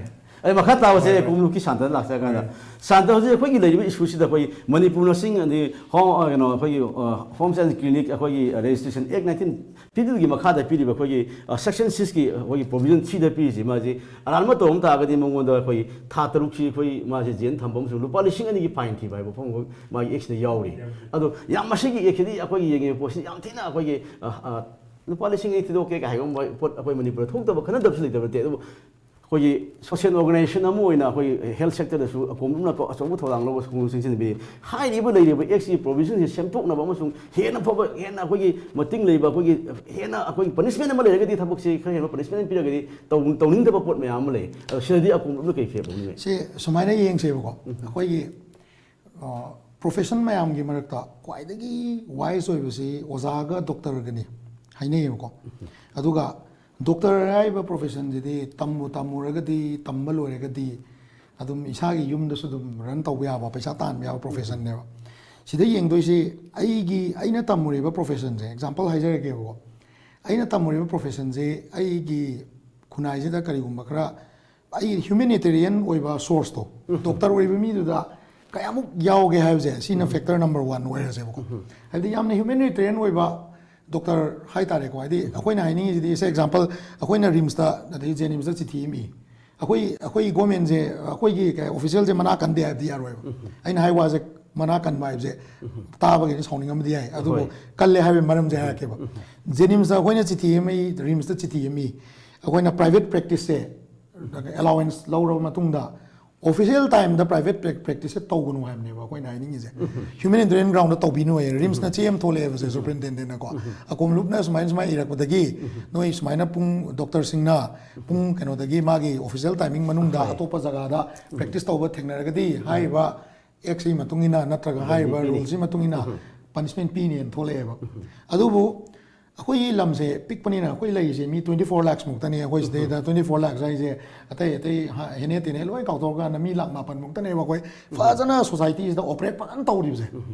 ꯑꯩ ꯃꯈꯥ ꯇꯥꯕꯁꯦ ꯀꯣꯝꯂꯨꯛꯀꯤ ꯁꯥꯟꯇꯗ ꯂꯥꯛꯆꯔꯀꯥꯟꯗ, ꯁꯥꯟꯇ, ꯍꯧꯖꯤꯛ ꯑꯩꯈꯣꯏꯒꯤ ꯂꯩꯔꯤꯕ ꯏꯁꯨꯁꯤꯗ ꯑꯩꯈꯣꯏ ꯃꯅꯤꯄꯨꯔ ꯅꯔꯁꯤꯡ ꯑꯗꯩ ꯍꯣꯝ, ꯑ, ꯀꯩꯅꯣ, ꯑꯩꯈꯣꯏꯒꯤ, ꯑ, ꯍꯣꯝ ꯑꯦꯟ ꯀ꯭ꯂꯤꯅꯤꯛ, ꯑꯩꯈꯣꯏꯒꯤ, ꯑ, ꯔꯦꯖꯤꯁꯇ꯭ꯔꯦꯁꯟ ꯑꯦꯛ ꯅꯥꯏꯟꯇꯤꯟ ꯐꯤꯐꯇꯤꯒꯤ ꯃꯈꯥꯗ ꯄꯤꯔꯤꯕ ꯑꯩꯈꯣꯏꯒꯤ, ꯑ, ꯁꯦꯛꯁꯟ ꯁꯤꯛꯁꯀꯤ ꯑꯩꯈꯣꯏꯒꯤ ꯄ꯭ꯔꯣꯚꯤꯖꯟ ꯊ꯭ꯔꯤꯗ ꯄꯤꯔꯤꯁꯤ ꯃꯥꯁꯤ ꯑꯔꯥꯟꯕ ꯇꯧꯔꯝ ꯇꯥꯔꯒꯗꯤ ꯃꯉꯣꯟꯗ ꯑꯩꯈꯣꯏ ꯊꯥ ꯇꯔꯨꯛꯁꯤ ꯑꯩꯈꯣꯏ ꯃꯥꯁꯦ ꯖꯦꯜ ꯊꯝꯕ ꯑꯃꯁꯨꯡ ꯂꯨꯄꯥ ꯂꯤꯁꯤꯡ ꯑꯅꯤꯒꯤ ꯐꯥꯏꯟ ꯊꯤꯕ ꯍꯥꯏꯕ ꯋꯥꯐꯝ ꯃꯥꯒꯤ ꯑꯦꯛꯁꯤꯗ ꯌꯥꯎꯔꯤ꯫ ꯑꯗꯣ ꯌꯥꯝ ꯃꯁꯤꯒꯤ ꯑꯦꯛꯁꯤꯗꯤ ꯑꯩꯈꯣꯏꯒꯤ ꯌꯦꯡꯉꯤꯕ ꯄꯣꯠꯁꯤ ꯌꯥꯝ ꯊꯤꯅ ꯑꯩꯈꯣꯏꯒꯤ, ꯑ, ꯑ, ꯂꯨꯄꯥ ꯂꯤꯁꯤꯡ ꯑꯅꯤ ꯊꯤꯗꯣꯛꯀꯦ ꯀꯥꯏ ꯍꯥꯏꯕ ꯄꯣꯠ ꯑꯩꯈꯣꯏ ꯃꯅꯤꯄꯨꯔꯗ ꯊꯣꯛꯇꯕ ꯈꯟꯅꯗꯕꯁꯨ ꯂꯩꯇꯕ ꯅꯠꯇꯦ꯫ ꯑꯗꯨꯕꯨ ꯑꯩꯈꯣꯏꯒꯤ ꯁꯣꯁꯤꯌꯦꯜ ꯑꯣꯔꯒꯅꯥꯏꯖꯦꯁꯟ ꯑꯃ ꯑꯣꯏꯅ ꯑꯩꯈꯣꯏ ꯍꯦꯜꯊ ꯁꯦꯛꯇꯔꯗꯁꯨ ꯑꯀꯣꯝꯂꯨꯞꯅ ꯑꯆꯧꯕ ꯊꯧꯗꯥꯡ ꯂꯧꯕ ꯈꯣꯡꯖꯪ ꯆꯦꯟꯁꯤꯟꯕꯤꯔꯤ꯫ ꯍꯥꯏꯔꯤꯕ ꯂꯩꯔꯤꯕ ꯑꯦꯛꯁꯀꯤ ꯄ꯭ꯔꯣꯚꯤꯖꯟꯁꯤ ꯁꯦꯝꯗꯣꯛꯅꯕ ꯑꯃꯁꯨꯡ ꯍꯦꯟꯅ ꯐꯕ, ꯍꯦꯟꯅ ꯑꯩꯈꯣꯏꯒꯤ ꯃꯇꯤꯡ ꯂꯩꯕ, ꯑꯩꯈꯣꯏꯒꯤ ꯍꯦꯟꯅ ꯑꯩꯈꯣꯏꯒꯤ ꯄꯅꯤꯁꯃꯦꯟ ꯑꯃ ꯂꯩꯔꯒꯗꯤ ꯊꯕꯛꯁꯤ ꯈꯔ ꯍꯦꯟꯅ ꯄꯅꯤꯁꯃꯦꯟ ꯄꯤꯔꯒꯗꯤ ꯇꯧ-, ꯇꯧꯅꯤꯡꯗꯕ ꯄꯣꯠ ꯃꯌꯥꯝ ꯑꯃ ꯂꯩ꯫ ꯑꯗꯣ ꯁꯤꯗꯗꯤ ꯑꯀꯣꯝꯂꯨꯞꯅ ꯀꯩ ꯐꯤꯔꯦꯞ ꯂꯧꯅꯤꯡꯉꯤ? ꯁꯤ ꯁꯨꯃꯥꯏꯅ ꯌꯦꯡꯁꯦꯕꯀꯣ, ꯑꯩꯈꯣꯏꯒꯤ ꯄ꯭ꯔꯣꯐꯦꯁꯟ ꯃꯌꯥꯝꯒꯤ ꯃꯔꯛꯇ ꯈ꯭ꯋꯥꯏꯗꯒꯤ ꯋꯥꯏꯁ ꯑꯣꯏꯕꯁꯤ ꯑꯣꯖꯥꯒ ꯗꯣꯛꯇꯔꯒꯅꯤ ꯍꯥꯏꯅꯩꯌꯦꯕꯀꯣ꯫ ꯑꯗꯨꯒ ꯗꯣꯛꯇꯔ ꯍꯥꯏꯔꯤꯕ ꯄ꯭ꯔꯣꯐꯦꯁꯟꯁꯤꯗꯤ ꯇꯝꯕꯨ ꯇꯝꯃꯨꯔꯒꯗꯤ, ꯇꯝꯕ ꯂꯣꯏꯔꯒꯗꯤ ꯑꯗꯨꯝ ꯏꯁꯥꯒꯤ ꯌꯨꯝꯗꯁꯨ ꯑꯗꯨꯝ ꯔꯟ ꯇꯧꯕ ꯌꯥꯕ, ꯄꯩꯁꯥ ꯇꯥꯟꯕ ꯌꯥꯕ ꯄ꯭ꯔꯣꯐꯦꯁꯟꯅꯦꯕ꯫ ꯁꯤꯗ ꯌꯦꯡꯗꯣꯏꯁꯤ ꯑꯩꯒꯤ, ꯑꯩꯅ ꯇꯝꯃꯨꯔꯤꯕ ꯄ꯭ꯔꯣꯐꯦꯁꯟꯁꯦ ꯑꯦꯛꯖꯥꯝꯄꯜ ꯍꯥꯏꯖꯔꯒꯦꯕꯀꯣ꯫ ꯑꯩꯅ ꯇꯝꯃꯨꯔꯤꯕ ꯄ꯭ꯔꯣꯐꯦꯁꯟꯁꯦ ꯑꯩꯒꯤ ꯈꯨꯟꯅꯥꯏꯁꯤꯗ ꯀꯔꯤꯒꯨꯝꯕ ꯈꯔ ꯑꯩ ꯍ꯭ꯌꯨꯃꯦꯅꯤꯇꯦꯔꯤꯌꯟ ꯑꯣꯏꯕ ꯁꯣꯔꯁꯇꯣ, ꯗꯣꯛꯇꯔ ꯑꯣꯏꯕ ꯃꯤꯗꯨꯗ ꯀꯌꯥꯃꯨꯛ ꯌꯥꯎꯒꯦ ꯍꯥꯏꯕꯁꯦ, ꯁꯤꯅ ꯐꯦꯛꯇꯔ ꯅꯝꯕꯔ ꯋꯥꯟ ꯑꯣꯏꯔꯁꯦꯕꯀꯣ꯫ ꯍꯥꯏꯕꯗꯤ ꯌꯥꯝꯅ ꯍ꯭ꯌꯨꯃꯦꯅꯤꯇꯦꯔꯤꯌꯟ ꯑꯣꯏꯕ ꯗꯣꯛꯇꯔ ꯍꯥꯏꯇꯥꯔꯦꯀꯣ, ꯍꯥꯏꯗꯤ ꯑꯩꯈꯣꯏꯅ ꯍꯥꯏꯅꯤꯡꯉꯤꯁꯤꯗꯤ, ꯁꯦ ꯑꯦꯛꯖꯥꯝꯄꯜ, ꯑꯩꯈꯣꯏꯅ ꯔꯤꯝꯁꯇ ꯑꯗꯩ ꯖꯦꯅꯤꯝꯁꯇ ꯆꯤꯊꯤ ꯑꯃ ꯏ, ꯑꯩꯈꯣꯏ ꯑꯩꯈꯣꯏ ꯒꯣꯔꯃꯦꯟꯁꯦ, ꯑꯩꯈꯣꯏꯒꯤ ꯀꯩ, ꯑꯣꯐꯤꯁꯤꯌꯦꯜꯁꯦ ꯃꯅꯥ ꯀꯟꯗꯦ ꯍꯥꯏꯕꯗꯤ ꯌꯥꯔꯣꯏꯕ꯫ ꯑꯩꯅ ꯍꯥꯏ ꯋꯥꯁꯦ, ꯃꯅꯥ ꯀꯟꯕ ꯍꯥꯏꯕꯁꯦ ꯇꯥꯕꯒꯤꯗꯤ ꯁꯥꯎꯅꯤꯡꯉꯝꯕꯗꯤ ꯌꯥꯏ, ꯑꯗꯨꯕꯨ ꯍꯣꯏ꯫ ꯀꯜꯂꯦ ꯍꯥꯏꯕꯒꯤ ꯃꯔꯝꯁꯦ ꯍꯥꯏꯔꯛꯀꯦꯕ꯫ ꯖꯦꯅꯤꯝꯁꯇ ꯑꯩꯈꯣꯏꯅ ꯆꯤꯊꯤ ꯑꯃ ꯏ, ꯔꯤꯝꯁꯇ ꯆꯤꯊꯤ ꯑꯃ ꯏ, ꯑꯩꯈꯣꯏꯅ ꯄ꯭ꯔꯥꯏꯚꯦꯠ ꯄ꯭ꯔꯦꯛꯇꯤꯁꯁꯦ ꯑꯦꯂꯥꯎꯋꯦꯟꯁ ꯂꯧꯔꯕ ꯃꯇꯨꯡꯗ, ꯑꯣꯐꯤꯁꯤꯌꯦꯜ ꯇꯥꯏꯝꯗ ꯄ꯭ꯔꯥꯏꯚꯦꯠ ꯄ꯭ꯔꯦꯛꯇꯤꯁꯁꯦ ꯇꯧꯒꯅꯨ ꯍꯥꯏꯕꯅꯦꯕ ꯑꯩꯈꯣꯏꯅ ꯍꯥꯏꯅꯤꯡꯉꯤꯁꯦ꯫ ꯍ꯭ꯌꯨꯃꯦꯅꯤꯇꯦꯔꯤꯌꯟ ꯒ꯭ꯔꯥꯎꯟꯗ ꯇꯧꯕꯤꯅꯨ ꯍꯥꯏꯌꯦ꯫ ꯔꯤꯝꯁꯅ ꯆꯦ ꯑꯃ ꯊꯣꯛꯂꯛꯑꯦꯕꯁꯦ, ꯁꯨꯄ꯭ꯔꯤꯟꯇꯦꯟꯗꯦꯟꯅꯀꯣ, ꯑꯀꯣꯝꯂꯨꯞꯅ ꯁꯨꯃꯥꯏꯅ ꯁꯨꯃꯥꯏꯅ ꯏꯔꯛꯄꯗꯒꯤ, ꯅꯣꯏ ꯁꯨꯃꯥꯏꯅ ꯄꯨꯡ, ꯗꯣꯛꯇꯔꯁꯤꯡꯅ ꯄꯨꯡ ꯀꯩꯅꯣꯗꯒꯤ, ꯃꯥꯒꯤ ꯑꯣꯐꯤꯁꯤꯌꯦꯜ ꯇꯥꯏꯃꯤꯡ ꯃꯅꯨꯡꯗ ꯍꯣꯏ꯫ ꯑꯇꯣꯞꯄ ꯖꯒꯥꯗ ꯄ꯭ꯔꯦꯛꯇꯤꯁ ꯇꯧꯕ ꯊꯦꯡꯅꯔꯒꯗꯤ, ꯍꯥꯏꯔꯤꯕ ꯑꯦꯛꯁꯀꯤ ꯃꯇꯨꯡ ꯏꯟꯅ ꯅꯠꯇ꯭ꯔꯒ ꯍꯥꯏꯔꯤꯕ ꯄꯤꯅꯤ꯫ ꯔꯨꯜꯁꯤ ꯃꯇꯨꯡ ꯏꯟꯅ ꯄꯅꯤꯁꯃꯦꯟ ꯄꯤꯅꯦꯅ ꯊꯣꯛꯂꯛꯑꯦꯕ꯫ ꯑꯗꯨꯕꯨ ꯑꯩꯈꯣꯏꯒꯤ ꯂꯝꯁꯦ ꯄꯤꯛꯄꯅꯤꯅ, ꯑꯩꯈꯣꯏ ꯂꯩꯔꯤꯁꯦ ꯃꯤ ꯇ꯭ꯋꯦꯟꯇꯤ ꯐꯣꯔ ꯂꯥꯛꯁ ꯃꯨꯛꯇꯅꯤ꯫ ꯑꯩꯈꯣꯏ ꯁꯤꯗꯩꯗ ꯇ꯭ꯋꯦꯟꯇꯤ ꯐꯣꯔ ꯂꯥꯛꯁ ꯍꯥꯏꯁꯦ ꯑꯇꯩ ꯑꯇꯩ ꯍꯥ-, ꯍꯦꯅꯦ ꯇꯦꯅꯦ ꯂꯣꯏ ꯀꯥꯎꯊꯣꯛꯑꯀꯥꯟꯗ ꯃꯤ ꯂꯥꯛ ꯃꯥꯄꯟ ꯃꯨꯛꯇꯅꯦꯕ ꯑꯩꯈꯣꯏ ꯐꯖꯅ ꯁꯣꯁꯥꯏꯇꯤꯁꯤꯗ ꯑꯣꯄꯔꯦꯠ ꯐꯖꯅ ꯇꯧꯔꯤꯕꯁꯦ꯫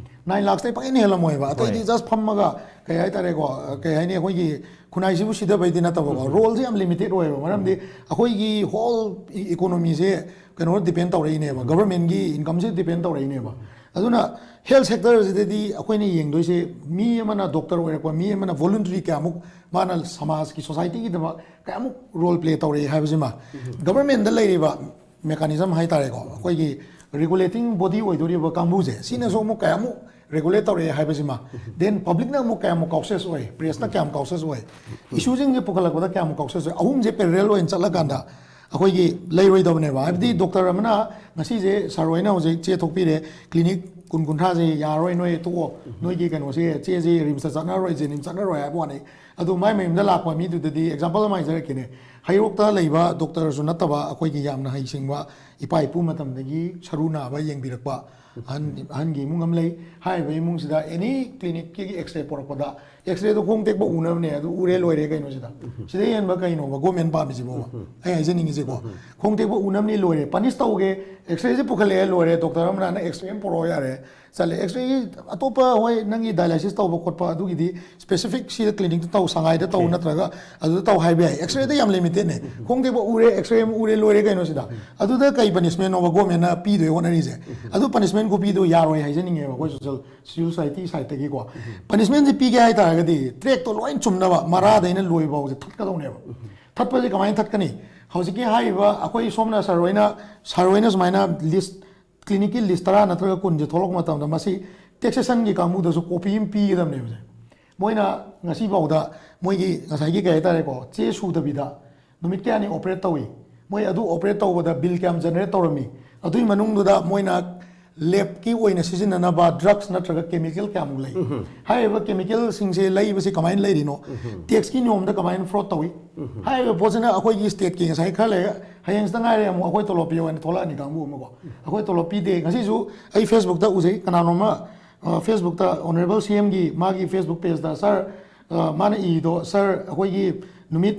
ꯅꯥꯏꯟ ꯂꯥꯛꯁꯇꯩ ꯐꯖꯅ ꯍꯦꯜꯂꯝꯃꯣꯏꯕ꯫ ꯑꯇꯩꯗꯤ ꯍꯣꯏ꯫ ꯖꯁ ꯐꯝꯃꯒ, ꯀꯩ ꯍꯥꯏꯇꯥꯔꯦꯀꯣ, ꯀꯩ ꯍꯥꯏꯅꯤ, ꯑꯩꯈꯣꯏꯒꯤ ꯈꯨꯟꯅꯥꯏꯁꯤꯕꯨ ꯁꯤꯊꯕꯩꯗꯤ ꯅꯠꯇꯕꯀꯣ, ꯔꯣꯜꯁꯦ ꯌꯥꯝ ꯂꯤꯃꯤꯇꯦꯠ ꯑꯣꯏꯌꯦꯕ꯫ ꯃꯔꯝꯗꯤ ꯑꯩꯈꯣꯏꯒꯤ ꯍꯣꯜ ꯏꯀꯣꯅꯣꯃꯤꯁꯦ ꯀꯩꯅꯣ ꯗꯤꯄꯦꯟ ꯇꯧꯔꯛꯏꯅꯦꯕ, ꯒꯕꯔꯃꯦꯟꯒꯤ ꯏꯟꯀꯝꯁꯦ ꯗꯤꯄꯦꯟ ꯇꯧꯔꯛꯏꯅꯦꯕ꯫ ꯑꯗꯨꯅ ꯍꯦꯜꯊ ꯁꯦꯛꯇꯔꯁꯤꯗꯗꯤ ꯑꯩꯈꯣꯏꯅ ꯌꯦꯡꯗꯣꯏꯁꯦ, ꯃꯤ ꯑꯃꯅ ꯗꯣꯛꯇꯔ ꯑꯣꯏꯔꯛꯄ, ꯃꯤ ꯑꯃꯅ ꯚꯣꯂꯨꯟꯇꯔꯤ ꯀꯌꯥꯃꯨꯛ ꯃꯥꯅ ꯁꯃꯥꯖꯀꯤ, ꯁꯣꯁꯥꯏꯇꯤꯒꯤꯗꯃꯛ ꯀꯌꯥꯃꯨꯛ ꯔꯣꯜ ꯄ꯭ꯂꯦ ꯇꯧꯔꯛꯏ ꯍꯥꯏꯕꯁꯤꯃ꯫ ꯒꯕꯔꯃꯦꯟꯗ ꯂꯩꯔꯤꯕ ꯃꯦꯀꯥꯅꯤꯖꯝ ꯍꯥꯏꯇꯥꯔꯦꯀꯣ, ꯑꯩꯈꯣꯏꯒꯤ ꯔꯤꯒꯨꯂꯦꯇꯤꯡ ꯕꯣꯗꯤ ꯑꯣꯏꯗꯣꯔꯤꯕ ꯀꯥꯡꯕꯨꯁꯦ, ꯁꯤꯅꯁꯨ ꯑꯃꯨꯛ ꯀꯌꯥꯃꯨꯛ ꯔꯤꯒꯨꯂꯦꯠ ꯇꯧꯔꯛꯑꯦ ꯍꯥꯏꯕꯁꯤꯃ, ꯗꯦꯟ ꯄꯕ꯭ꯂꯤꯛꯅ ꯑꯃꯨꯛ ꯀꯌꯥꯃꯨꯛ ꯀꯥꯎꯁꯤꯌꯁ ꯑꯣꯏ, ꯄ꯭ꯔꯦꯁꯅ ꯀꯌꯥꯝ ꯀꯥꯎꯁꯤꯌꯁ ꯑꯣꯏ, ꯏꯁꯨꯁꯤꯡꯁꯦ ꯄꯨꯈꯠꯂꯛꯄꯗ ꯀꯌꯥꯃꯨꯛ ꯀꯥꯎꯁꯤꯌꯁ ꯑꯣꯏ, ꯑꯍꯨꯝꯁꯦ ꯄꯦꯔꯦꯂꯦꯜ ꯑꯣꯏꯅ ꯆꯠꯂꯀꯥꯟꯗ ꯑꯩꯈꯣꯏꯒꯤ ꯂꯩꯔꯣꯏꯗꯕꯅꯦꯕ꯫ ꯍꯥꯏꯕꯗꯤ ꯗꯣꯛꯇꯔ ꯑꯃꯅ ꯉꯁꯤꯁꯦ, ꯁꯥꯔ ꯍꯣꯏꯅ ꯍꯧꯖꯤꯛ ꯆꯦ ꯊꯣꯛꯄꯤꯔꯦ, ꯀ꯭ꯂꯤꯅꯤꯛ ꯀꯨꯟ ꯀꯨꯟꯊ꯭ꯔꯥꯁꯦ ꯌꯥꯔꯣꯏ, ꯅꯣꯏ ꯇꯣꯛꯑꯣ, ꯅꯣꯏꯒꯤ ꯀꯩꯅꯣꯁꯦ, ꯆꯦꯁꯦ ꯔꯤꯝꯁꯇ ꯆꯠꯅꯔꯣꯏ, ꯖꯦꯅꯤꯝꯁ ꯆꯠꯅꯔꯣꯏ ꯍꯥꯏꯕ ꯋꯥꯅꯤ꯫ ꯑꯗꯨ ꯃꯥꯏ ꯃꯌꯨꯝꯗ ꯂꯥꯛꯄ ꯃꯤꯗꯨꯗꯗꯤ, ꯑꯦꯛꯖꯥꯝꯄꯜ ꯑꯃ ꯍꯥꯏꯖꯔꯛꯀꯦꯅꯦ, ꯍꯩꯔꯣꯛꯇ ꯂꯩꯕ ꯗꯣꯛꯇꯔꯁꯨ ꯅꯠꯇꯕ, ꯑꯩꯈꯣꯏꯒꯤ ꯌꯥꯝꯅ ꯍꯩꯁꯤꯡꯕ, ꯏꯄꯥ ꯏꯄꯨ ꯃꯇꯝꯗꯒꯤ ꯁꯔꯨ ꯅꯥꯕ ꯌꯦꯡꯕꯤꯔꯛꯄ ꯑꯍꯟ, ꯑꯍꯟꯒꯤ ꯏꯃꯨꯡ ꯑꯃ ꯂꯩ꯫ ꯍꯥꯏꯔꯤꯕ ꯏꯃꯨꯡꯁꯤꯗ ꯑꯦꯅꯤ ꯀ꯭ꯂꯤꯅꯤꯛꯀꯤ ꯑꯦꯛꯁꯔꯦ ꯄꯣꯔꯛꯄꯗ, ꯑꯦꯛꯁꯔꯦꯗꯣ ꯈꯣꯡ ꯇꯦꯛꯄ ꯎꯅꯕꯅꯦ, ꯑꯗꯨ ꯎꯔꯦ ꯂꯣꯏꯔꯦ ꯀꯩꯅꯣ ꯁꯤꯗ꯫ ꯁꯤꯗ ꯍꯦꯟꯕ ꯀꯩꯅꯣꯕ ꯒꯣꯔꯃꯦꯟ ꯄꯥꯝꯃꯤꯁꯤꯕꯣꯕ? ꯑꯩ ꯍꯥꯏꯖꯅꯤꯡꯉꯤꯁꯦꯀꯣ, ꯈꯣꯡ ꯇꯦꯛꯄ ꯎꯅꯕꯅꯤ ꯂꯣꯏꯔꯦ, ꯄꯅꯤꯁ ꯇꯧꯒꯦ, ꯑꯦꯛꯁꯔꯦꯁꯦ ꯄꯨꯈꯠꯂꯛꯑꯦ ꯂꯣꯏꯔꯦ, ꯗꯣꯛꯇꯔ ꯑꯃꯅ "ꯅꯪ ꯑꯦꯛꯁꯔꯦ ꯑꯃ ꯄꯨꯔꯛꯑꯣ ꯌꯥꯔꯦ", ꯆꯠꯂꯦ꯫ ꯑꯦꯛꯁꯔꯦꯒꯤ ꯑꯇꯣꯞꯄ, ꯍꯣꯏ, ꯅꯪꯒꯤ ꯗꯥꯏꯂꯥꯏꯁꯤꯁ ꯇꯧꯕ ꯈꯣꯠꯄ ꯑꯗꯨꯒꯤꯗꯤ ꯁ꯭ꯄꯦꯁꯤꯐꯤꯛ ꯁꯤꯗ ꯀ꯭ꯂꯤꯅꯤꯛꯇ ꯇꯧ, ꯁꯉꯥꯏꯗ ꯇꯧ, ꯅꯠꯇ꯭ꯔꯒ ꯑꯗꯨꯗ ꯇꯧ ꯍꯥꯏꯕ ꯌꯥꯏ꯫ ꯑꯦꯛꯁꯔꯦꯗ ꯌꯥꯝ ꯂꯤꯃꯤꯇꯦꯗꯅꯦ꯫ ꯈꯣꯡ ꯇꯦꯛꯄ ꯎꯔꯦ, ꯑꯦꯛꯁꯔꯦ ꯑꯃ ꯎꯔꯦ, ꯂꯣꯏꯔꯦ ꯀꯩꯅꯣ ꯁꯤꯗ꯫ ꯑꯗꯨꯗ ꯀꯩ ꯄꯅꯤꯁꯃꯦꯟꯅꯣꯕ ꯒꯣꯔꯃꯦꯟꯅ ꯄꯤꯗꯣꯏ ꯍꯣꯠꯅꯔꯤꯁꯦ? ꯑꯗꯨ ꯄꯅꯤꯁꯃꯦꯟ ꯈꯨꯄꯤꯗꯣ ꯌꯥꯔꯣꯏ ꯍꯥꯏꯖꯅꯤꯡꯉꯦꯕ ꯑꯩꯈꯣꯏ ꯁꯣꯁꯦꯜ, ꯁꯤꯚꯤꯜ ꯁꯣꯁꯥꯏꯇꯤ ꯁꯥꯏꯠꯇꯒꯤꯀꯣ꯫ ꯄꯅꯤꯁꯃꯦꯟꯁꯦ ꯄꯤꯒꯦ ꯍꯥꯏ ꯇꯥꯔꯒꯗꯤ ꯇ꯭ꯔꯦꯛꯇꯣ ꯂꯣꯏ ꯆꯨꯝꯅꯕ ꯃꯔꯥꯗꯩꯅ ꯂꯣꯏꯕ ꯐꯥꯎꯁꯦ ꯊꯠꯀꯗꯧꯅꯦꯕ꯫ ꯊꯠꯄꯁꯦ ꯀꯃꯥꯏꯅ ꯊꯠꯀꯅꯤ? ꯍꯧꯖꯤꯛꯀꯤ ꯍꯥꯏꯔꯤꯕ ꯑꯩꯈꯣꯏ ꯁꯣꯝꯅ ꯁꯥꯔ ꯍꯣꯏꯅ, ꯁꯥꯔ ꯍꯣꯏꯅ ꯁꯨꯃꯥꯏꯅ ꯂꯤꯁ, ꯀ꯭ꯂꯤꯅꯤꯛꯀꯤ ꯂꯤꯁ ꯇꯔꯥ ꯅꯠꯇ꯭ꯔꯒ ꯀꯨꯟꯁꯦ ꯊꯣꯛꯂꯛꯄ ꯃꯇꯝꯗ ꯃꯁꯤ ꯇꯦꯛꯁꯦꯁꯟꯒꯤ ꯀꯥꯡꯕꯨꯗꯁꯨ ꯀꯣꯄꯤ ꯑꯃ ꯄꯤꯒꯗꯕꯅꯦꯕꯁꯦ꯫ ꯃꯣꯏꯅ ꯉꯁꯤꯐꯥꯎꯗ ꯃꯣꯏꯒꯤ ꯉꯁꯥꯏꯒꯤ ꯀꯩ ꯍꯥꯏꯇꯥꯔꯦꯀꯣ, ꯆꯦ ꯁꯨꯗꯕꯤꯗ ꯅꯨꯃꯤꯠ ꯀꯌꯥꯅꯤ ꯑꯣꯄꯔꯦꯠ ꯇꯧꯏ, ꯃꯣꯏ ꯑꯗꯨ ꯑꯣꯄꯔꯦꯠ ꯇꯧꯕꯗ ꯕꯤꯜ ꯀꯌꯥꯝ ꯖꯦꯅꯔꯦꯠ ꯇꯧꯔꯝꯃꯤ, ꯑꯗꯨꯒꯤ ꯃꯅꯨꯡꯗꯨꯗ ꯃꯣꯏꯅ ꯂꯦꯞꯀꯤ ꯑꯣꯏꯅ ꯁꯤꯖꯤꯟꯅꯅꯕ ꯗ꯭ꯔꯛꯁ ꯅꯠꯇ꯭ꯔꯒ ꯀꯦꯃꯤꯀꯦꯜ ꯀꯌꯥꯃꯨꯛ ꯂꯩ? ꯍꯥꯏꯔꯤꯕ ꯀꯦꯃꯤꯀꯦꯜꯁꯤꯡꯁꯦ ꯂꯩꯕꯁꯤ ꯀꯃꯥꯏꯅ ꯂꯩꯔꯤꯅꯣ? ꯇꯦꯛꯁꯀꯤ ꯅꯤꯌꯣꯝꯗ ꯀꯃꯥꯏꯅ ꯐ꯭ꯔꯣꯗ ꯇꯧꯏ? ꯍꯥꯏꯔꯤꯕ ꯄꯣꯠꯁꯤꯅ ꯑꯩꯈꯣꯏꯒꯤ ꯁ꯭ꯇꯦꯠꯀꯤ ꯉꯁꯥꯏ ꯈꯔ ꯂꯩꯔꯒ ꯍꯌꯦꯡꯁꯤꯗ ꯉꯥꯏꯔꯦ ꯑꯃꯨꯛ ꯑꯩꯈꯣꯏ ꯇꯣꯂꯣꯞ ꯄꯤꯌꯣ ꯍꯥꯏꯅ ꯊꯣꯛꯂꯛꯑꯅꯤ ꯀꯥꯡꯕꯨ ꯑꯃꯀꯣ꯫ ꯑꯩꯈꯣꯏ ꯇꯣꯂꯣꯞ ꯄꯤꯗꯦ꯫ ꯉꯁꯤꯁꯨ ꯑꯩ ꯐꯦꯁꯕꯨꯛꯇ ꯎꯖꯩ, ꯀꯅꯥꯅꯣꯝꯃ, ꯑ, ꯐꯦꯁꯕꯨꯛꯇ ꯑꯣꯅꯔꯦꯕꯜ ꯁꯤ ꯑꯦꯝꯒꯤ ꯃꯥꯒꯤ ꯐꯦꯁꯕꯨꯛ ꯄꯦꯖꯇ, "ꯁꯥꯔ, ꯑ, ꯃꯥꯅ ꯏꯗꯣ, 'ꯁꯥꯔ, ꯑꯩꯈꯣꯏꯒꯤ ꯅꯨꯃꯤꯠ,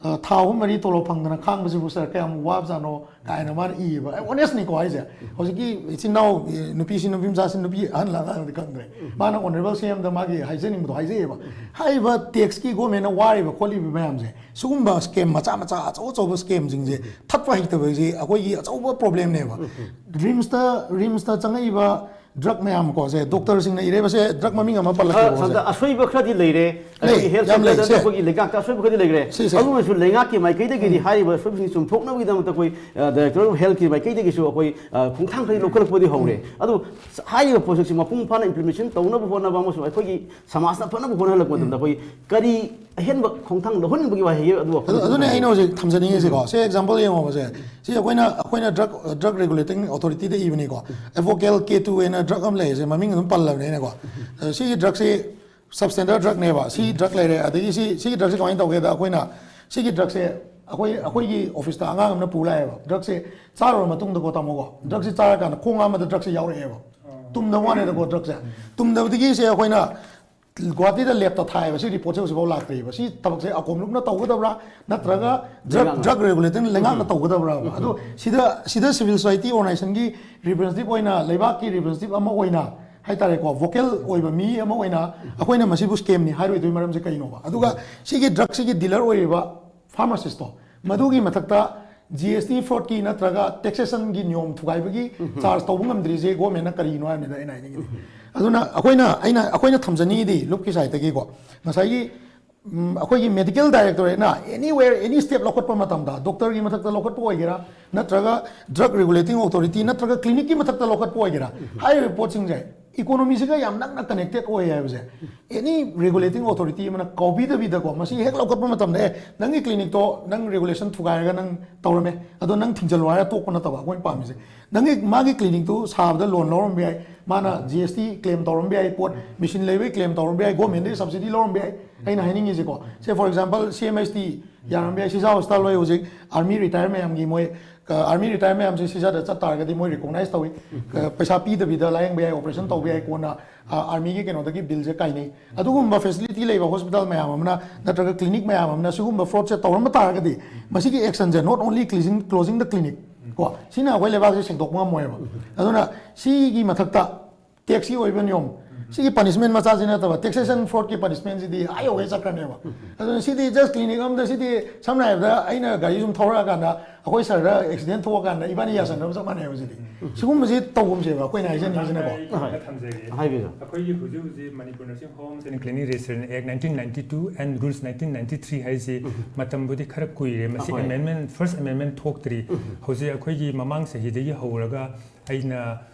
ꯑ, ꯊꯥ ꯑꯍꯨꯝ ꯃꯔꯤ ꯇꯣꯂꯣꯞ ꯐꯪꯗꯅ ꯈꯥꯡꯕꯁꯤꯕꯨ, ꯁꯥꯔ, ꯀꯌꯥꯝ ꯋꯥꯕꯖꯥꯠꯅꯣ?" ꯀꯥꯏꯅ ꯃꯥꯅ ꯏꯌꯦꯕ꯫ ꯑꯣꯅꯦꯁꯅꯤꯀꯣ ꯍꯥꯏꯁꯦ꯫ ꯍꯧꯖꯤꯛꯀꯤ ꯏꯆꯤꯟ ꯏꯅꯥꯎ, ꯑꯦ, ꯅꯨꯄꯤꯁꯤ, ꯅꯨꯄꯤ ꯃꯆꯥꯁꯤ, ꯅꯨꯄꯤ ꯑꯍꯟ ꯂꯥꯛ ꯑꯉꯥꯡꯗꯤ ꯈꯪꯗ꯭ꯔꯦ꯫ ꯃꯥꯅ ꯑꯣꯅꯔꯦꯕꯜ ꯁꯤ ꯑꯦꯝꯗ ꯃꯥꯒꯤ ꯍꯥꯏꯖꯅꯤꯡꯕꯗꯣ ꯍꯥꯏꯖꯩꯑꯕ꯫ ꯍꯥꯏꯔꯤꯕ ꯇꯦꯛꯁꯀꯤ ꯒꯣꯔꯃꯦꯟꯅ ꯋꯥꯔꯤꯕ ꯈꯣꯠꯂꯤꯕ ꯃꯌꯥꯝꯁꯦ, ꯁꯤꯒꯨꯝꯕ ꯁ꯭ꯀꯦꯝ ꯃꯆꯥ ꯃꯆꯥ, ꯑꯆꯧ ꯑꯆꯧꯕ ꯁ꯭ꯀꯦꯝꯁꯤꯡꯁꯦ ꯊꯠꯄ ꯍꯩꯇꯕꯁꯤ ꯑꯩꯈꯣꯏꯒꯤ ꯑꯆꯧꯕ ꯄ꯭ꯔꯣꯕ꯭ꯂꯦꯝꯅꯦꯕ꯫ ꯔꯤꯝꯁꯇ, ꯔꯤꯝꯁꯇ ꯆꯪꯉꯛꯏꯕ ꯗ꯭ꯔꯛ ꯃꯌꯥꯝ ꯀꯣ, ꯁꯦ, ꯗꯣꯛꯇꯔꯁꯤꯡꯅ ꯏꯔꯦꯕꯁꯦ, ꯗ꯭ꯔꯛ ꯃꯃꯤꯡ ꯑꯃ ꯄꯜꯂꯛꯀꯦꯕꯀꯣ, ꯁꯦ꯫ ꯁꯝꯗ ꯑꯁꯣꯏꯕ ꯈꯔꯗꯤ ꯂꯩꯔꯦ꯫ ꯂꯩ, ꯑꯩꯈꯣꯏꯒꯤ ꯍꯦꯜꯊ ꯌꯥꯝ ꯂꯩ, ꯁꯦ꯫ ꯑꯩꯈꯣꯏꯒꯤ ꯂꯩꯉꯥꯛꯇ ꯑꯁꯣꯏꯕ ꯈꯔꯗꯤ ꯂꯩꯈ꯭ꯔꯦ꯫ ꯁꯤꯁꯦ꯫ ꯑꯗꯨ ꯑꯣꯏꯔꯁꯨ ꯂꯩꯉꯥꯛꯀꯤ ꯃꯥꯏꯀꯩꯗꯒꯤꯗꯤ ꯍꯥꯏꯔꯤꯕ ꯑꯁꯣꯏꯕꯁꯤꯡ ꯆꯨꯝꯊꯣꯛꯅꯕꯒꯤꯗꯃꯛꯇ ꯑꯩꯈꯣꯏ, ꯑ, ꯗꯥꯏꯔꯦꯛꯇꯣꯔꯦꯠ ꯑꯣꯐ ꯍꯦꯜꯊꯀꯤ ꯃꯥꯏꯀꯩꯗꯒꯤꯁꯨ ꯑꯩꯈꯣꯏ, ꯑ, ꯈꯣꯡꯊꯥꯡ ꯈꯔꯗꯤ ꯂꯧꯈꯠꯂꯛꯄꯗꯤ ꯍꯧꯔꯦ꯫ ꯑꯗꯨ ꯍꯥꯏꯔꯤꯕ ꯄꯣꯠꯁꯛꯁꯤ ꯃꯄꯨꯡ ꯐꯥꯅ ꯏꯝꯄ꯭ꯂꯤꯃꯦꯟꯇꯦꯁꯟ ꯇꯧꯅꯕ ꯍꯣꯠꯅꯕ ꯑꯃꯁꯨꯡ ꯑꯩꯈꯣꯏꯒꯤ ꯁꯃꯥꯖꯅ ꯐꯅꯕ ꯍꯣꯠꯅꯍꯜꯂꯛꯄ ꯃꯇꯝꯗ ꯑꯩꯈꯣꯏ ꯀꯔꯤ ꯑꯍꯦꯟꯕ ꯈꯣꯡꯊꯥꯡ ꯂꯧꯍꯟꯅꯤꯡꯕꯒꯤ ꯋꯥꯍꯩ ꯑꯗꯨ ꯋꯥꯐꯝ ꯑꯗꯨ-, ꯑꯗꯨꯅꯦ ꯑꯩꯅ ꯍꯧꯖꯤꯛ ꯊꯝꯖꯅꯤꯡꯉꯤꯁꯦꯀꯣ꯫ ꯁꯦ, ꯑꯦꯛꯖꯥꯝꯄꯜ ꯌꯦꯡꯉꯣꯕꯁꯦ꯫ ꯁꯤ ꯑꯩꯈꯣꯏꯅ, ꯑꯩꯈꯣꯏꯅ drug, drug regulating ꯑꯣꯊꯣꯔꯤꯇꯤꯗ ꯏꯕꯅꯤꯀꯣ꯫ ꯑꯦꯕꯣꯀꯦꯜ K two ꯍꯥꯏꯅ ꯗ꯭ꯔꯒ ꯑꯃ ꯂꯩꯔꯤꯁꯦ, ꯃꯃꯤꯡ ꯑꯗꯨꯝ ꯄꯜꯂꯕꯅꯦ ꯑꯩꯅꯀꯣ꯫ ꯑ, ꯁꯤꯒꯤ ꯗ꯭ꯔꯒꯁꯤ ꯁꯕꯁ꯭ꯇꯦꯟꯗꯔ ꯗ꯭ꯔꯒꯅꯦꯕ꯫ ꯁꯤ ꯗ꯭ꯔꯒ ꯂꯩꯔꯦ꯫ ꯑꯗꯒꯤ ꯁꯤ, ꯁꯤꯒꯤ ꯗ꯭ꯔꯒꯁꯤ ꯀꯃꯥꯏꯅ ꯇꯧꯒꯦꯗ, ꯑꯩꯈꯣꯏꯅ ꯁꯤꯒꯤ ꯗ꯭ꯔꯒꯁꯦ ꯑꯩꯈꯣꯏ, ꯑꯩꯈꯣꯏꯒꯤ ꯑꯣꯐꯤꯁꯇ ꯑꯉꯥꯡ ꯑꯃꯅ ꯄꯨ ꯂꯥꯛꯑꯦꯕ꯫ ꯗ꯭ꯔꯒꯁꯦ ꯆꯥꯔꯨꯔ ꯃꯇꯨꯡꯗꯀꯣ, ꯇꯥꯃꯣꯀꯣ, ꯗ꯭ꯔꯒꯁꯦ ꯆꯥꯔꯀꯥꯟꯗ ꯈꯣꯡ ꯍꯥꯝꯕꯗ ꯗ꯭ꯔꯒꯁꯦ ꯌꯥꯎꯔꯛꯑꯦꯕ꯫ ꯇꯨꯝꯗꯕ ꯋꯥꯅꯦꯗꯀꯣ, ꯗ꯭ꯔꯒꯁꯦ꯫ ꯇꯨꯝꯗꯕꯗꯒꯤ ꯁꯦ ꯑꯩꯈꯣꯏꯅ ꯒꯨꯋꯥꯍꯥꯇꯤꯗ ꯂꯦꯞꯇ ꯊꯥꯏꯑꯕ꯫ ꯁꯤ ꯔꯤꯄꯣꯔꯠꯁꯦ ꯍꯧꯖꯤꯛꯐꯥꯎ ꯂꯥꯛꯇ꯭ꯔꯤꯕ꯫ ꯁꯤ ꯊꯕꯛꯁꯦ ꯑꯀꯣꯝꯂꯨꯞꯅ ꯇꯧꯒꯗꯕ꯭ꯔꯥ, ꯅꯠꯇ꯭ꯔꯒ ꯗ꯭ꯔꯒ ꯂꯩꯉꯥꯛꯅ꯫ ꯗ꯭ꯔꯒ ꯔꯦꯒꯨꯂꯦꯇꯤꯡ ꯂꯩꯉꯥꯛꯅ ꯇꯧꯒꯗꯕ꯭ꯔꯥ? ꯑꯗꯣ ꯁꯤꯗ ꯁꯤꯗ ꯁꯤꯚꯤꯜ ꯁꯣꯁꯥꯏꯇꯤ ꯑꯣꯔꯒꯅꯥꯏꯖꯦꯁꯟꯒꯤ ꯔꯤꯄ꯭ꯔꯦꯖꯦꯟꯇꯦꯇꯤꯚ ꯑꯣꯏꯅ, ꯂꯩꯕꯥꯛꯀꯤ ꯔꯤꯄ꯭ꯔꯦꯖꯦꯟꯇꯦꯇꯤꯚ ꯑꯃ ꯑꯣꯏꯅ ꯍꯥꯏꯇꯥꯔꯦꯀꯣ, ꯚꯣꯀꯦꯜ ꯑꯣꯏꯕ ꯃꯤ ꯑꯃ ꯑꯣꯏꯅ ꯑꯩꯈꯣꯏꯅ ꯃꯁꯤꯕꯨ ꯁ꯭ꯀꯦꯝꯅꯤ ꯍꯥꯏꯔꯣꯏꯗꯣꯏ ꯃꯔꯝꯁꯦ ꯀꯩꯅꯣꯕ? ꯑꯗꯨꯒ ꯁꯤꯒꯤ ꯗ꯭ꯔꯒꯁꯤꯒꯤ ꯗꯤꯂꯔ ꯑꯣꯏꯔꯤꯕ ꯐꯥꯔꯃꯥꯁꯤꯁꯇꯣ, ꯃꯗꯨꯒꯤ ꯃꯊꯛꯇ ꯖꯤ ꯑꯦꯁ ꯇꯤ ꯐ꯭ꯔꯣꯗꯀꯤ ꯅꯠꯇ꯭ꯔꯒ ꯇꯦꯛꯁꯦꯁꯟꯒꯤ ꯅꯤꯌꯣꯝ ꯊꯨꯒꯥꯏꯕꯒꯤ ꯆꯥꯔꯖ ꯇꯧꯕ ꯉꯝꯗ꯭ꯔꯤꯁꯦ ꯒꯣꯔꯃꯦꯟꯅ ꯀꯔꯤꯅꯣ ꯍꯥꯏꯕꯅꯤꯗ ꯑꯩꯅ ꯍꯥꯏꯅꯤꯡꯉꯤꯗꯤ꯫ ꯑꯗꯨꯅ ꯑꯩꯈꯣꯏꯅ ꯑꯩꯅ ꯑꯩꯈꯣꯏꯅ ꯊꯝꯖꯅꯤꯡꯉꯤꯗꯤ ꯂꯨꯞꯀꯤ ꯁꯥꯏꯠꯇꯒꯤꯀꯣ, ꯉꯁꯥꯏꯒꯤ ꯎꯝ, ꯑꯩꯈꯣꯏꯒꯤ ꯃꯦꯗꯤꯀꯦꯜ ꯗꯥꯏꯔꯦꯛꯇꯣꯔꯦꯠꯅ anywhere any step ꯂꯧꯈꯠꯄ ꯃꯇꯝꯗ, ꯗꯣꯛꯇꯔꯒꯤ ꯃꯊꯛꯇ ꯂꯧꯈꯠꯄ ꯑꯣꯏꯒꯦꯔꯥ, ꯅꯠꯇ꯭ꯔꯒ ꯗ꯭ꯔꯒ ꯔꯤꯒꯨꯂꯦꯇꯤꯡ ꯑꯣꯊꯣꯔꯤꯇꯤ ꯅꯠꯇ꯭ꯔꯒ ꯀ꯭ꯂꯤꯅꯤꯛꯀꯤ ꯃꯊꯛꯇ ꯂꯧꯈꯠꯄ ꯑꯣꯏꯒꯦꯔꯥ, ꯍꯥꯏꯔꯤꯕ ꯄꯣꯠꯁꯤꯡꯁꯦ ꯏꯀꯣꯅꯣꯃꯤꯁꯤꯒ ꯌꯥꯝ ꯅꯛꯅ ꯀꯅꯦꯛꯇꯦꯠ ꯑꯣꯏ ꯍꯥꯏꯕꯁꯦ ꯑꯦꯅꯤ ꯔꯤꯒꯨꯂꯦꯇꯤꯡ ꯑꯣꯊꯣꯔꯤꯇꯤ ꯑꯃꯅ ꯀꯥꯎꯕꯤꯗꯕꯤꯗꯀꯣ, ꯃꯁꯤ ꯍꯦꯛ ꯂꯧꯈꯠꯄ ꯃꯇꯝꯗ, "ꯑꯦ, ꯅꯪꯒꯤ ꯀ꯭ꯂꯤꯅꯤꯛꯇꯣ ꯅꯪ ꯔꯤꯒꯨꯂꯦꯁꯟ ꯊꯨꯒꯥꯏꯔꯒ ꯅꯪ ꯇꯧꯔꯝꯃꯦ, ꯑꯗꯣ ꯅꯪ ꯊꯤꯡꯖꯤꯜꯂꯣ" ꯍꯥꯏꯔ ꯇꯣꯛꯄ ꯅꯠꯇꯕ ꯑꯩꯈꯣꯏꯅ ꯄꯥꯝꯃꯤꯁꯦ꯫ ꯅꯪꯒꯤ, ꯃꯥꯒꯤ ꯀ꯭ꯂꯤꯅꯤꯛꯇꯨ ꯁꯥꯕꯗ ꯂꯣꯟ ꯂꯧꯔꯝꯕ ꯌꯥꯏ, ꯃꯥꯅ ꯖꯤ ꯑꯦꯁ ꯇꯤ ꯀ꯭ꯂꯦꯝ ꯇꯧꯔꯝꯕ ꯌꯥꯏ, ꯄꯣꯠ ꯃꯦꯁꯤꯟ ꯂꯩꯕꯒꯤ ꯀ꯭ꯂꯦꯝ ꯇꯧꯔꯝꯕ ꯌꯥꯏ, ꯒꯣꯔꯃꯦꯟꯗꯒꯤ ꯁꯕꯁꯤꯗꯤ ꯂꯧꯔꯝꯕ ꯌꯥꯏ꯫ ꯑꯩꯅ ꯍꯥꯏꯅꯤꯡꯉꯤꯁꯦꯀꯣ, ꯁꯦ, for example, ꯁꯤ ꯑꯦꯝ ꯑꯩꯆ ꯇꯤ ꯌꯥꯔꯝꯕ ꯌꯥꯏ, ꯁꯤꯖꯥ ꯍꯣꯁꯄꯤꯇꯥꯜ ꯍꯣꯏ ꯍꯧꯖꯤꯛ ꯑꯥꯔꯃꯤ ꯔꯤꯇꯥꯌꯔ ꯃꯌꯥꯝꯒꯤ ꯃꯣꯏ, ꯑ, ꯑꯥꯔꯃꯤ ꯔꯤꯇꯥꯌꯔ ꯃꯌꯥꯝꯁꯦ ꯁꯤꯖꯥꯗ ꯆꯠ ꯇꯥꯔꯒꯗꯤ ꯃꯣꯏ ꯔꯤꯀꯣꯛꯅꯥꯏꯁ ꯇꯧꯏ꯫ ꯑ, ꯄꯩꯁꯥ ꯄꯤꯗꯕꯤꯗ ꯂꯥꯌꯦꯡꯕ ꯌꯥꯏ, ꯑꯣꯄꯔꯦꯁꯟ ꯇꯧꯕ ꯌꯥꯏ, ꯀꯣꯟꯅ, ꯑ, ꯑꯥꯔꯃꯤꯒꯤ ꯀꯩꯅꯣꯗꯒꯤ ꯕꯤꯜꯁꯦ ꯀꯥꯏꯅꯩ꯫ ꯑꯗꯨꯒꯨꯝꯕ ꯐꯦꯁꯤꯂꯤꯇꯤ ꯂꯩꯕ ꯍꯣꯁꯄꯤꯇꯥꯜ ꯃꯌꯥꯝ ꯑꯃꯅ ꯅꯠꯇ꯭ꯔꯒ ꯀ꯭ꯂꯤꯅꯤꯛ ꯃꯌꯥꯝ ꯑꯃꯅ ꯁꯤꯒꯨꯝꯕ ꯐ꯭ꯔꯣꯗꯁꯦ ꯇꯧꯔꯝꯕ ꯇꯥꯔꯒꯗꯤ, ꯃꯁꯤꯒꯤ ꯑꯦꯛꯁꯟꯁꯦ, not only closing, closing the clinic, ꯀꯣ, ꯁꯤꯅ ꯑꯩꯈꯣꯏ ꯂꯩꯕꯥꯛꯁꯦ ꯁꯦꯡꯗꯣꯛꯄ ꯉꯝꯃꯣꯏꯕ꯫ ꯑꯗꯨꯅ ꯁꯤꯒꯤ ꯃꯊꯛꯇ ꯇꯦꯛꯁꯀꯤ ꯑꯣꯏꯕ ꯅꯤꯌꯣꯝ, ꯁꯤꯒꯤ ꯄꯅꯤꯁꯃꯦꯟ ꯃꯆꯥꯁꯤ ꯅꯠꯇꯕ, ꯇꯦꯛꯁꯦꯁꯟ ꯐ꯭ꯔꯣꯗꯀꯤ ꯄꯅꯤꯁꯃꯦꯟꯁꯤꯗꯤ ꯑꯥ ꯌꯧꯒꯩ ꯆꯠꯈ꯭ꯔꯅꯦꯕ꯫ ꯑꯗꯨꯅ ꯁꯤꯗꯤ ꯖꯁ ꯀ꯭ꯂꯤꯅꯤꯛ ꯑꯃꯗ, ꯁꯤꯗꯤ ꯁꯝꯅ ꯍꯥꯏꯔꯕꯗ ꯑꯩꯅ ꯒꯥꯔꯤ ꯁꯨꯝ ꯊꯧꯔꯛꯑꯀꯥꯟꯗ ꯑꯩꯈꯣꯏ ꯁꯔꯗ ꯑꯦꯛꯁꯤꯗꯦꯟ ꯊꯣꯛꯑꯀꯥꯟꯗ ꯏꯕꯥꯅꯤ ꯌꯥꯁꯟꯅꯕ ꯆꯞ ꯃꯥꯟꯅꯩꯕ꯫ ꯁꯤꯗꯤ ꯁꯤꯒꯨꯝꯕꯁꯤ ꯇꯧꯒꯨꯝꯁꯦꯕ ꯑꯩꯈꯣꯏꯅ ꯍꯥꯏꯖꯅꯤꯡꯉꯤꯁꯤꯅꯀꯣ꯫ ꯑꯩ ꯈꯤꯇꯪ ꯊꯝꯖꯒꯦ꯫ ꯍꯥꯏꯕꯤꯔꯣ꯫ ꯑꯩꯈꯣꯏꯒꯤ ꯍꯧꯖꯤꯛ ꯍꯧꯖꯤꯛ Manipur Nursing Homes and Clinic Registration Act nineteen ninety two and Rules nineteen ninety three ꯍꯥꯏꯁꯤ ꯃꯇꯝꯕꯨꯗꯤ ꯈꯔ ꯀꯨꯏꯔꯦ, ꯃꯁꯤ ꯑꯍꯣꯏ꯫ ꯑꯦꯃꯦꯟꯃꯦꯟ, ꯐꯥꯔꯁ ꯑꯦꯃꯦꯟꯃꯦꯟ ꯊꯣꯛꯇ꯭ꯔꯤ꯫ ꯍꯧꯖꯤꯛ ꯑꯩꯈꯣꯏꯒꯤ ꯃꯃꯥꯡ ꯆꯍꯤꯗꯒꯤ ꯍꯧꯔꯒ ꯑꯩꯅ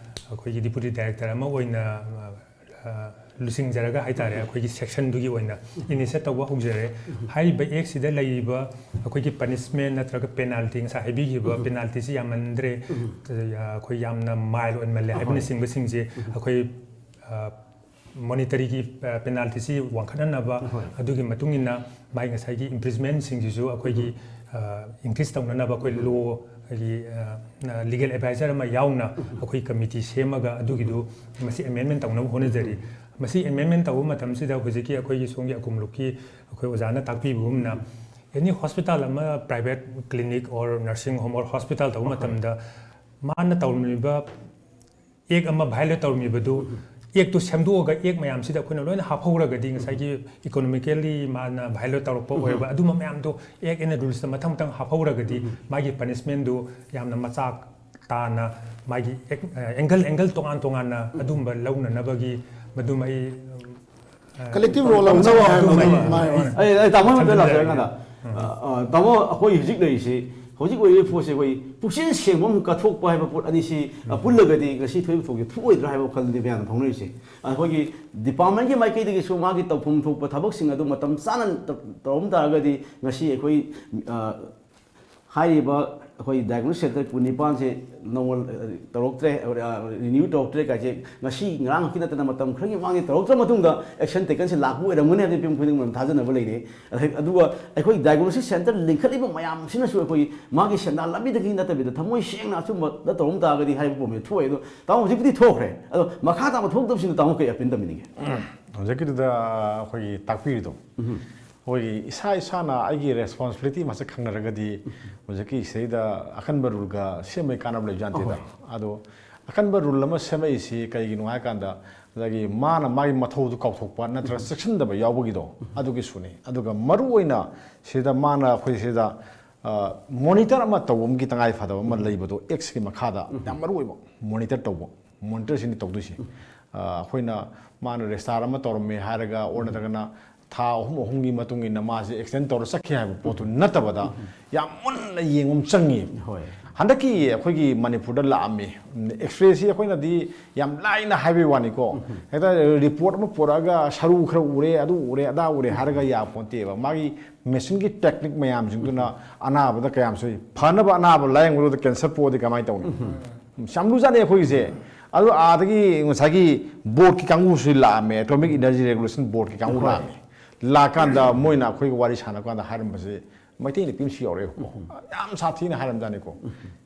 ꯑꯩꯈꯣꯏꯒꯤ ꯗꯤꯄꯨꯇꯤ ꯗꯥꯏꯔꯦꯛꯇꯔ ꯑꯃ ꯑꯣꯏꯅ, ꯑ, ꯂꯨꯆꯤꯡꯖꯔꯒ ꯍꯥꯏꯇꯥꯔꯦ, ꯑꯩꯈꯣꯏꯒꯤ ꯁꯦꯛꯁꯟꯗꯨꯒꯤ ꯑꯣꯏꯅ ꯏꯅꯤꯁꯤꯌꯦꯠ ꯇꯧꯕ ꯍꯧꯖꯔꯦ꯫ ꯍꯥꯏꯔꯤꯕ ꯑꯦꯛꯁꯤꯗ ꯂꯩꯔꯤꯕ ꯑꯩꯈꯣꯏꯒꯤ ꯄꯅꯤꯁꯃꯦꯟ ꯅꯠꯇ꯭ꯔꯒ ꯄꯦꯅꯥꯜꯇꯤ, ꯉꯁꯥꯏ ꯍꯥꯏꯕꯤꯈꯤꯕ ꯄꯦꯅꯥꯜꯇꯤꯁꯤ ꯌꯥꯝꯃꯟꯗ꯭ꯔꯦ, ꯑꯩꯈꯣꯏ ꯌꯥꯝꯅ ꯃꯥꯏꯜ ꯑꯣꯏꯃꯜꯂꯦ ꯍꯥꯏꯕꯅꯆꯤꯡꯕꯁꯤꯡꯁꯦ ꯑꯩꯈꯣꯏ, ꯑ, ꯃꯣꯅꯤꯇꯔꯤꯒꯤ, ꯑ, ꯄꯦꯅꯥꯜꯇꯤꯁꯤ ꯋꯥꯡꯈꯠꯍꯟꯅꯕ, ꯍꯣꯏ꯫ ꯑꯗꯨꯒꯤ ꯃꯇꯨꯡ ꯏꯟꯅ ꯃꯥꯒꯤ ꯉꯁꯥꯏꯒꯤ ꯏꯝꯄ꯭ꯔꯤꯖꯃꯦꯟꯁꯤꯡꯁꯤꯁꯨ ꯑꯩꯈꯣꯏꯒꯤ, ꯑ, ꯏꯟꯀ꯭ꯔꯤꯖ ꯇꯧꯅꯅꯕ ꯑꯩꯈꯣꯏ ꯂꯣ, ꯑꯩꯈꯣꯏꯒꯤ, ꯑ, ꯂꯤꯒꯦꯜ ꯑꯦꯗꯚꯥꯏꯖꯔ ꯑꯃ ꯌꯥꯎꯅ ꯑꯩꯈꯣꯏ ꯀꯃꯤꯇꯤ ꯁꯦꯝꯃꯒ ꯑꯗꯨꯒꯤꯗꯨ ꯃꯁꯤ ꯑꯦꯃꯦꯟꯃꯦꯟ ꯇꯧꯅꯕ ꯍꯣꯠꯅꯖꯔꯤ꯫ ꯃꯁꯤ ꯑꯦꯃꯦꯟꯃꯦꯟ ꯇꯧꯕ ꯃꯇꯝꯁꯤꯗ ꯍꯧꯖꯤꯛꯀꯤ ꯑꯩꯈꯣꯏꯒꯤ ꯁꯣꯝꯒꯤ ꯑꯀꯨꯝꯂꯨꯞꯀꯤ ꯑꯩꯈꯣꯏ ꯑꯣꯖꯥꯅ ꯇꯥꯛꯄꯤꯕꯒꯨꯝꯅ, ꯑꯦꯅꯤ ꯍꯣꯁꯄꯤꯇꯥꯜ ꯑꯃ, private clinic or nursing home or hospital ꯇꯧꯕ ꯃꯇꯝꯗ, ꯃꯥꯅ ꯇꯧꯔꯝꯃꯤꯕ ꯑꯦꯛ ꯑꯃ ꯚꯥꯏꯑꯣꯂꯦꯠ ꯇꯧꯔꯝꯃꯤꯕꯗꯨ, ꯑꯦꯛꯇꯨ ꯁꯦꯝꯗꯣꯛꯑꯒ ꯑꯦꯛ ꯃꯌꯥꯝꯁꯤꯗ ꯑꯩꯈꯣꯏꯅ ꯂꯣꯏꯅ ꯍꯥꯞꯍꯧꯔꯒꯗꯤ, ꯉꯁꯥꯏꯒꯤ ꯏꯀꯣꯅꯣꯃꯤꯀꯦꯜꯂꯤ ꯃꯥꯅ ꯚꯥꯏꯑꯣꯂꯦꯠ ꯇꯧꯔꯛꯄ ꯑꯣꯏꯔꯕ, ꯑꯗꯨꯝꯕ ꯃꯌꯥꯝꯗꯣ ꯑꯦꯛ ꯑꯦꯟ ꯔꯨꯜꯁꯇ ꯃꯊꯪ ꯃꯊꯪ ꯍꯥꯞꯍꯧꯔꯒꯗꯤ, ꯃꯥꯒꯤ ꯄꯅꯤꯁꯃꯦꯟꯗꯨ ꯌꯥꯝꯅ ꯃꯆꯥ ꯇꯥꯅ, ꯃꯥꯒꯤ ꯑꯦꯡꯒꯜ ꯑꯦꯡꯒꯜ ꯇꯣꯉꯥꯟ ꯇꯣꯉꯥꯟꯅ ꯑꯗꯨꯝꯕ ꯂꯧꯅꯅꯕꯒꯤ, ꯃꯗꯨꯃ ꯑꯩ, ꯑ, ꯀꯂꯦꯛꯇꯤꯚ ꯔꯣꯜ ꯑꯃ ꯆꯪꯉꯦ ꯍꯥꯏꯕ ꯑꯗꯨꯃ ꯑꯗꯨꯃ ꯑꯩ, ꯃꯥꯅꯦ, ꯃꯥꯅꯦ꯫ ꯑꯩ, ꯑꯩ ꯇꯥꯃꯣ ꯑꯝꯇ ꯊꯝꯖꯤꯟꯖꯔꯒꯦ꯫ ꯂꯥꯛꯆꯔꯒꯦ ꯍꯟꯗꯛ꯫ ꯎꯝ꯫ ꯑ, ꯑ, ꯇꯥꯃꯣ, ꯑꯩꯈꯣꯏ ꯍꯧꯖꯤꯛ ꯂꯩꯔꯤꯁꯤ, ꯍꯧꯖꯤꯛ ꯑꯣꯏꯔꯤꯕ ꯄꯣꯠꯁꯦ ꯑꯩꯈꯣꯏ ꯄꯨꯛꯆꯦꯜ ꯁꯦꯡꯕ ꯑꯃ ꯀꯠꯊꯣꯛꯄ ꯍꯥꯏꯕ ꯄꯣꯠ ꯑꯅꯤꯁꯤ, ꯑ, ꯄꯨꯜꯂꯒꯗꯤ ꯉꯁꯤ ꯊꯣꯛꯏꯕ ꯊꯧꯗꯣꯛꯁꯦ ꯊꯣꯛꯑꯣꯏꯗ꯭ꯔꯥ ꯍꯥꯏꯕ ꯋꯥꯈꯜꯗꯤ ꯃꯌꯥꯝꯅ ꯐꯥꯎꯅꯔꯤꯁꯦ꯫ ꯑꯩꯈꯣꯏꯒꯤ ꯗꯤꯄꯥꯔꯠꯃꯦꯟꯒꯤ ꯃꯥꯏꯀꯩꯗꯒꯤꯁꯨ ꯃꯥꯒꯤ ꯇꯧꯐꯝ ꯊꯣꯛꯄ ꯊꯕꯛꯁꯤꯡ ꯑꯗꯨ ꯃꯇꯝ ꯆꯥꯅ ꯇ-, ꯇꯧꯔꯝ ꯇꯥꯔꯒꯗꯤ ꯉꯁꯤ ꯑꯩꯈꯣꯏ, ꯑ, ꯍꯥꯏꯔꯤꯕ ꯑꯩꯈꯣꯏ ꯗꯥꯏꯒꯅꯣꯁꯤꯁ ꯁꯦꯟꯇꯔ ꯀꯨꯟꯅꯤꯄꯥꯟꯁꯦ ꯅꯧꯅ, ꯑ, ꯇꯧꯔꯛꯇ꯭ꯔꯦ, ꯑ, ꯔꯤꯅ꯭ꯌꯨ ꯇꯧꯔꯛꯇ꯭ꯔꯦ ꯀꯥꯏꯁꯦ ꯉꯁꯤ ꯉꯔꯥꯡ ꯈꯛꯀꯤ ꯅꯠꯇꯅ ꯃꯇꯝ ꯈꯔꯒꯤ ꯃꯃꯥꯡꯗ ꯇꯧꯔꯛꯇ꯭ꯔ ꯃꯇꯨꯡꯗ ꯑꯦꯛꯁꯟ ꯇꯦꯀꯟꯁꯦ ꯂꯥꯛꯄ ꯑꯣꯏꯔꯝꯒꯅꯤ ꯍꯥꯏꯕꯗꯤ ꯃꯤꯄꯨꯝ ꯈꯨꯗꯤꯡꯃꯛꯅ ꯊꯥꯖꯅꯕ ꯂꯩꯔꯦ꯫ ꯑꯗꯩ-, ꯑꯗꯨꯒ ꯑꯩꯈꯣꯏ ꯗꯥꯏꯒꯅꯣꯁꯤꯁ ꯁꯦꯟꯇꯔ ꯂꯤꯡꯈꯠꯂꯤꯕ ꯃꯌꯥꯝꯁꯤꯅꯁꯨ ꯑꯩꯈꯣꯏ ꯃꯥꯒꯤ ꯁꯦꯟꯗꯥꯟ ꯂꯝꯕꯤꯗꯒꯤ ꯅꯠꯇꯕꯤꯗ ꯊꯃꯣꯏ ꯁꯦꯡꯅ ꯑꯆꯨꯝꯕꯗ ꯇꯧꯔꯝ ꯇꯥꯔꯒꯗꯤ ꯍꯥꯏꯕ ꯄꯣꯝꯃꯦ ꯊꯣꯛꯑꯦ꯫ ꯑꯗꯣ ꯇꯥꯃꯣ ꯍꯧꯖꯤꯛꯄꯨꯗꯤ ꯊꯣꯛꯈ꯭ꯔꯦ, ꯑꯗꯣ ꯃꯈꯥ ꯇꯥꯕ ꯊꯣꯛꯇꯕꯁꯤꯡꯗꯣ ꯇꯥꯃꯣ ꯀꯩ ꯑꯄꯤꯜ ꯇꯝꯕꯤꯅꯤꯡꯒꯦ? ꯍꯧꯖꯤꯛꯀꯤꯗꯨꯗ ꯑꯩꯈꯣꯏꯒꯤ ꯇꯥꯛꯄꯤꯔꯤꯗꯣ, ꯑꯩꯈꯣꯏꯒꯤ ꯏꯁꯥ ꯏꯁꯥꯅ ꯑꯩꯒꯤ ꯔꯦꯁꯄꯣꯟꯁꯤꯕꯤꯂꯤꯇꯤ ꯃꯁꯛ ꯈꯪꯅꯔꯒꯗꯤ ꯍꯧꯖꯤꯛꯀꯤ ꯁꯤꯗꯩꯗ ꯑꯀꯟꯕ ꯔꯨꯜꯒ ꯁꯦꯝꯕꯒꯤ ꯀꯥꯟꯅꯕ ꯂꯩꯕ ꯖꯥꯠ ꯅꯠꯇꯦꯗ꯫ ꯑꯍꯣꯏ꯫ ꯑꯗꯣ ꯑꯀꯟꯕ ꯔꯨꯜ ꯑꯃ ꯁꯦꯝꯃꯛꯏꯁꯤ ꯀꯩꯒꯤꯅꯣ ꯍꯥꯏ ꯀꯥꯟꯗ, ꯉꯁꯥꯏꯒꯤ ꯃꯥꯅ ꯃꯥꯒꯤ ꯃꯊꯧꯗꯨ ꯀꯥꯎꯊꯣꯛꯄ ꯅꯠꯇ꯭ꯔꯒ ꯆꯦꯛꯁꯤꯟꯗꯕ ꯌꯥꯎꯕꯒꯤꯗꯣ ꯑꯗꯨꯒꯤꯁꯨꯅꯤ꯫ ꯑꯗꯨꯒ ꯃꯔꯨ ꯑꯣꯏꯅ ꯁꯤꯗ ꯃꯥꯅ ꯑꯩꯈꯣꯏ ꯁꯤꯗ, ꯑ, ꯃꯣꯅꯤꯇꯔ ꯑꯃ ꯇꯧꯕ ꯑꯃꯒꯤ ꯇꯉꯥꯏ ꯐꯗꯕ ꯑꯃ ꯂꯩꯕꯗꯣ ꯑꯦꯛꯁꯀꯤ ꯃꯈꯥꯗ ꯌꯥꯝ ꯃꯔꯨ ꯑꯣꯏꯕ ꯃꯣꯅꯤꯇꯔ ꯇꯧꯕ꯫ ꯃꯣꯅꯤꯇꯔꯁꯤꯅꯤ ꯇꯧꯗꯣꯏꯁꯦ꯫ ꯑ, ꯑꯩꯈꯣꯏꯅ ꯃꯥꯅ ꯔꯦꯖꯤꯁꯇꯥꯔ ꯑꯃ ꯇꯧꯔꯝꯃꯦ ꯍꯥꯏꯔꯒ, ꯑꯣꯔ ꯅꯠꯇ꯭ꯔꯒꯅ ꯊꯥ ꯑꯍꯨꯝ ꯑꯍꯨꯝꯒꯤ ꯃꯇꯨꯡ ꯏꯟꯅ ꯃꯥꯁꯦ ꯑꯦꯛꯁꯇꯦꯟ ꯇꯧꯔ ꯆꯠꯈꯤ ꯍꯥꯏꯕ ꯄꯣꯠꯇꯨ ꯅꯠꯇꯕꯗ ꯌꯥꯝ ꯃꯨꯟꯅ ꯌꯦꯡꯕ ꯑꯃ ꯆꯪꯉꯤ꯫ ꯍꯣꯏ꯫ ꯍꯟꯗꯛꯀꯤ ꯑꯩꯈꯣꯏꯒꯤ ꯃꯅꯤꯄꯨꯔꯗ ꯂꯥꯛꯑꯝꯃꯤ꯫ ꯑꯦꯛꯁꯔꯦꯁꯤ ꯑꯩꯈꯣꯏꯅꯗꯤ ꯌꯥꯝ ꯂꯥꯏꯅ ꯍꯥꯏꯕꯒꯤ ꯋꯥꯅꯤꯀꯣ꯫ ꯍꯦꯛꯇ ꯔꯤꯄꯣꯔꯠ ꯑꯃ ꯄꯨꯔꯛꯑꯒ ꯁꯔꯨ ꯈꯔ ꯎꯔꯦ, ꯑꯗꯨ ꯎꯔꯦ, ꯑꯗꯥ ꯎꯔꯦ ꯍꯥꯏꯔꯒ ꯌꯥꯕ ꯄꯣꯠꯇꯦꯕ꯫ ꯃꯥꯒꯤ ꯃꯦꯁꯤꯟꯒꯤ ꯇꯦꯛꯅꯤꯛ ꯃꯌꯥꯝꯁꯤꯡꯗꯨꯅ ꯑꯅꯥꯕꯗ ꯀꯌꯥꯝ ꯁꯣꯛꯏ꯫ ꯐꯅꯕ ꯑꯅꯥꯕ ꯂꯥꯌꯦꯡꯕꯗꯨꯗ ꯀꯦꯟꯁꯔ ꯄꯣꯛꯑꯗꯤ ꯀꯃꯥꯏꯅ ꯇꯧꯅꯤ? ꯌꯥꯝ ꯂꯨꯖꯥꯠꯅꯤ ꯑꯩꯈꯣꯏꯒꯤꯁꯦ꯫ ꯑꯗꯨ ꯑꯥꯗꯒꯤ ꯉꯁꯥꯏꯒꯤ ꯕꯣꯔꯗꯀꯤ ꯀꯥꯡꯕꯨꯁꯨ ꯂꯥꯛꯑꯝꯃꯦ, ꯑꯦꯇꯣꯃꯤꯛ ꯏꯅꯔꯖꯤ ꯔꯦꯒꯨꯂꯦꯁꯟ ꯕꯣꯔꯗꯀꯤ ꯀꯥꯡꯕꯨ ꯍꯣꯏ꯫ ꯂꯥꯛꯑꯝꯃꯦ꯫ ꯂꯥꯛꯀꯥꯟꯗ ꯃꯣꯏꯅ ꯑꯩꯈꯣꯏꯒ ꯋꯥꯔꯤ ꯁꯥꯟꯅ ꯀꯥꯟꯗ ꯍꯥꯏꯔꯝꯕꯁꯦ, ꯃꯩꯇꯩ ꯅꯨꯄꯤ ꯑꯃꯁꯨ ꯌꯥꯎꯔꯛꯑꯦꯕꯀꯣ꯫ ꯌꯥꯝ ꯁꯥꯊꯤꯅ ꯍꯥꯏꯔꯝꯖꯥꯠꯅꯤꯀꯣ꯫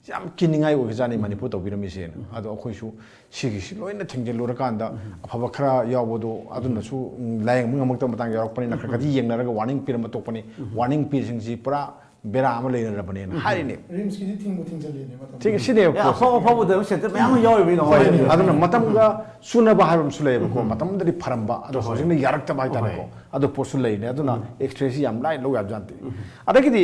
ꯌꯥꯝ ꯀꯤꯅꯤꯡꯉꯥꯏ ꯑꯣꯏꯕꯖꯥꯠꯅꯤ ꯃꯅꯤꯄꯨꯔ ꯇꯧꯕꯤꯔꯝꯃꯤꯁꯦꯅ꯫ ꯑꯗꯣ ꯑꯩꯈꯣꯏꯁꯨ ꯁꯤꯒꯤꯁꯤ ꯂꯣꯏꯅ ꯊꯦꯡꯖꯤꯜꯂꯨꯔꯀꯥꯟꯗ ꯑꯐꯕ ꯈꯔ ꯌꯥꯎꯕꯗꯣ ꯑꯗꯨꯅꯁꯨ, ꯎꯝ, ꯂꯥꯌꯦꯡꯕ ꯉꯝꯃꯛꯇꯕ ꯃꯇꯥꯡ ꯌꯥꯎꯔꯛꯄꯅꯤꯅ ꯈꯔ ꯈꯔꯗꯤ ꯌꯦꯡꯅꯔꯒ ꯋꯥꯔꯅꯤꯡ ꯄꯤꯔꯝꯕ ꯇꯣꯛꯄꯅꯤ꯫ ꯋꯥꯔꯅꯤꯡ ꯄꯤꯔꯤꯁꯤꯡꯁꯤ ꯄꯨꯔꯥ ꯕꯦꯔꯥ ꯑꯃ ꯂꯩꯅꯔꯕꯅꯦꯅ ꯍꯥꯏꯔꯤꯅꯦ꯫ ꯔꯤꯝꯁꯀꯤꯗꯤ ꯊꯤꯡꯕꯨ ꯊꯤꯡꯖꯤꯜꯂꯦꯅꯦ ꯃꯇꯝ꯫ ꯊꯤꯡ-, ꯁꯤꯅꯦꯕ ꯑꯦ, ꯄꯣꯠꯁꯦ꯫ ꯑꯐꯥꯎ ꯑꯐꯥꯎꯕꯗ ꯑꯗꯨꯝ ꯁꯦꯟꯇꯔ ꯃꯌꯥꯝ ꯑꯃ ꯌꯥꯎꯔꯤꯕꯅꯤꯅ꯫ ꯍꯣꯏ, ꯍꯣꯏ꯫ ꯑꯗꯨꯅ ꯃꯇꯝꯒ ꯆꯨꯅꯕ ꯍꯥꯏꯕ ꯑꯃꯁꯨ ꯂꯩꯌꯦꯕꯀꯣ꯫ ꯃꯇꯝꯗꯨꯗꯗꯤ ꯐꯔꯝꯕ, ꯑꯗꯣ ꯍꯧꯖꯤꯛꯅ ꯌꯥꯔꯛꯇꯕ ꯍꯥꯏꯇꯥꯔꯦꯀꯣ꯫ ꯍꯣꯏ꯫ ꯑꯗꯣ ꯄꯣꯠꯁꯨ ꯂꯩꯔꯤꯅꯦ꯫ ꯑꯗꯨꯅ X-rayꯁꯤ ꯌꯥꯝ ꯂꯥꯏꯅ ꯂꯧ ꯌꯥꯕꯖꯥꯠ ꯅꯠꯇꯦ꯫ ꯑꯗꯒꯤꯗꯤ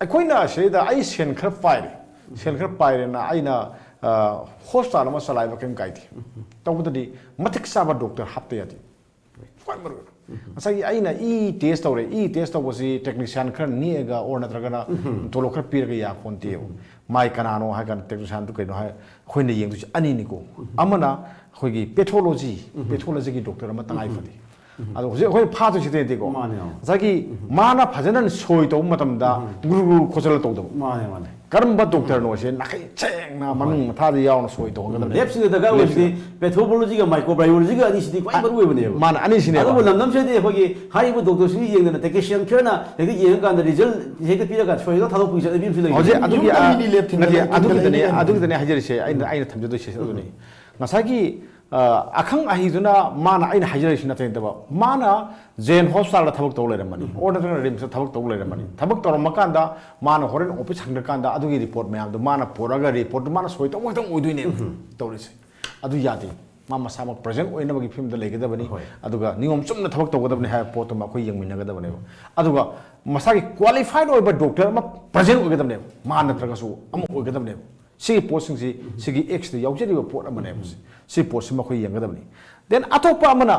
ꯑꯩꯈꯣꯏꯅ ꯁꯤꯗ ꯑꯩ ꯁꯦꯟ ꯈꯔ ꯄꯥꯏꯔꯦ, ꯁꯦꯟ ꯈꯔ ꯄꯥꯏꯔꯦꯅ ꯑꯩꯅ, ꯑ, ꯍꯣꯁꯄꯤꯇꯥꯜ ꯑꯃ ꯆꯂꯥꯏꯕ ꯀꯔꯤꯝ ꯀꯥꯏꯗꯦ꯫ ꯇꯧꯕꯗꯗꯤ ꯃꯇꯤꯛ ꯆꯥꯕ ꯗꯣꯛꯇꯔ ꯍꯥꯞꯇ ꯌꯥꯗꯦ꯫ ꯈ꯭ꯋꯥꯏ ꯃꯔꯨ ꯑꯣꯏꯕ꯫ ꯉꯁꯥꯏꯒꯤ ꯑꯩꯅ ꯏ ꯇꯦꯁ ꯇꯧꯔꯦ, ꯏ ꯇꯦꯁ ꯇꯧꯕꯁꯤ ꯇꯦꯛꯅꯤꯁꯤꯌꯥꯟ ꯈꯔ ꯅꯦꯛꯑꯒ ꯑꯣꯔ ꯅꯠꯇ꯭ꯔꯒꯅ ꯇꯣꯂꯣꯞ ꯈꯔ ꯄꯤꯔꯒ ꯌꯥꯄꯣꯟꯇꯦꯕ꯫ ꯃꯥꯏ ꯀꯅꯥꯅꯣ ꯍꯥꯏ ꯀꯥꯟꯗ ꯇꯦꯛꯅꯤꯁꯤꯌꯥꯟꯗꯨ ꯀꯩꯅꯣ ꯍꯥꯏ ꯑꯩꯈꯣꯏꯅ ꯌꯦꯡꯗꯣꯏꯁꯦ ꯑꯅꯤꯅꯤꯀꯣ꯫ ꯑꯃꯅ ꯑꯩꯈꯣꯏꯒꯤ ꯄꯦꯊꯣꯂꯣꯖꯤ, ꯄꯦꯊꯣꯂꯣꯖꯤꯒꯤ ꯗꯣꯛꯇꯔ ꯑꯃ ꯇꯉꯥꯏ ꯐꯗꯦ꯫ ꯑꯗꯣ ꯍꯧꯖꯤꯛ ꯑꯩꯈꯣꯏꯅ ꯐꯥꯗꯣꯏꯁꯤ ꯅꯠꯇꯦꯀꯣ꯫ ꯃꯥꯅꯦ, ꯃꯥꯅꯦ꯫ ꯉꯁꯥꯏꯒꯤ ꯃꯥꯅ ꯐꯖꯅ ꯁꯣꯏ ꯇꯧꯕ ꯃꯇꯝꯗ ꯒꯨꯔꯨ ꯒꯨꯔꯨ ꯈꯣꯠꯆꯜꯂ ꯇꯧꯗꯕ꯫ ꯃꯥꯅꯦ, ꯃꯥꯅꯦ꯫ ꯀꯔꯝꯕ ꯗꯣꯛꯇꯔꯅꯣꯁꯦ ꯅꯥꯈꯩ ꯁꯦꯡꯅ ꯃꯅꯨꯡ ꯃꯊꯥꯗ ꯌꯥꯎꯅ ꯁꯣꯏ ꯇꯧꯍꯟꯒꯗꯕꯅꯦ꯫ ꯂꯦꯞꯁꯤꯗ ꯗꯔꯀꯥꯔ ꯑꯣꯏꯕꯁꯤꯗꯤ ꯂꯦꯞꯁꯤꯗ꯫ Pathologyꯒ microbiologyꯒ ꯑꯅꯤꯁꯤꯗꯤ ꯈ꯭ꯋꯥꯏ ꯃꯔꯨ ꯑꯣꯏꯕꯅꯦꯕ꯫ ꯃꯥꯅ ꯑꯅꯤꯁꯤꯅꯦꯕ꯫ ꯑꯗꯨꯕꯨ ꯂꯝꯗꯝꯁꯤꯗꯗꯤ ꯑꯩꯈꯣꯏꯒꯤ ꯍꯥꯏꯔꯤꯕ ꯗꯣꯛꯇꯔꯁꯤꯡ ꯌꯦꯡꯗꯅ ꯇꯦꯛꯅꯤꯁꯤꯌꯥꯟ ꯈꯔꯅ ꯍꯦꯛꯇ ꯌꯦꯡꯉꯀꯥꯟꯗ ꯔꯤꯖꯜ ꯍꯦꯛꯇ ꯄꯤꯔꯒ ꯁꯣꯏꯗ ꯊꯥꯗꯣꯛꯄꯒꯤ ꯆꯠꯅꯕꯤ ꯑꯃꯁꯨ ꯂꯩ꯫ ꯍꯧꯖꯤꯛ ꯑꯗꯨꯒꯤ, ꯌꯨꯝꯗ ꯃꯤꯗꯤ ꯂꯦꯞ ꯊꯤꯟꯕ ꯅꯠꯇꯦ, ꯂꯩ, ꯑꯗꯨꯒꯤꯗꯅꯦ, ꯊꯤꯟꯕ ꯂꯩ꯫ ꯑꯗꯨꯒꯤꯗꯅꯦ ꯍꯥꯏꯖꯔꯤꯁꯦ, ꯑꯩꯅ, ꯑꯩꯅ ꯊꯝꯖꯗꯣꯏꯁꯦ ꯑꯗꯨꯅꯤ꯫ ꯉꯁꯥꯏꯒꯤ, ꯑ, ꯑꯈꯪ ꯑꯍꯩꯗꯨꯅ ꯃꯥꯅ ꯑꯩꯅ ꯍꯥꯏꯖꯔꯤꯁꯤ ꯅꯠꯇꯦ ꯅꯠꯇꯕ, ꯃꯥꯅ ꯖꯦꯟ ꯍꯣꯁꯄꯤꯇꯥꯜꯗ ꯊꯕꯛ ꯇꯧ ꯂꯩꯔꯝꯃꯅꯤ, ꯑꯣꯔ ꯅꯠꯇ꯭ꯔꯒꯅ ꯔꯤꯝꯁꯇ ꯊꯕꯛ ꯇꯧ ꯂꯩꯔꯝꯃꯅꯤ꯫ ꯊꯕꯛ ꯇꯧꯔꯝꯃꯀꯥꯟꯗ ꯃꯥꯅ ꯍꯣꯔꯦꯟ ꯑꯣꯐꯤꯁ ꯍꯪꯗ꯭ꯔꯀꯥꯟꯗ ꯑꯗꯨꯒꯤ ꯔꯤꯄꯣꯔꯠ ꯃꯌꯥꯝꯗꯣ ꯃꯥꯅ ꯄꯨꯔꯛꯑꯒ ꯔꯤꯄꯣꯔꯠꯇꯨ ꯃꯥꯅ ꯁꯣꯏ ꯇꯧꯕ ꯈꯛꯇꯪ ꯑꯣꯏꯗꯣꯏꯅꯦꯕ ꯇꯧꯔꯤꯁꯦ꯫ ꯑꯗꯨ ꯌꯥꯗꯦ꯫ ꯃꯥ ꯃꯁꯥꯃꯛ ꯄ꯭ꯔꯖꯦꯟ ꯑꯣꯏꯅꯕꯒꯤ ꯐꯤꯕꯝꯗ ꯂꯩꯒꯗꯕꯅꯤ꯫ ꯍꯣꯏ꯫ ꯑꯗꯨꯒ ꯅꯤꯌꯣꯝ ꯆꯨꯝꯅ ꯊꯕꯛ ꯇꯧꯒꯗꯕꯅꯤ ꯍꯥꯏꯕ ꯄꯣꯠꯇꯨꯃ ꯑꯩꯈꯣꯏ ꯌꯦꯡꯃꯤꯟꯅꯒꯗꯕꯅꯦꯕ꯫ ꯑꯗꯨꯒ ꯃꯁꯥꯒꯤ ꯀ꯭ꯋꯥꯂꯤꯐꯥꯏꯗ ꯑꯣꯏꯕ ꯗꯣꯛꯇꯔ ꯑꯃ ꯄ꯭ꯔꯖꯦꯟ ꯑꯣꯏꯒꯗꯕꯅꯦꯕ, ꯃꯥ ꯅꯠꯇ꯭ꯔꯒꯁꯨ ꯑꯃ ꯑꯣꯏꯒꯗꯕꯅꯦꯕ꯫ ꯁꯤꯒꯤ ꯄꯣꯠꯁꯤꯡꯁꯤ, ꯁꯤꯒꯤ ꯑꯦꯛꯁꯇ ꯌꯥꯎꯖꯔꯤꯕ ꯄꯣꯠ ꯑꯃꯅꯦꯕ ꯁꯤ꯫ ꯁꯤ ꯄꯣꯠꯁꯤꯃ ꯑꯩꯈꯣꯏ ꯌꯦꯡꯒꯗꯕꯅꯤ꯫ ꯗꯦꯟ ꯑꯇꯣꯞꯄ ꯑꯃꯅ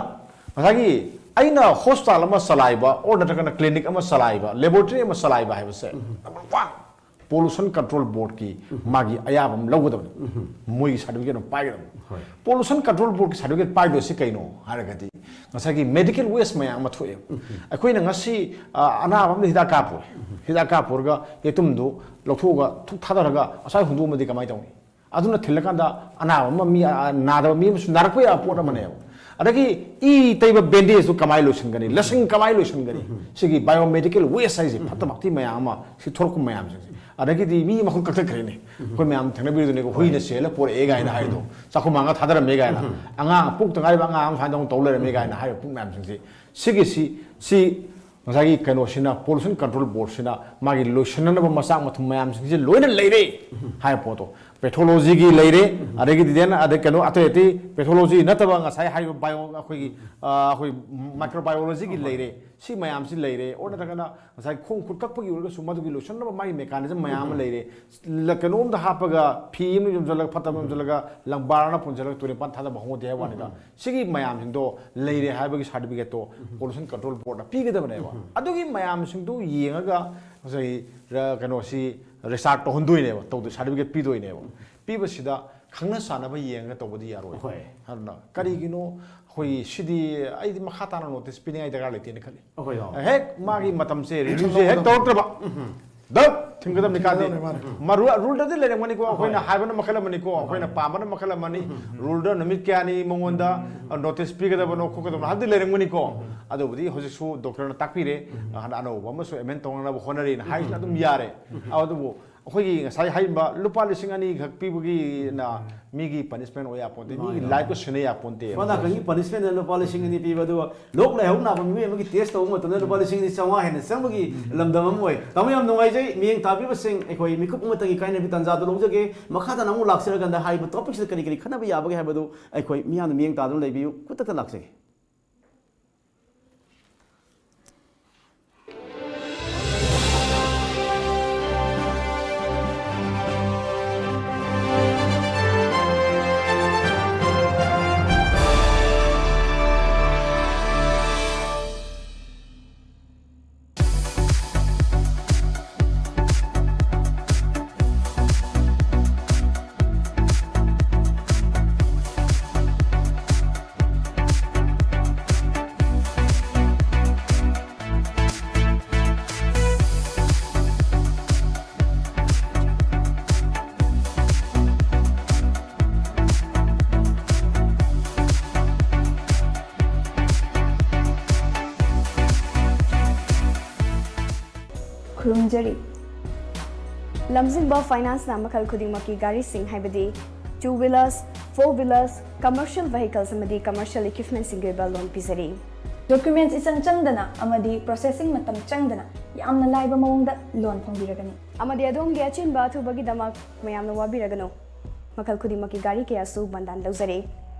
ꯉꯁꯥꯏꯒꯤ ꯑꯩꯅ ꯍꯣꯁꯄꯤꯇꯥꯜ ꯑꯃ ꯆꯂꯥꯏꯕ ꯑꯣꯔ ꯅꯠꯇ꯭ꯔꯒꯅ ꯀ꯭ꯂꯤꯅꯤꯛ ꯑꯃ ꯆꯂꯥꯏꯕ, ꯂꯦꯕꯣꯔꯦꯇꯔꯤ ꯑꯃ ꯆꯂꯥꯏꯕ ꯍꯥꯏꯕꯁꯦ, ꯅꯝꯕꯔ ꯋꯥꯟ, ꯄꯣꯂꯨꯁꯟ ꯀꯟꯇ꯭ꯔꯣꯜ ꯕꯣꯔꯗꯀꯤ ꯃꯥꯒꯤ ꯑꯌꯥꯕ ꯑꯃ ꯂꯧꯒꯗꯕꯅꯤ꯫ ꯃꯣꯏꯒꯤ ꯁꯥꯔꯇꯤꯐꯤꯀꯦꯠ ꯑꯃ ꯄꯥꯏꯒꯗꯕꯅꯤ꯫ ꯍꯣꯏ꯫ ꯄꯣꯂꯨꯁꯟ ꯀꯟꯇ꯭ꯔꯣꯜ ꯕꯣꯔꯗꯀꯤ ꯁꯥꯔꯇꯤꯐꯤꯀꯦꯠ ꯄꯥꯏꯗꯣꯏꯁꯤ ꯀꯩꯅꯣ ꯍꯥꯏꯔꯒꯗꯤ ꯉꯁꯥꯏꯒꯤ ꯃꯦꯗꯤꯀꯦꯜ ꯋꯦꯁ ꯃꯌꯥꯝ ꯑꯃ ꯊꯣꯛꯑꯦ꯫ ꯑꯩꯈꯣꯏꯅ ꯉꯁꯤ, ꯑ, ꯑꯅꯥꯕ ꯑꯃꯗ ꯍꯤꯗꯥꯛ ꯀꯥꯞꯄꯨꯔꯦ꯫ ꯍꯤꯗꯥꯛ ꯀꯥꯞꯄꯨꯔꯒ ꯌꯦꯇꯨꯝꯗꯨ ꯂꯧꯊꯣꯛꯑꯒ ꯊꯨꯛ ꯊꯥꯗꯔꯒ ꯑꯁ꯭ꯋꯥꯏ ꯍꯨꯟꯗꯣꯛꯑꯝꯃꯗꯤ ꯀꯃꯥꯏꯅ ꯇꯧꯅꯤ? ꯑꯗꯨꯅ ꯊꯤꯜꯂꯀꯥꯟꯗ ꯑꯅꯥꯕ ꯑꯃ, ꯃꯤ, ꯑ, ꯅꯥꯗꯕ ꯃꯤ ꯑꯃꯁꯨ ꯅꯥꯔꯛꯄ ꯌꯥꯕ ꯄꯣꯠ ꯑꯃꯅꯦꯕ꯫ ꯑꯗꯒꯤ ꯏ ꯇꯩꯕ ꯕꯦꯟꯗꯦꯖꯇꯨ ꯀꯃꯥꯏꯅ ꯂꯣꯏꯁꯤꯟꯒꯅꯤ, ꯂꯁꯤꯡ ꯀꯃꯥꯏꯅ ꯂꯣꯏꯁꯤꯟꯒꯅꯤ? ꯁꯤꯒꯤ ꯕꯥꯏꯑꯣꯃꯦꯗꯤꯀꯦꯜ ꯋꯦꯁ ꯍꯥꯏꯁꯦ, ꯐꯠꯇ ꯍꯥꯎꯊꯤ ꯃꯌꯥꯝ ꯑꯃ ꯁꯤ ꯊꯣꯛꯂꯛꯄ ꯃꯌꯥꯝꯁꯤꯡꯁꯦ꯫ ꯑꯗꯒꯤꯗꯤ ꯃꯤ ꯃꯈꯨꯠ ꯀꯛꯊꯠꯈ꯭ꯔꯦꯅꯦ, ꯑꯩꯈꯣꯏ ꯃꯌꯥꯝ ꯊꯦꯡꯅꯕꯤꯔꯤꯗꯨꯅꯦꯀꯣ, ꯍꯨꯏꯅ ꯆꯦꯜꯂ ꯄꯣꯔꯛꯑꯦ ꯀꯥꯏꯅ ꯍꯥꯏꯗꯣ, ꯆꯥꯛꯈꯨꯝ ꯃꯥꯡꯒ ꯊꯥꯗꯔꯝꯃꯦ ꯀꯥꯏꯅ, ꯑꯉꯥꯡ ꯄꯣꯛꯇ ꯉꯥꯏꯔꯤꯕ ꯑꯉꯥꯡ ꯑꯃ ꯁꯨꯃꯥꯏꯅ ꯇꯧꯅ ꯇꯧ ꯂꯩꯔꯝꯃꯦ ꯀꯥꯏꯅ ꯍꯥꯏꯔꯤꯕ ꯄꯨꯡ ꯃꯌꯥꯝꯁꯤꯡꯁꯤ, ꯁꯤꯒꯤꯁꯤ ꯁꯤ ꯉꯁꯥꯏꯒꯤ ꯀꯩꯅꯣꯁꯤꯅ, ꯄꯣꯂꯨꯁꯟ ꯀꯟꯇ꯭ꯔꯣꯜ ꯕꯣꯔꯗꯁꯤꯅ ꯃꯥꯒꯤ ꯂꯣꯏꯁꯤꯟꯅꯅꯕ ꯃꯆꯥꯛ ꯃꯊꯨꯝ ꯃꯌꯥꯝꯁꯤꯡꯁꯦ ꯂꯣꯏꯅ ꯂꯩꯔꯦ ꯍꯥꯏꯕ ꯄꯣꯠꯇꯣ, ꯄꯦꯊꯣꯂꯣꯖꯤꯒꯤ ꯂꯩꯔꯦ, ꯑꯗꯒꯤꯗꯤ then ꯑꯗꯩ ꯀꯩꯅꯣ ꯑꯇꯩ ꯑꯇꯩ ꯄꯦꯊꯣꯂꯣꯖꯤ ꯅꯠꯇꯕ ꯉꯁꯥꯏ ꯍꯥꯏꯔꯤꯕ ꯕꯥꯏꯑꯣ ꯑꯩꯈꯣꯏꯒꯤ ꯑ, ꯑꯩꯈꯣꯏ ꯃꯥꯏꯀ꯭ꯔꯣꯕꯥꯏꯑꯣꯂꯣꯖꯤꯒꯤ ꯂꯩꯔꯦ, ꯁꯤ ꯃꯌꯥꯝꯁꯤ ꯂꯩꯔꯦ, ꯑꯣꯔ ꯅꯠꯇ꯭ꯔꯒꯅ ꯉꯁꯥꯏ ꯈꯣꯡ ꯈꯨꯠ ꯀꯛꯄꯒꯤ ꯑꯣꯏꯔꯒꯁꯨ ꯃꯗꯨꯒꯤ ꯂꯣꯏꯁꯤꯟꯅꯕ ꯃꯥꯒꯤ ꯃꯦꯀꯥꯅꯤꯖꯝ ꯃꯌꯥꯝ ꯑꯃ ꯂꯩꯔꯦ꯫ ꯂ- ꯀꯩꯅꯣꯝꯗ ꯍꯥꯞꯄꯒ, ꯐꯤ ꯑꯃ ꯌꯣꯝꯁꯤꯜꯂꯒ, ꯐꯠꯇꯕ ꯌꯣꯝꯁꯤꯜꯂꯒ, ꯂꯪꯕꯥꯔꯅ ꯄꯨꯟꯁꯤꯜꯂꯒ ꯇꯨꯔꯦꯟ ꯃꯄꯥꯟ ꯊꯥꯗꯕ ꯍꯧꯅꯗꯦ ꯍꯥꯏꯕ ꯋꯥꯅꯤꯗ꯫ ꯁꯤꯒꯤ ꯃꯌꯥꯝꯁꯤꯡꯗꯣ ꯂꯩꯔꯦ ꯍꯥꯏꯕꯒꯤ ꯁꯥꯔꯇꯤꯐꯤꯀꯦꯠꯇꯣ ꯄꯣꯂꯨꯁꯟ ꯀꯟꯇ꯭ꯔꯣꯜ ꯕꯣꯔꯗꯅ ꯄꯤꯒꯗꯕꯅꯦꯕ꯫ ꯑꯗꯨꯒꯤ ꯃꯌꯥꯝꯁꯤꯡꯗꯨ ꯌꯦꯡꯉꯒ ꯉꯁꯥꯏꯒꯤ ꯔ- ꯀꯩꯅꯣꯁꯤ ꯔꯦꯖꯤꯁꯇꯥꯔ ꯇꯧꯍꯟꯗꯣꯏꯅꯦꯕ, ꯇꯧꯗꯣꯏ, ꯁꯥꯔꯇꯤꯐꯤꯀꯦꯠ ꯄꯤꯗꯣꯏꯅꯦꯕ꯫ ꯄꯤꯕꯁꯤꯗ ꯈꯪꯅ ꯆꯥꯟꯅꯕ ꯌꯦꯡꯉꯒ ꯇꯧꯕꯗꯤ ꯌꯥꯔꯣꯏ꯫ ꯍꯣꯏ꯫ ꯑꯗꯨꯅ ꯀꯔꯤꯒꯤꯅꯣ ꯑꯩꯈꯣꯏ ꯁꯤꯗꯤ, ꯑꯩꯗꯤ ꯃꯈꯥ ꯇꯥꯅ ꯅꯣꯇꯤꯁ ꯄꯤꯅꯤꯡꯉꯥꯏ ꯗꯔꯀꯥꯔ ꯂꯩꯇꯦꯅ ꯈꯜꯂꯤ꯫ ꯑꯩꯈꯣꯏ, ꯑꯣ꯫ ꯍꯦꯛ ꯃꯥꯒꯤ ꯃꯇꯝꯁꯦ ꯔꯤꯅ꯭ꯌꯨꯁꯦ ꯍꯦꯛ ꯇꯧꯔꯛꯇ꯭ꯔꯕ, ꯗꯛ ꯊꯤꯡꯒꯗꯕꯅꯤ꯫ ꯀꯥꯗꯦ꯫ ꯊꯤꯡꯒꯗꯕꯅꯤ, ꯃꯥꯅꯦ꯫ ꯃꯔꯨ ꯔꯨꯜꯗꯗꯤ ꯂꯩꯔꯝꯒꯅꯤꯀꯣ, ꯑꯩꯈꯣꯏꯅ ꯍꯥꯏꯕꯅ ꯃꯈꯜ ꯑꯃꯅꯤꯀꯣ, ꯑꯩꯈꯣꯏꯅ ꯄꯥꯝꯕꯅ ꯃꯈꯜ ꯑꯃꯅꯤ꯫ ꯔꯨꯜꯗ ꯅꯨꯃꯤꯠ ꯀꯌꯥꯅꯤ ꯃꯉꯣꯟꯗ ꯅꯣꯇꯤꯁ ꯄꯤꯒꯗꯕꯅꯣ ꯈꯣꯠꯀꯗꯕꯅꯣ ꯍꯥꯏꯕꯗꯤ ꯂꯩꯔꯝꯒꯅꯤꯀꯣ꯫ ꯑꯗꯨꯕꯨꯗꯤ ꯍꯧꯖꯤꯛꯁꯨ ꯗꯣꯛꯇꯔꯅ ꯇꯥꯛꯄꯤꯔꯦ, ꯍꯥꯟꯅ ꯑꯅꯧꯕ ꯑꯃꯁꯨ ꯑꯦꯃꯦꯟ ꯇꯧꯅꯅꯕ ꯍꯣꯠꯅꯔꯤꯅ ꯍꯥꯏꯁꯤꯅ ꯑꯗꯨꯝ ꯌꯥꯔꯦ꯫ ꯑꯗꯨꯕꯨ ꯑꯩꯈꯣꯏꯒꯤ ꯉꯁꯥꯏ ꯍꯥꯏꯔꯤꯕ ꯂꯨꯄꯥ ꯂꯤꯁꯤꯡ ꯑꯅꯤ ꯈꯛ ꯄꯤꯕꯒꯤꯅ ꯃꯤꯒꯤ ꯄꯅꯤꯁꯃꯦꯟ ꯑꯣꯏ ꯌꯥꯄꯣꯟꯇꯦ, ꯃꯤꯒꯤ ꯃꯥꯅꯦ꯫ ꯂꯥꯏꯐꯀ ꯁꯤꯟꯅ ꯌꯥꯄꯣꯟꯇꯦ꯫ ꯁꯣꯝ ꯅꯥꯀꯟꯒꯤ ꯄꯅꯤꯁꯃꯦꯟꯗ ꯂꯨꯄꯥ ꯂꯤꯁꯤꯡ ꯑꯅꯤ ꯄꯤꯕ, ꯑꯗꯨꯒ ꯂꯣꯛ ꯂꯥꯏꯍꯧ ꯅꯥꯕ ꯃꯤꯑꯣꯏ ꯑꯃꯒꯤ ꯇꯦꯁ ꯇꯧꯕ ꯃꯇꯝꯗ ꯂꯨꯄꯥ ꯂꯤꯁꯤꯡ ꯑꯅꯤ ꯆꯥꯝꯃꯉꯥ ꯍꯦꯟꯅ ꯆꯪꯕꯒꯤ ꯂꯝꯗꯝ ꯑꯃ ꯑꯣꯏ꯫ ꯇꯥꯃꯣ, ꯌꯥꯝ ꯅꯨꯡꯉꯥꯏꯖꯩ꯫ ꯃꯤꯠꯌꯦꯡ ꯇꯥꯕꯤꯕꯁꯤꯡ, ꯑꯩꯈꯣꯏ ꯃꯤꯀꯨꯞ ꯑꯃꯇꯪꯒꯤ ꯀꯥꯏꯅꯕꯤ ꯇꯥꯟꯖꯥꯗꯨ ꯂꯧꯖꯒꯦ꯫ ꯃꯈꯥ ꯇꯥꯅ ꯑꯃꯨꯛ ꯂꯥꯛꯆꯔꯀꯥꯟꯗ ꯍꯥꯏꯔꯤꯕ ꯇꯣꯄꯤꯛꯁꯤꯗ ꯀꯔꯤ ꯀꯔꯤ ꯈꯟꯅꯕ ꯌꯥꯕꯒꯦ ꯍꯥꯏꯕꯗꯨ ꯑꯩꯈꯣꯏ ꯃꯤꯌꯥꯝꯅ ꯃꯤꯠꯌꯦꯡ ꯇꯥꯗꯨꯅ ꯂꯩꯕꯤꯌꯨ꯫ ꯈꯨꯗꯛꯇ ꯂꯥꯛꯆꯒꯦ꯫ ꯈꯨꯔꯨꯝꯖꯔꯤ꯫ ꯂꯝꯖꯤꯡꯕ ꯐꯥꯏꯅꯥꯟꯁꯅ ꯃꯈꯜ ꯈꯨꯗꯤꯡꯃꯛꯀꯤ ꯒꯥꯔꯤꯁꯤꯡ, ꯍꯥꯏꯕꯗꯤ two wheelers, four wheelers, commercial vehicles ꯑꯃꯗꯤ commercial equipmentꯁꯤꯡꯒꯤ ꯑꯣꯏꯕ ꯂꯣꯟ ꯄꯤꯖꯔꯤ꯫ ꯗꯣꯀ꯭ꯌꯨꯃꯦꯟꯠꯁ ꯏꯆꯪ ꯆꯪꯗꯅ ꯑꯃꯗꯤ ꯄ꯭ꯔꯣꯁꯦꯁꯤꯡ ꯃꯇꯝ ꯆꯪꯗꯅ ꯌꯥꯝꯅ ꯂꯥꯏꯕ ꯃꯑꯣꯡꯗ ꯂꯣꯟ ꯐꯪꯕꯤꯔꯒꯅꯤ꯫ ꯑꯃꯗꯤ ꯑꯗꯣꯝꯒꯤ ꯑꯆꯤꯟꯕ ꯑꯊꯨꯕꯒꯤꯗꯃꯛ ꯃꯌꯥꯝꯅ ꯋꯥꯕꯤꯔꯒꯅꯨ꯫ ꯃꯈꯜ ꯈꯨꯗꯤꯡꯃꯛꯀꯤ ꯒꯥꯔꯤ ꯀꯌꯥꯁꯨ ꯕꯟꯗꯥꯟ ꯂꯧꯖꯔꯤ꯫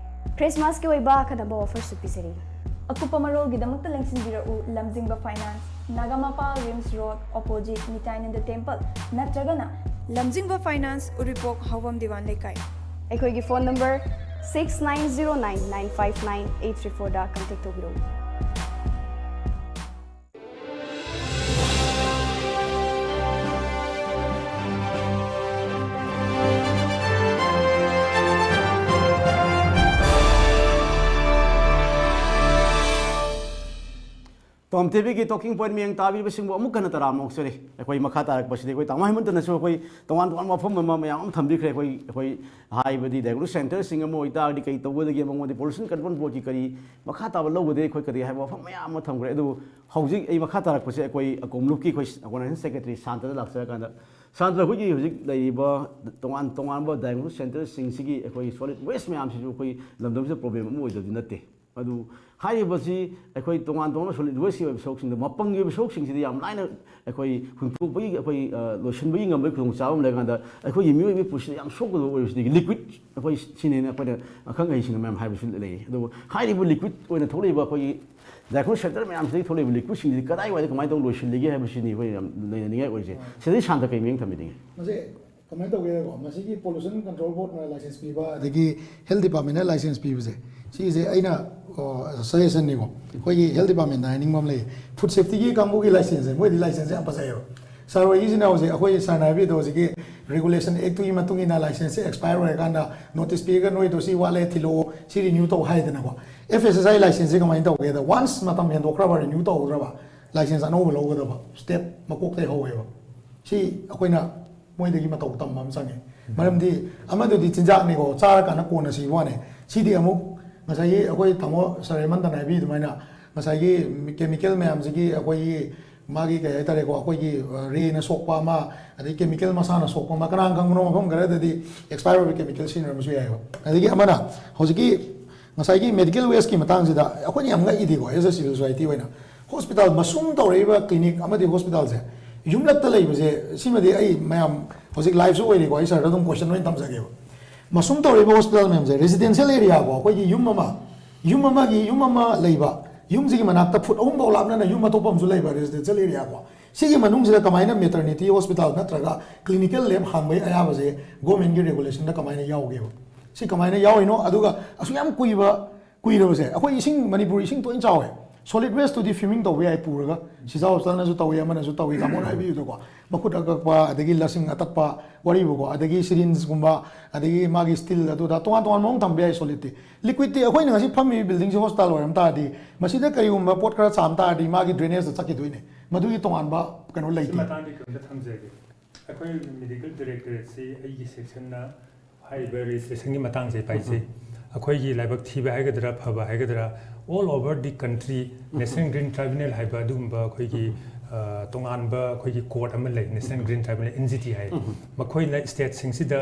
ꯈ꯭ꯔꯤꯁꯃꯥꯁꯀꯤ ꯑꯣꯏꯕ ꯑꯈꯟꯅꯕ ꯑꯣꯐꯔꯁꯨ ꯄꯤꯖꯔꯤ꯫ ꯑꯀꯨꯞꯄ ꯃꯔꯣꯜꯒꯤꯗꯃꯛꯇ ꯂꯦꯡꯁꯤꯟꯕꯤꯔꯛꯎ, ꯂꯝꯖꯤꯡꯕ finance, Nagamapal RIMS road, opposite ꯅꯤꯇꯥꯏꯅꯟꯗ ꯇꯦꯝꯄꯜ, ꯅꯠꯇ꯭ꯔꯒꯅ ꯂꯝꯖꯤꯡꯕ ꯐꯥꯏꯅꯥꯟꯁ, ꯎꯔꯤꯄꯣꯛ, ꯍꯥꯎꯕꯝ ꯗꯤꯋꯥꯟ ꯂꯩꯀꯥꯏ꯫ ꯑꯩꯈꯣꯏꯒꯤ phone number six nine zero nine nine five nine eight three fourꯗ ꯀꯟꯇꯦꯛ ꯇꯧꯕꯤꯔꯛꯎ꯫ ꯇꯣꯝ ꯇꯤꯚꯤꯒꯤ ꯇꯣꯀꯤꯡ ꯄꯣꯏꯟꯠ ꯃꯤꯠꯌꯦꯡ ꯇꯥꯕꯤꯕꯁꯤꯡꯕꯨ ꯑꯃꯨꯛ ꯍꯟꯅ ꯇꯔꯥꯝꯅ ꯑꯣꯛꯆꯔꯤ꯫ ꯑꯩꯈꯣꯏ ꯃꯈꯥ ꯇꯥꯔꯛꯄꯁꯤꯗꯤ ꯑꯩꯈꯣꯏ ꯇꯥꯃꯣ ꯍꯦꯃꯟꯇꯅꯁꯨ ꯑꯩꯈꯣꯏ ꯇꯣꯉꯥꯟ ꯇꯣꯉꯥꯟꯕ ꯋꯥꯐꯝ ꯑꯃ ꯃꯌꯥꯝ ꯑꯃ ꯊꯝꯕꯤꯈ꯭ꯔꯦ꯫ ꯑꯩꯈꯣꯏ ꯑꯩꯈꯣꯏ ꯍꯥꯏꯕꯗꯤ diagnostic centreꯁꯤꯡ ꯑꯃ ꯑꯣꯏꯇꯥꯔꯗꯤ ꯀꯔꯤ ꯇꯧꯒꯗꯒꯦ, ꯃꯉꯣꯟꯗ pollution control boardꯀꯤ ꯀꯔꯤ ꯃꯈꯥ ꯇꯥꯕ ꯂꯧꯒꯗꯒꯦ, ꯑꯩꯈꯣꯏ ꯀꯔꯤ ꯍꯥꯏꯕ ꯋꯥꯐꯝ ꯃꯌꯥꯝ ꯑꯃ ꯊꯝꯈ꯭ꯔꯦ꯫ ꯑꯗꯨꯕꯨ ꯍꯧꯖꯤꯛ ꯑꯩ ꯃꯈꯥ ꯇꯥꯔꯛꯄꯁꯦ ꯑꯩꯈꯣꯏ ꯀꯣꯝꯂꯨꯞꯀꯤ ꯑꯩꯈꯣꯏ organization secretary ꯁꯥꯟꯇꯗ ꯂꯥꯛꯆꯔꯀꯥꯟꯗ, ꯁꯥꯟꯇ, ꯑꯩꯈꯣꯏꯒꯤ ꯍꯧꯖꯤꯛ ꯂꯩꯔꯤꯕ ꯇꯣꯉꯥꯟ ꯇꯣꯉꯥꯟꯕ diagnostic centreꯁꯤꯡꯁꯤꯒꯤ ꯑꯩꯈꯣꯏ solid waste ꯃꯌꯥꯝꯁꯤꯁꯨ ꯑꯩꯈꯣꯏ ꯂꯝꯗꯝꯁꯤꯗ problem ꯑꯃ ꯑꯣꯏꯗꯕꯗꯤ ꯅꯠꯇꯦ꯫ ꯑꯗꯨ ꯍꯥꯏꯔꯤꯕꯁꯤ ꯑꯩꯈꯣꯏ ꯇꯣꯉꯥꯟ ꯇꯣꯉꯥꯟꯕ solid wasteꯀꯤ ꯑꯣꯏꯕ ꯁꯔꯨꯛꯁꯤꯡꯗ, ꯃꯄꯪꯒꯤ ꯑꯣꯏꯕ ꯁꯔꯨꯛꯁꯤꯡꯁꯤꯗꯤ ꯌꯥꯝ ꯂꯥꯏꯅ ꯑꯩꯈꯣꯏ ꯍꯨꯟꯗꯣꯛꯄꯒꯤ, ꯑꯩꯈꯣꯏ, ꯑ, ꯂꯣꯏꯁꯤꯟꯕꯒꯤ ꯉꯝꯕꯒꯤ ꯈꯨꯗꯣꯡꯆꯥꯕ ꯑꯃ ꯂꯩꯔꯀꯥꯟꯗ, ꯑꯩꯈꯣꯏꯒꯤ ꯃꯤꯑꯣꯏꯕꯒꯤ ꯄꯨꯟꯁꯤꯗ ꯌꯥꯝ ꯁꯣꯛꯀꯗꯕ ꯑꯣꯏꯕꯁꯤꯗꯒꯤ liquid, ꯑꯩꯈꯣꯏ ꯁꯤꯅꯦꯅ ꯑꯩꯈꯣꯏꯅ ꯑꯈꯪ ꯑꯍꯩꯁꯤꯡꯅ ꯃꯌꯥꯝ ꯍꯥꯏꯕꯁꯨ ꯂꯩ꯫ ꯑꯗꯨꯕꯨ ꯍꯥꯏꯔꯤꯕ liquid ꯑꯣꯏꯅ ꯊꯣꯛꯂꯛꯏꯕ ꯑꯩꯈꯣꯏꯒꯤ diagnostic centre ꯃꯌꯥꯝꯁꯤꯗꯒꯤ ꯊꯣꯛꯂꯛꯏꯕ liquidꯁꯤꯡꯁꯤ ꯀꯗꯥꯏꯋꯥꯏꯗ ꯀꯃꯥꯏꯅ ꯇꯧꯅ ꯂꯣꯏꯁꯤꯜꯂꯤꯒꯦ ꯍꯥꯏꯕꯁꯤꯅꯤ ꯑꯩꯈꯣꯏ ꯌꯥꯝ ꯅꯩꯅꯅꯤꯡꯉꯥꯏ ꯑꯣꯏꯔꯤꯁꯦ꯫ ꯁꯤꯗꯩ ꯁꯥꯟꯇ ꯀꯩ ꯃꯤꯠꯌꯦꯡ ꯊꯝꯕꯤꯅꯤꯡꯉꯤ? ꯃꯁꯤ ꯀꯃꯥꯏꯅ ꯇꯧꯒꯦꯗꯀꯣ, ꯃꯁꯤꯒꯤ pollution control boardꯅ license ꯄꯤꯕ, ꯑꯗꯒꯤ health departmentꯅ license ꯄꯤꯕꯁꯦ, ꯁꯤꯁꯦ ꯑꯩꯅ, ꯑꯣ, suggestionꯅꯤꯀꯣ꯫ ꯑꯩꯈꯣꯏꯒꯤ health departmentꯇ ꯍꯥꯏꯅꯤꯡꯕ ꯑꯃ ꯂꯩ, food safetyꯒꯤ ꯀꯥꯡꯕꯨꯒꯤ licenseꯁꯦ, ꯃꯣꯏꯗꯤ licenseꯁꯦ ꯌꯥꯝ ꯐꯖꯩꯑꯕ꯫ Sir ꯍꯣꯏꯒꯤꯁꯤꯅ ꯍꯧꯖꯤꯛ ꯑꯩꯈꯣꯏ sirꯅ ꯍꯥꯏꯕꯤꯗꯣ ꯍꯧꯖꯤꯛꯀꯤ regulation actꯇꯨꯒꯤ ꯃꯇꯨꯡ ꯏꯟꯅ licenseꯁꯦ expire ꯑꯣꯏꯔꯀꯥꯟꯗ notice ꯄꯤꯔꯒ ꯅꯣꯏꯗꯣ ꯁꯤ ꯋꯥꯠꯂꯦ ꯊꯤꯜꯂꯛꯑꯣ, ꯁꯤ renew ꯇꯧ ꯍꯥꯏꯗꯅꯀꯣ꯫ FSSI licenseꯁꯦ ꯀꯃꯥꯏꯅ ꯇꯧꯒꯦꯗ, once ꯃꯇꯝ ꯍꯦꯟꯗꯣꯛꯈ꯭ꯔꯕ, renew ꯇꯧꯍꯧꯗ꯭ꯔꯕ, license ꯑꯅꯧꯕ ꯂꯧꯒꯗꯕ step ꯃꯀꯣꯛꯇꯩ ꯍꯧꯋꯦꯕ꯫ ꯁꯤ ꯑꯩꯈꯣꯏꯅ ꯃꯣꯏꯗꯒꯤ ꯃꯇꯧ ꯇꯝꯕ ꯑꯃ ꯆꯪꯉꯦ꯫ ꯃꯔꯝꯗꯤ ꯑꯃꯗꯨꯗꯤ ꯆꯤꯟꯖꯥꯛꯅꯤꯀꯣ, ꯆꯥꯔꯀꯥꯟꯗ ꯀꯣꯟꯅ ꯁꯤꯕ ꯋꯥꯅꯦ꯫ ꯁꯤꯗꯤ ꯑꯃꯨꯛ ꯉꯁꯥꯏꯒꯤ ꯑꯩꯈꯣꯏ ꯇꯥꯃꯣ sir ꯍꯦꯃꯟꯇꯅ ꯍꯥꯏꯕꯤ ꯑꯗꯨꯃꯥꯏꯅ ꯉꯁꯥꯏꯒꯤ chemical ꯃꯌꯥꯝꯁꯤꯒꯤ ꯑꯩꯈꯣꯏꯒꯤ ꯃꯥꯒꯤ ꯀꯩ ꯍꯥꯏꯇꯥꯔꯦꯀꯣ, ꯑꯩꯈꯣꯏꯒꯤ ꯔꯦꯅ ꯁꯣꯛꯄ ꯑꯃ, ꯑꯗꯩ ꯀꯦꯃꯤꯀꯦꯜ ꯃꯁꯥꯅ ꯁꯣꯛꯄ ꯑꯃ, ꯀꯅꯥꯅ ꯈꯪꯕꯅꯣ, ꯃꯐꯝ ꯈꯔꯗꯗꯤ ꯑꯦꯛꯁꯄꯥꯌꯔ ꯑꯣꯏꯕ ꯀꯦꯃꯤꯀꯦꯜ ꯁꯤꯖꯤꯟꯅꯔꯝꯕꯁꯨ ꯌꯥꯏꯑꯕ꯫ ꯑꯗꯒꯤ ꯑꯃꯅ ꯍꯧꯖꯤꯛꯀꯤ ꯉꯁꯥꯏꯒꯤ ꯃꯦꯗꯤꯀꯦꯜ ꯋꯦꯁꯀꯤ ꯃꯇꯥꯡꯁꯤꯗ ꯑꯩꯈꯣꯏꯅ ꯌꯥꯝ ꯉꯛꯏꯗꯤꯀꯣ, ꯑꯦꯁ ꯑꯦꯁ ꯁꯤꯚꯤꯜ ꯁꯣꯁꯥꯏꯇꯤ ꯑꯣꯏꯅ ꯍꯣꯁꯄꯤꯇꯥꯜ ꯃꯁꯨꯡ ꯇꯧꯔꯛꯏꯕ ꯀ꯭ꯂꯤꯅꯤꯛ ꯑꯃꯗꯤ ꯍꯣꯁꯄꯤꯇꯥꯜꯁꯦ ꯌꯨꯝꯂꯛꯇ ꯂꯩꯕꯁꯦ, ꯁꯤꯃꯗꯤ ꯑꯩ ꯃꯌꯥꯝ ꯍꯧꯖꯤꯛ ꯂꯥꯏꯐꯁꯨ ꯑꯣꯏꯔꯤꯀꯣ, ꯑꯩ ꯁꯥꯔꯗ ꯑꯗꯨꯝ ꯀꯣꯏꯁꯟ ꯑꯣꯏꯅ ꯊꯝꯖꯒꯦꯕ꯫ ꯃꯁꯨꯡ ꯇꯧꯔꯛꯏꯕ ꯍꯣꯁꯄꯤꯇꯥꯜ ꯃꯌꯥꯝꯁꯦ ꯔꯦꯁꯤꯗꯦꯟꯁꯤꯌꯦꯜ ꯑꯦꯔꯤꯌꯥꯀꯣ, ꯑꯩꯈꯣꯏꯒꯤ ꯌꯨꯝ ꯑꯃ ꯌꯨꯝ ꯑꯃꯒꯤ ꯌꯨꯝ ꯑꯃ ꯂꯩꯕ, ꯌꯨꯝꯁꯤꯒꯤ ꯃꯅꯥꯛꯇ ꯐꯨꯠ ꯑꯍꯨꯝ ꯐꯥꯎ ꯂꯥꯞꯅꯅ ꯌꯨꯝ ꯑꯇꯣꯞꯄ ꯑꯃꯁꯨ ꯂꯩꯕ ꯔꯦꯁꯤꯗꯦꯟꯁꯤꯌꯦꯜ ꯑꯦꯔꯤꯌꯥꯀꯣ, ꯁꯤꯒꯤ ꯃꯅꯨꯡꯁꯤꯗ ꯀꯃꯥꯏꯅ ꯃꯦꯇꯔꯅꯤꯇꯤ ꯍꯣꯁꯄꯤꯇꯥꯜ ꯅꯠꯇ꯭ꯔꯒ ꯀ꯭ꯂꯤꯅꯤꯀꯦꯜ ꯂꯦꯕ ꯍꯥꯡꯕꯒꯤ ꯑꯌꯥꯕꯁꯦ ꯒꯣꯔꯃꯦꯟꯒꯤ ꯔꯦꯒꯨꯂꯦꯁꯟꯗ ꯀꯃꯥꯏꯅ ꯌꯥꯎꯒꯦꯕ? ꯁꯤ ꯀꯃꯥꯏꯅ ꯌꯥꯎꯔꯤꯅꯣ? ꯑꯗꯨꯒ ꯑꯁꯨꯛ ꯌꯥꯝ ꯀꯨꯏꯕ ꯀꯨꯏꯔꯕꯁꯦ, ꯑꯩꯈꯣꯏ ꯏꯁꯤꯡ, ꯃꯅꯤꯄꯨꯔ ꯏꯁꯤꯡ ꯇꯣꯏꯅ ꯆꯥꯎꯋꯦ, ꯁꯣꯂꯤꯠ ꯋꯦꯁꯇꯨꯗꯤ ꯐꯤꯃꯤꯡ ꯇꯧꯕ ꯌꯥꯏ ꯄꯨꯔꯒ, ꯁꯤꯖꯥ ꯍꯣꯁꯄꯤꯇꯥꯜꯅꯁꯨ ꯇꯧꯏ, ꯑꯃꯅꯁꯨ ꯇꯧꯏ, ꯇꯥꯃꯣꯅ ꯍꯥꯏꯕꯤꯌꯨꯗꯀꯣ, ꯃꯈꯨꯠ ꯑꯀꯛꯄ, ꯑꯗꯒꯤ ꯂꯁꯤꯡ ꯑꯇꯠꯄ ꯋꯥꯔꯤꯕꯨꯀꯣ, ꯑꯗꯒꯤ ꯁꯤꯔꯤꯟꯁꯀꯨꯝꯕ, ꯑꯗꯒꯤ ꯃꯥꯒꯤ ꯁ꯭ꯇꯤꯜ ꯑꯗꯨꯗ ꯇꯣꯉꯥꯟ ꯇꯣꯉꯥꯟꯕ ꯃꯑꯣꯡ ꯊꯝꯕ ꯌꯥꯏ ꯁꯣꯂꯤꯠꯇꯤ꯫ ꯂꯤꯀ꯭ꯋꯤꯠꯇꯤ ꯑꯩꯈꯣꯏꯅ ꯉꯁꯤ ꯐꯝꯃꯤꯕ ꯕꯤꯜꯗꯤꯡꯁꯤ ꯍꯣꯁꯄꯤꯇꯥꯜ ꯑꯣꯏꯔꯝ ꯇꯥꯔꯗꯤ, ꯃꯁꯤꯗ ꯀꯔꯤꯒꯨꯝꯕ ꯄꯣꯠ ꯈꯔ ꯆꯥꯝ ꯇꯥꯔꯗꯤ ꯃꯥꯒꯤ ꯗ꯭ꯔꯦꯅꯦꯖꯇ ꯆꯠꯈꯤꯗꯣꯏꯅꯦ꯫ ꯃꯗꯨꯒꯤ ꯇꯣꯉꯥꯟꯕ ꯀꯩꯅꯣ ꯁꯤ ꯂꯩꯇꯦ꯫ ꯃꯇꯥꯡꯗ ꯀꯩꯅꯣꯝꯇ ꯊꯝꯖꯒꯦ꯫ ꯑꯩꯈꯣꯏ ꯃꯦꯗꯤꯀꯦꯜ ꯗꯥꯏꯔꯦꯛꯇꯣꯔꯦꯠꯁꯤ ꯑꯩꯒꯤ ꯁꯦꯛꯁꯟꯅ ꯍꯥꯏꯔꯤꯕ ꯔꯦꯖꯤꯁꯇ꯭ꯔꯦꯁꯟꯒꯤ ꯃꯇꯥꯡꯁꯦ ꯄꯥꯏꯖꯩ꯫ ꯑꯩꯈꯣꯏꯒꯤ ꯂꯥꯏꯕꯛ ꯊꯤꯕ ꯍꯥꯏꯒꯗ꯭ꯔꯥ, ꯐꯕ ꯍꯥꯏꯒꯗ꯭ꯔꯥ, all over the country National Green Tribunal ꯍꯥꯏꯕ ꯑꯗꯨꯒꯨꯝꯕ ꯑꯩꯈꯣꯏꯒꯤ, ꯑ, ꯇꯣꯉꯥꯟꯕ ꯑꯩꯈꯣꯏꯒꯤ ꯀꯣꯔꯠ ꯑꯃ ꯂꯩ, National Green Tribunal, N G T ꯍꯥꯏ꯫ ꯃꯈꯣꯏꯅ ꯁ꯭ꯇꯦꯠꯁꯤꯡꯁꯤꯗ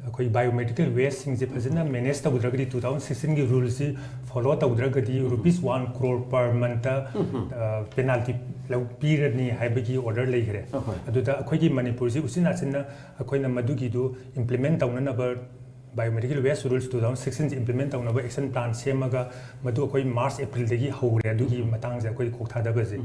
ꯑꯩꯈꯣꯏ ꯕꯥꯏꯑꯣꯃꯦꯗꯤꯀꯦꯜ ꯋꯦꯁꯁꯤꯡꯁꯦ ꯐꯖꯅ ꯃꯦꯅꯦꯖ ꯇꯧꯗ꯭ꯔꯒꯗꯤ, two thousand sixteen ꯒꯤ ꯔꯨꯜꯁꯤ ꯐꯣꯂꯣ ꯇꯧꯗ꯭ꯔꯒꯗꯤ, rupees one crore per month penalty ꯄꯤꯔꯅꯤ ꯍꯥꯏꯕꯒꯤ ꯑꯣꯔꯗꯔ ꯂꯩꯈ꯭ꯔꯦ꯫ ꯑꯍꯣꯏ꯫ ꯑꯗꯨꯗ ꯑꯩꯈꯣꯏꯒꯤ ꯃꯅꯤꯄꯨꯔꯁꯤ ꯎꯆꯤꯟ ꯅꯥꯆꯤꯟꯅ ꯑꯩꯈꯣꯏꯅ ꯃꯗꯨꯒꯤꯗꯨ ꯏꯝꯄ꯭ꯂꯤꯃꯦꯟ ꯇꯧꯅꯅꯕ, biomedical waste rules two thousand sixteen ꯁꯤ ꯏꯝꯄ꯭ꯂꯤꯃꯦꯟ ꯇꯧꯅꯕ ꯑꯦꯛꯁꯟ ꯄ꯭ꯂꯥꯟ ꯁꯦꯝꯃꯒ, ꯃꯗꯨ ꯑꯩꯈꯣꯏ ꯃꯥꯔꯆ, ꯑꯦꯄ꯭ꯔꯤꯜꯗꯒꯤ ꯍꯧꯔꯦ ꯑꯗꯨꯒꯤ ꯃꯇꯥꯡꯁꯦ ꯑꯩꯈꯣꯏ ꯀꯣꯛ ꯊꯥꯗꯕꯁꯦ꯫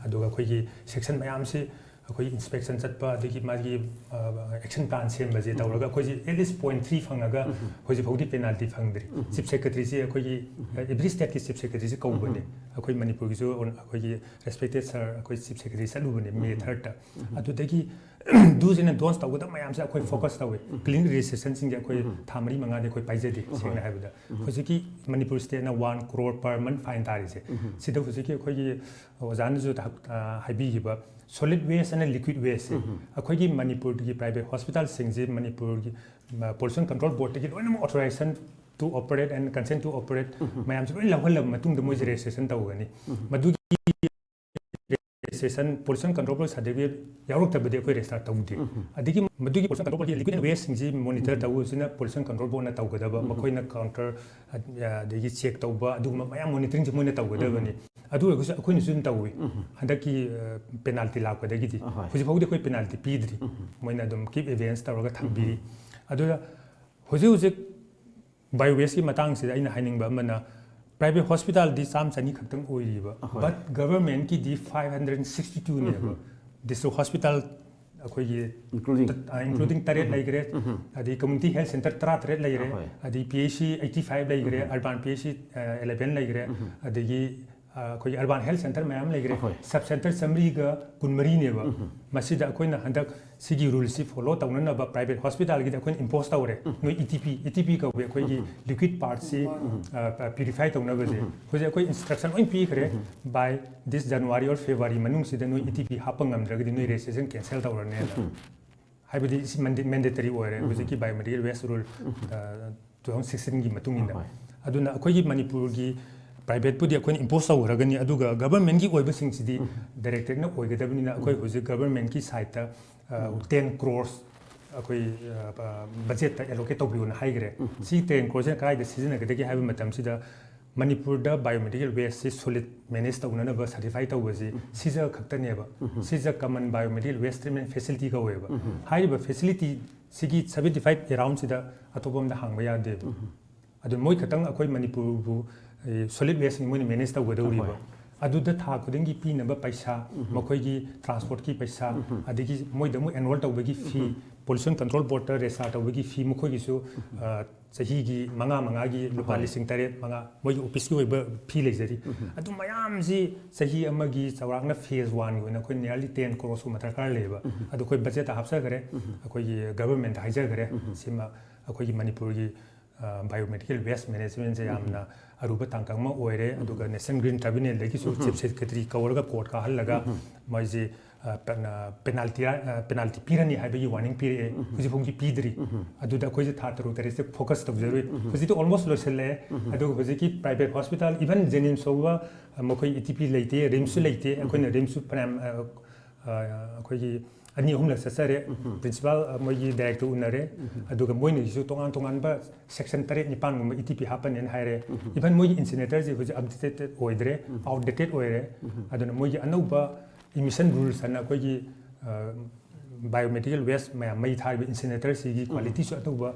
ꯑꯗꯨꯒ ꯑꯩꯈꯣꯏꯒꯤ ꯁꯦꯛꯁꯟ ꯃꯌꯥꯝꯁꯤ ꯑꯩꯈꯣꯏ ꯏꯟꯁꯄꯦꯛꯁꯟ ꯆꯠꯄ, ꯑꯗꯒꯤ ꯃꯥꯒꯤ, ꯑ, ꯑꯦꯛꯁꯟ ꯄ꯭ꯂꯥꯟ ꯁꯦꯝꯕꯁꯦ ꯇꯧꯔꯒ ꯑꯩꯈꯣꯏꯁꯦ at least point three ꯐꯪꯉꯒ ꯍꯧꯖꯤꯛ ꯐꯥꯎꯗꯤ ꯄꯦꯅꯥꯜꯇꯤ ꯐꯪꯗ꯭ꯔꯤ꯫ ꯆꯤꯐ ꯁꯦꯀ꯭ꯔꯦꯇꯔꯤꯁꯦ ꯑꯩꯈꯣꯏꯒꯤ, ꯑ, ꯑꯦꯚ꯭ꯔꯤ ꯁ꯭ꯇꯦꯠꯀꯤ ꯆꯤꯐ ꯁꯦꯀ꯭ꯔꯦꯇꯔꯤꯁꯦ ꯀꯧꯕꯅꯦ꯫ ꯑꯩꯈꯣꯏ ꯃꯅꯤꯄꯨꯔꯒꯤꯁꯨ ꯑꯩꯈꯣꯏꯒꯤ ꯔꯦꯁꯄꯦꯛꯇꯦꯠ ꯁꯥꯔ, ꯑꯩꯈꯣꯏ ꯆꯤꯐ ꯁꯦꯀ꯭ꯔꯦꯇꯔꯤ ꯆꯠꯂꯨꯕꯅꯦ ꯃꯦ ꯊꯥꯔꯠꯇ꯫ ꯑꯗꯨꯗꯒꯤ do's and don'ts ꯇꯧꯒꯗꯕ ꯃꯌꯥꯝꯁꯦ ꯑꯩꯈꯣꯏ ꯐꯣꯀꯁ ꯇꯧꯋꯦ꯫ ꯀ꯭ꯂꯤꯅꯤꯛ ꯔꯦꯖꯤꯁꯇ꯭ꯔꯦꯁꯟꯁꯤꯡꯁꯦ ꯑꯩꯈꯣꯏ ꯊꯥ ꯃꯔꯤ ꯃꯉꯥꯗꯤ ꯑꯩꯈꯣꯏ ꯄꯥꯏꯖꯗꯦ, ꯁꯦꯡꯅ ꯍꯥꯏꯕꯗ꯫ ꯍꯧꯖꯤꯛꯀꯤ ꯃꯅꯤꯄꯨꯔ ꯁ꯭ꯇꯦꯠꯅ ꯋꯥꯟ ꯀ꯭ꯔꯣꯔ ꯄꯔ ꯃꯟ ꯐꯥꯏꯟ ꯇꯥꯔꯤꯁꯦ, ꯁꯤꯗ ꯍꯧꯖꯤꯛꯀꯤ ꯑꯩꯈꯣꯏꯒꯤ ꯑꯣꯖꯥꯅꯁꯨ ꯇꯥꯛ-, ꯑ, ꯍꯥꯏꯕꯤꯈꯤꯕ ꯁꯣꯂꯤꯠ ꯋꯦꯁ ꯑꯅ ꯂꯤꯀ꯭ꯋꯤꯠ ꯋꯦꯁꯁꯦ, ꯑꯩꯈꯣꯏꯒꯤ ꯃꯅꯤꯄꯨꯔꯒꯤ ꯄ꯭ꯔꯥꯏꯚꯦꯠ ꯍꯣꯁꯄꯤꯇꯥꯜꯁꯤꯡꯁꯦ, ꯃꯅꯤꯄꯨꯔꯒꯤ, ꯑ, ꯄꯣꯂꯨꯁꯟ ꯀꯟꯇ꯭ꯔꯣꯜ ꯕꯣꯔꯗꯇꯒꯤ ꯂꯣꯏꯅꯃꯛ authorization to operate and consent to operate ꯃꯌꯥꯝꯁꯦ ꯂꯣꯏ ꯂꯧꯍꯜꯂꯕ ꯃꯇꯨꯡꯗ ꯃꯣꯏꯁꯦ ꯔꯦꯖꯤꯁꯇ꯭ꯔꯦꯁꯟ ꯇꯧꯒꯅꯤ꯫ ꯃꯗꯨꯒꯤ ꯔꯦꯖꯤꯁꯇ꯭ꯔꯦꯁꯟ, ꯄꯣꯂꯨꯁꯟ ꯀꯟꯇ꯭ꯔꯣꯜ ꯕꯣꯔꯗ ꯁꯥꯔꯇꯤꯐꯤꯀꯦꯠ ꯌꯥꯎꯔꯛꯇꯕꯗꯤ ꯑꯩꯈꯣꯏ ꯔꯦꯖꯤꯁꯇꯥꯔ ꯇꯧꯗꯦ꯫ ꯑꯗꯒꯤ ꯃꯗꯨꯒꯤ ꯄꯣꯂꯨꯁꯟ ꯀꯟꯇ꯭ꯔꯣꯜ ꯕꯣꯔꯗꯀꯤ ꯂꯤꯀ꯭ꯋꯤꯠ ꯋꯦꯁꯁꯤꯡꯁꯤ ꯃꯣꯅꯤꯇꯔ ꯇꯧꯕꯁꯤꯅ ꯄꯣꯂꯨꯁꯟ ꯀꯟꯇ꯭ꯔꯣꯜ ꯕꯣꯔꯗꯅ ꯇꯧꯒꯗꯕ, ꯃꯈꯣꯏꯅ ꯀꯥꯎꯟꯇꯔ ꯑꯗꯒꯤ ꯆꯦꯛ ꯇꯧꯕ, ꯑꯗꯨꯒꯨꯝꯕ ꯃꯌꯥꯝ ꯃꯣꯅꯤꯇꯔꯤꯡꯁꯦ ꯃꯣꯏꯅ ꯇꯧꯒꯗꯕꯅꯤ꯫ ꯑꯗꯨ ꯑꯣꯏꯔꯒꯁꯨ ꯑꯩꯈꯣꯏꯅꯁꯨ ꯑꯗꯨꯝ ꯇꯧꯏ꯫ ꯍꯟꯗꯛꯀꯤ ꯄꯦꯅꯥꯜꯇꯤ ꯂꯥꯛꯄꯗꯒꯤꯗꯤ ꯍꯧꯖꯤꯛ ꯐꯥꯎꯗꯤ ꯑꯩꯈꯣꯏ ꯄꯦꯅꯥꯜꯇꯤ ꯄꯤꯗ꯭ꯔꯤ꯫ ꯃꯣꯏꯅ ꯑꯗꯨꯝ ꯀꯤꯞ ꯑꯦꯚꯤꯗꯦꯟꯁ ꯇꯧꯔꯒ ꯊꯝꯕꯤꯔꯤ꯫ ꯑꯗꯨꯒ ꯍꯧꯖꯤꯛ ꯍꯧꯖꯤꯛ ꯕꯥꯏꯑꯣ ꯋꯦꯁꯀꯤ ꯃꯇꯥꯡꯁꯤꯗ ꯑꯩꯅ ꯍꯥꯏꯅꯤꯡꯕ ꯑꯃꯅ, ꯄ꯭ꯔꯥꯏꯚꯦꯠ ꯍꯣꯁꯄꯤꯇꯥꯜꯗꯤ ꯆꯥꯝꯃ ꯆꯅꯤ ꯈꯛꯇꯪ ꯑꯣꯏꯔꯤꯕ, ꯕꯠ ꯒꯚꯔꯟꯃꯦꯟꯠꯀꯤꯗꯤ ꯐꯥꯏꯚ ꯍꯟꯗ꯭ꯔꯦꯠ ꯁꯤꯛꯁꯇꯤ ꯇꯨꯅꯦꯕ꯫ ꯗꯤꯁꯇ꯭ꯔꯤꯛ ꯍꯣꯁꯄꯤꯇꯥꯜ ꯑꯩꯈꯣꯏꯒꯤ, including ꯏꯟꯀ꯭ꯂꯨꯗꯤꯡ ꯇꯔꯦꯠ ꯂꯩꯈ꯭ꯔꯦ, ꯑꯗꯩ ꯀꯝꯃ꯭ꯌꯨꯅꯤꯇꯤ ꯍꯦꯜꯊ ꯁꯦꯟꯇꯔ ꯇꯔꯥ ꯇꯔꯦꯠ ꯂꯩꯈ꯭ꯔꯦ, ꯑꯗꯩ P H C eighty five ꯂꯩꯈ꯭ꯔꯦ, urban P H C eleven ꯂꯩꯈ꯭ꯔꯦ, ꯑꯗꯒꯤ ꯑꯩꯈꯣꯏꯒꯤ ꯑꯔꯕꯥꯟ ꯍꯦꯜꯊ ꯁꯦꯟꯇꯔ ꯃꯌꯥꯝ ꯂꯩꯈ꯭ꯔꯦ꯫ ꯁꯕ ꯁꯦꯟꯇꯔ ꯆꯥꯃꯔꯤꯒ ꯀꯨꯟꯃꯔꯤꯅꯦꯕ꯫ ꯃꯁꯤꯗ ꯑꯩꯈꯣꯏꯅ ꯍꯟꯗꯛ ꯁꯤꯒꯤ ꯔꯨꯜꯁꯤ ꯐꯣꯂꯣ ꯇꯧꯅꯅꯕ ꯄ꯭ꯔꯥꯏꯚꯦꯠ ꯍꯣꯁꯄꯤꯇꯥꯜꯒꯤꯗꯤ ꯑꯩꯈꯣꯏꯅ ꯏꯝꯄꯣꯁ ꯇꯧꯔꯦ꯫ ꯅꯣꯏ E T P, E T P ꯀꯧꯋꯦ, ꯑꯩꯈꯣꯏꯒꯤ ꯂꯤꯀ꯭ꯋꯤꯠ ꯄꯥꯔꯠꯁꯤ ꯄ꯭ꯌꯨꯔꯤꯐꯥꯏ ꯇꯧꯅꯕꯁꯦ꯫ ꯍꯧꯖꯤꯛ ꯑꯩꯈꯣꯏ ꯏꯟꯁꯇ꯭ꯔꯛꯁꯟ ꯂꯣꯏ ꯄꯤꯈ꯭ꯔꯦ꯫ ꯕꯥꯏ ꯗꯤꯁ ꯖꯅꯋꯥꯔꯤ ꯑꯣꯔ ꯐꯦꯕ꯭ꯔꯨꯋꯥꯔꯤ ꯃꯅꯨꯡꯁꯤꯗ ꯅꯣꯏ ꯏ ꯇꯤ ꯄꯤ ꯍꯥꯞꯄ ꯉꯝꯗ꯭ꯔꯒꯗꯤ ꯅꯣꯏ ꯔꯦꯖꯤꯁꯇ꯭ꯔꯦꯁꯟ ꯀꯦꯟꯁꯦꯜ ꯇꯧꯔꯅꯦꯅ꯫ ꯍꯥꯏꯕꯗꯤ ꯁꯤ ꯃꯦꯟꯗꯦꯇꯔꯤ ꯑꯣꯏꯔꯦ ꯍꯧꯖꯤꯛꯀꯤ ꯕꯥꯏꯑꯣꯃꯦꯗꯤꯀꯦꯜ ꯋꯦꯁ ꯔꯨꯜ ꯇꯨ ꯊꯥꯎꯖꯟ ꯁꯤꯛꯁꯇꯤꯟꯒꯤ ꯃꯇꯨꯡ ꯏꯟꯅ꯫ ꯑꯗꯨꯅ ꯑꯩꯈꯣꯏꯒꯤ ꯃꯅꯤꯄꯨꯔꯒꯤ ꯄ꯭ꯔꯥꯏꯚꯦꯠꯄꯨꯗꯤ ꯑꯩꯈꯣꯏꯅ ꯏꯝꯄꯣꯁ ꯇꯧꯈ꯭ꯔꯒꯅꯤ, ꯑꯗꯨꯒ ꯒꯚꯔꯟꯃꯦꯟꯠꯀꯤ ꯑꯣꯏꯕꯁꯤꯡꯁꯤꯗꯤ ꯗꯥꯏꯔꯦꯛꯇꯔꯅ ꯑꯣꯏꯒꯗꯕꯅꯤꯅ ꯑꯩꯈꯣꯏ ꯍꯧꯖꯤꯛ ꯒꯚꯔꯟꯃꯦꯟꯠꯀꯤ ꯁꯥꯏꯠꯇ ꯇꯦꯟ ꯀ꯭ꯔꯣꯔꯁ ꯑꯩꯈꯣꯏ ꯕꯖꯦꯠꯇ ꯑꯦꯂꯣꯀꯦꯠ ꯇꯧꯕꯤꯌꯣꯅ ꯍꯥꯏꯈ꯭ꯔꯦ꯫ ꯁꯤ ꯇꯦꯟ ꯀ꯭ꯔꯣꯔꯁꯤꯅ ꯀꯗꯥꯏꯗ ꯁꯤꯖꯤꯟꯅꯒꯗꯒꯦ ꯍꯥꯏꯕ ꯃꯇꯝꯁꯤꯗ, ꯃꯅꯤꯄꯨꯔꯗ ꯕꯥꯏꯑꯣꯃꯦꯗꯤꯀꯦꯜ ꯋꯦꯁꯁꯤ ꯁꯣꯂꯤꯗ ꯃꯦꯅꯦꯖ ꯇꯧꯅꯅꯕ ꯁꯔꯇꯤꯐꯥꯏ ꯇꯧꯕꯁꯤ ꯁꯤꯖ ꯈꯛꯇꯅꯦꯕ꯫ ꯁꯤꯖ ꯀꯃꯟ ꯕꯥꯏꯑꯣꯃꯦꯗꯤꯀꯦꯜ ꯋꯦꯁ ꯇ꯭ꯔꯤꯠꯃꯦꯟ ꯐꯦꯁꯤꯂꯤꯇꯤ ꯀꯧꯋꯦꯕ꯫ ꯍꯥꯏꯔꯤꯕ ꯐꯦꯁꯤꯂꯤꯇꯤ ꯁꯤꯒꯤ ꯁꯕꯦꯟꯇꯤ ꯐꯥꯏꯚ ꯑꯦꯔꯥꯎꯟꯁꯤꯗ ꯑꯇꯣꯞꯄ ꯑꯝꯗ ꯍꯥꯡꯕ ꯌꯥꯗꯦꯕ꯫ ꯑꯗꯨ ꯃꯣꯏ ꯈꯛꯇꯪ ꯑꯩꯈꯣꯏ ꯃꯅꯤꯄꯨꯔꯕꯨ ꯁꯣꯂꯤꯗ ꯋꯦꯁꯅꯤ ꯃꯣꯏꯅ ꯃꯦꯅꯦꯖ ꯇꯧꯒꯗꯧꯔꯤꯕ꯫ ꯑꯗꯨꯗ ꯊꯥ ꯈꯨꯗꯤꯡꯒꯤ ꯄꯤꯅꯕ ꯄꯩꯁꯥ, ꯃꯈꯣꯏꯒꯤ ꯇ꯭ꯔꯥꯟꯁꯄꯣꯔꯠꯀꯤ ꯄꯩꯁꯥ, ꯑꯗꯒꯤ ꯃꯣꯏꯗ ꯑꯃꯨꯛ ꯑꯦꯟꯔꯣꯜ ꯇꯧꯕꯒꯤ ꯐꯤ, ꯄꯣꯂꯨꯁꯟ ꯀꯟꯇ꯭ꯔꯣꯜ ꯕꯣꯔꯗꯇ ꯔꯦꯖꯤꯁꯇꯥꯔ ꯇꯧꯕꯒꯤ ꯐꯤ, ꯃꯈꯣꯏꯒꯤꯁꯨ ꯆꯍꯤꯒꯤ ꯃꯉꯥ ꯃꯉꯥꯒꯤ ꯂꯨꯄꯥ ꯂꯤꯁꯤꯡ ꯇꯔꯦꯠ, ꯃꯉꯥ, ꯃꯣꯏꯒꯤ ꯑꯣꯐꯤꯁꯀꯤ ꯑꯣꯏꯕ ꯐꯤ ꯂꯩꯖꯔꯤ꯫ ꯑꯗꯨ ꯃꯌꯥꯝꯁꯤ ꯆꯍꯤ ꯑꯃꯒꯤ ꯆꯥꯎꯔꯥꯛꯅ ꯐꯦꯖ ꯋꯥꯟꯒꯤ ꯑꯣꯏꯅ ꯑꯩꯈꯣꯏ ꯅꯤꯌꯔꯂꯤ ꯇꯦꯟ ꯀ꯭ꯔꯣꯔꯁꯀꯨꯝꯕ ꯗꯔꯀꯥꯔ ꯂꯩꯌꯦꯕ꯫ ꯑꯗꯨ ꯑꯩꯈꯣꯏ ꯕꯖꯦꯠꯇ ꯍꯥꯞꯆꯈꯔꯦ, ꯑꯩꯈꯣꯏꯒꯤ ꯒꯚꯔꯟꯃꯦꯟꯠꯇ ꯍꯥꯏꯖꯈꯔꯦ꯫ ꯁꯤꯃ ꯑꯩꯈꯣꯏꯒꯤ ꯃꯅꯤꯄꯨꯔꯒꯤ ꯕꯥꯏꯑꯣꯃꯦꯗꯤꯀꯦꯜ ꯋꯦꯁ ꯃꯦꯅꯦꯖꯃꯦꯟꯁꯦ ꯌꯥꯝꯅ ꯑꯔꯨꯕ ꯇꯥꯡꯀꯛ ꯑꯃ ꯑꯣꯏꯔꯦ꯫ ꯑꯗꯨꯒ ꯅꯦꯁꯅꯦꯜ ꯒ꯭ꯔꯤꯟ ꯇ꯭ꯔꯥꯏꯕꯨꯅꯦꯜꯗꯒꯤꯁꯨ ꯆꯤꯐ ꯁꯦꯀ꯭ꯔꯦꯇꯔꯤ ꯀꯧꯔꯒ ꯀꯣꯔꯠ ꯀꯥꯍꯜꯂꯒ ꯃꯣꯏꯁꯤ ꯄꯦꯅꯥꯜꯇꯤ ꯄꯦꯅꯥꯜꯇꯤ ꯄꯤꯔꯅꯤ ꯍꯥꯏꯕꯒꯤ ꯋꯥꯔꯅꯤꯡ ꯄꯤꯔꯛꯑꯦ꯫ ꯍꯧꯖꯤꯛ ꯐꯥꯎꯒꯤ ꯄꯤꯗ꯭ꯔꯤ꯫ ꯑꯗꯨꯗ ꯑꯩꯈꯣꯏꯁꯦ ꯊꯥ ꯇꯔꯨꯛ ꯇꯔꯦꯠꯁꯦ ꯐꯣꯀꯁ ꯇꯧꯖꯔꯨꯏ꯫ ꯍꯧꯖꯤꯛꯇꯤ ꯑꯣꯜꯃꯣꯁ ꯂꯣꯏꯁꯤꯜꯂꯛꯑꯦ꯫ ꯑꯗꯨꯒ ꯍꯧꯖꯤꯛꯀꯤ ꯄ꯭ꯔꯥꯏꯚꯦꯠ ꯍꯣꯁꯄꯤꯇꯥꯜ, ꯏꯚꯟ ꯖꯦꯅꯤꯝꯁ ꯐꯥꯎꯕ ꯃꯈꯣꯏ ꯏ ꯇꯤ ꯄꯤ ꯂꯩꯇꯦ, ꯔꯤꯝꯁꯁꯨ ꯂꯩꯇꯦ꯫ ꯑꯩꯈꯣꯏꯅ ꯔꯤꯝꯁꯁꯨ ꯐꯅꯌꯥꯝ ꯑꯩꯈꯣꯏꯒꯤ ꯑꯅꯤ ꯑꯍꯨꯝꯂꯛ ꯆꯠꯆꯔꯦ꯫ ꯄ꯭ꯔꯤꯟꯁꯤꯄꯥꯜ, ꯃꯣꯏꯒꯤ ꯗꯥꯏꯔꯦꯛꯇꯔ ꯎꯅꯔꯦ꯫ ꯑꯗꯨꯒ ꯃꯣꯏꯅꯁꯨ ꯇꯣꯉꯥꯟ ꯇꯣꯉꯥꯟꯕ ꯁꯦꯛꯁꯟ ꯇꯔꯦꯠ ꯅꯤꯄꯥꯟꯒꯨꯝꯕ ꯏ ꯇꯤ ꯄꯤ ꯍꯥꯞꯄꯅꯦꯅ ꯍꯥꯏꯔꯦ꯫ ꯏꯚꯟ ꯃꯣꯏꯒꯤ ꯏꯟꯁꯤꯅꯦꯇꯔꯁꯤ ꯍꯧꯖꯤꯛ ꯑꯞꯗꯦꯇꯦꯠ ꯑꯣꯏꯗ꯭ꯔꯦ, ꯑꯥꯎꯠꯗꯦꯇꯦꯠ ꯑꯣꯏꯔꯦ꯫ ꯑꯗꯨꯅ ꯃꯣꯏꯒꯤ ꯑꯅꯧꯕ ꯏꯃꯤꯁꯟ ꯔꯨꯜꯁ ꯍꯥꯏꯅ ꯑꯩꯈꯣꯏꯒꯤ ꯕꯥꯏꯑꯣꯃꯦꯗꯤꯀꯦꯜ ꯋꯦꯁ ꯃꯌꯥꯝ ꯃꯩ ꯊꯥꯔꯤꯕ ꯏꯟꯁꯤꯅꯦꯇꯔꯁꯤꯒꯤ ꯀ꯭ꯋꯥꯂꯤꯇꯤꯁꯨ ꯑꯇꯧꯕ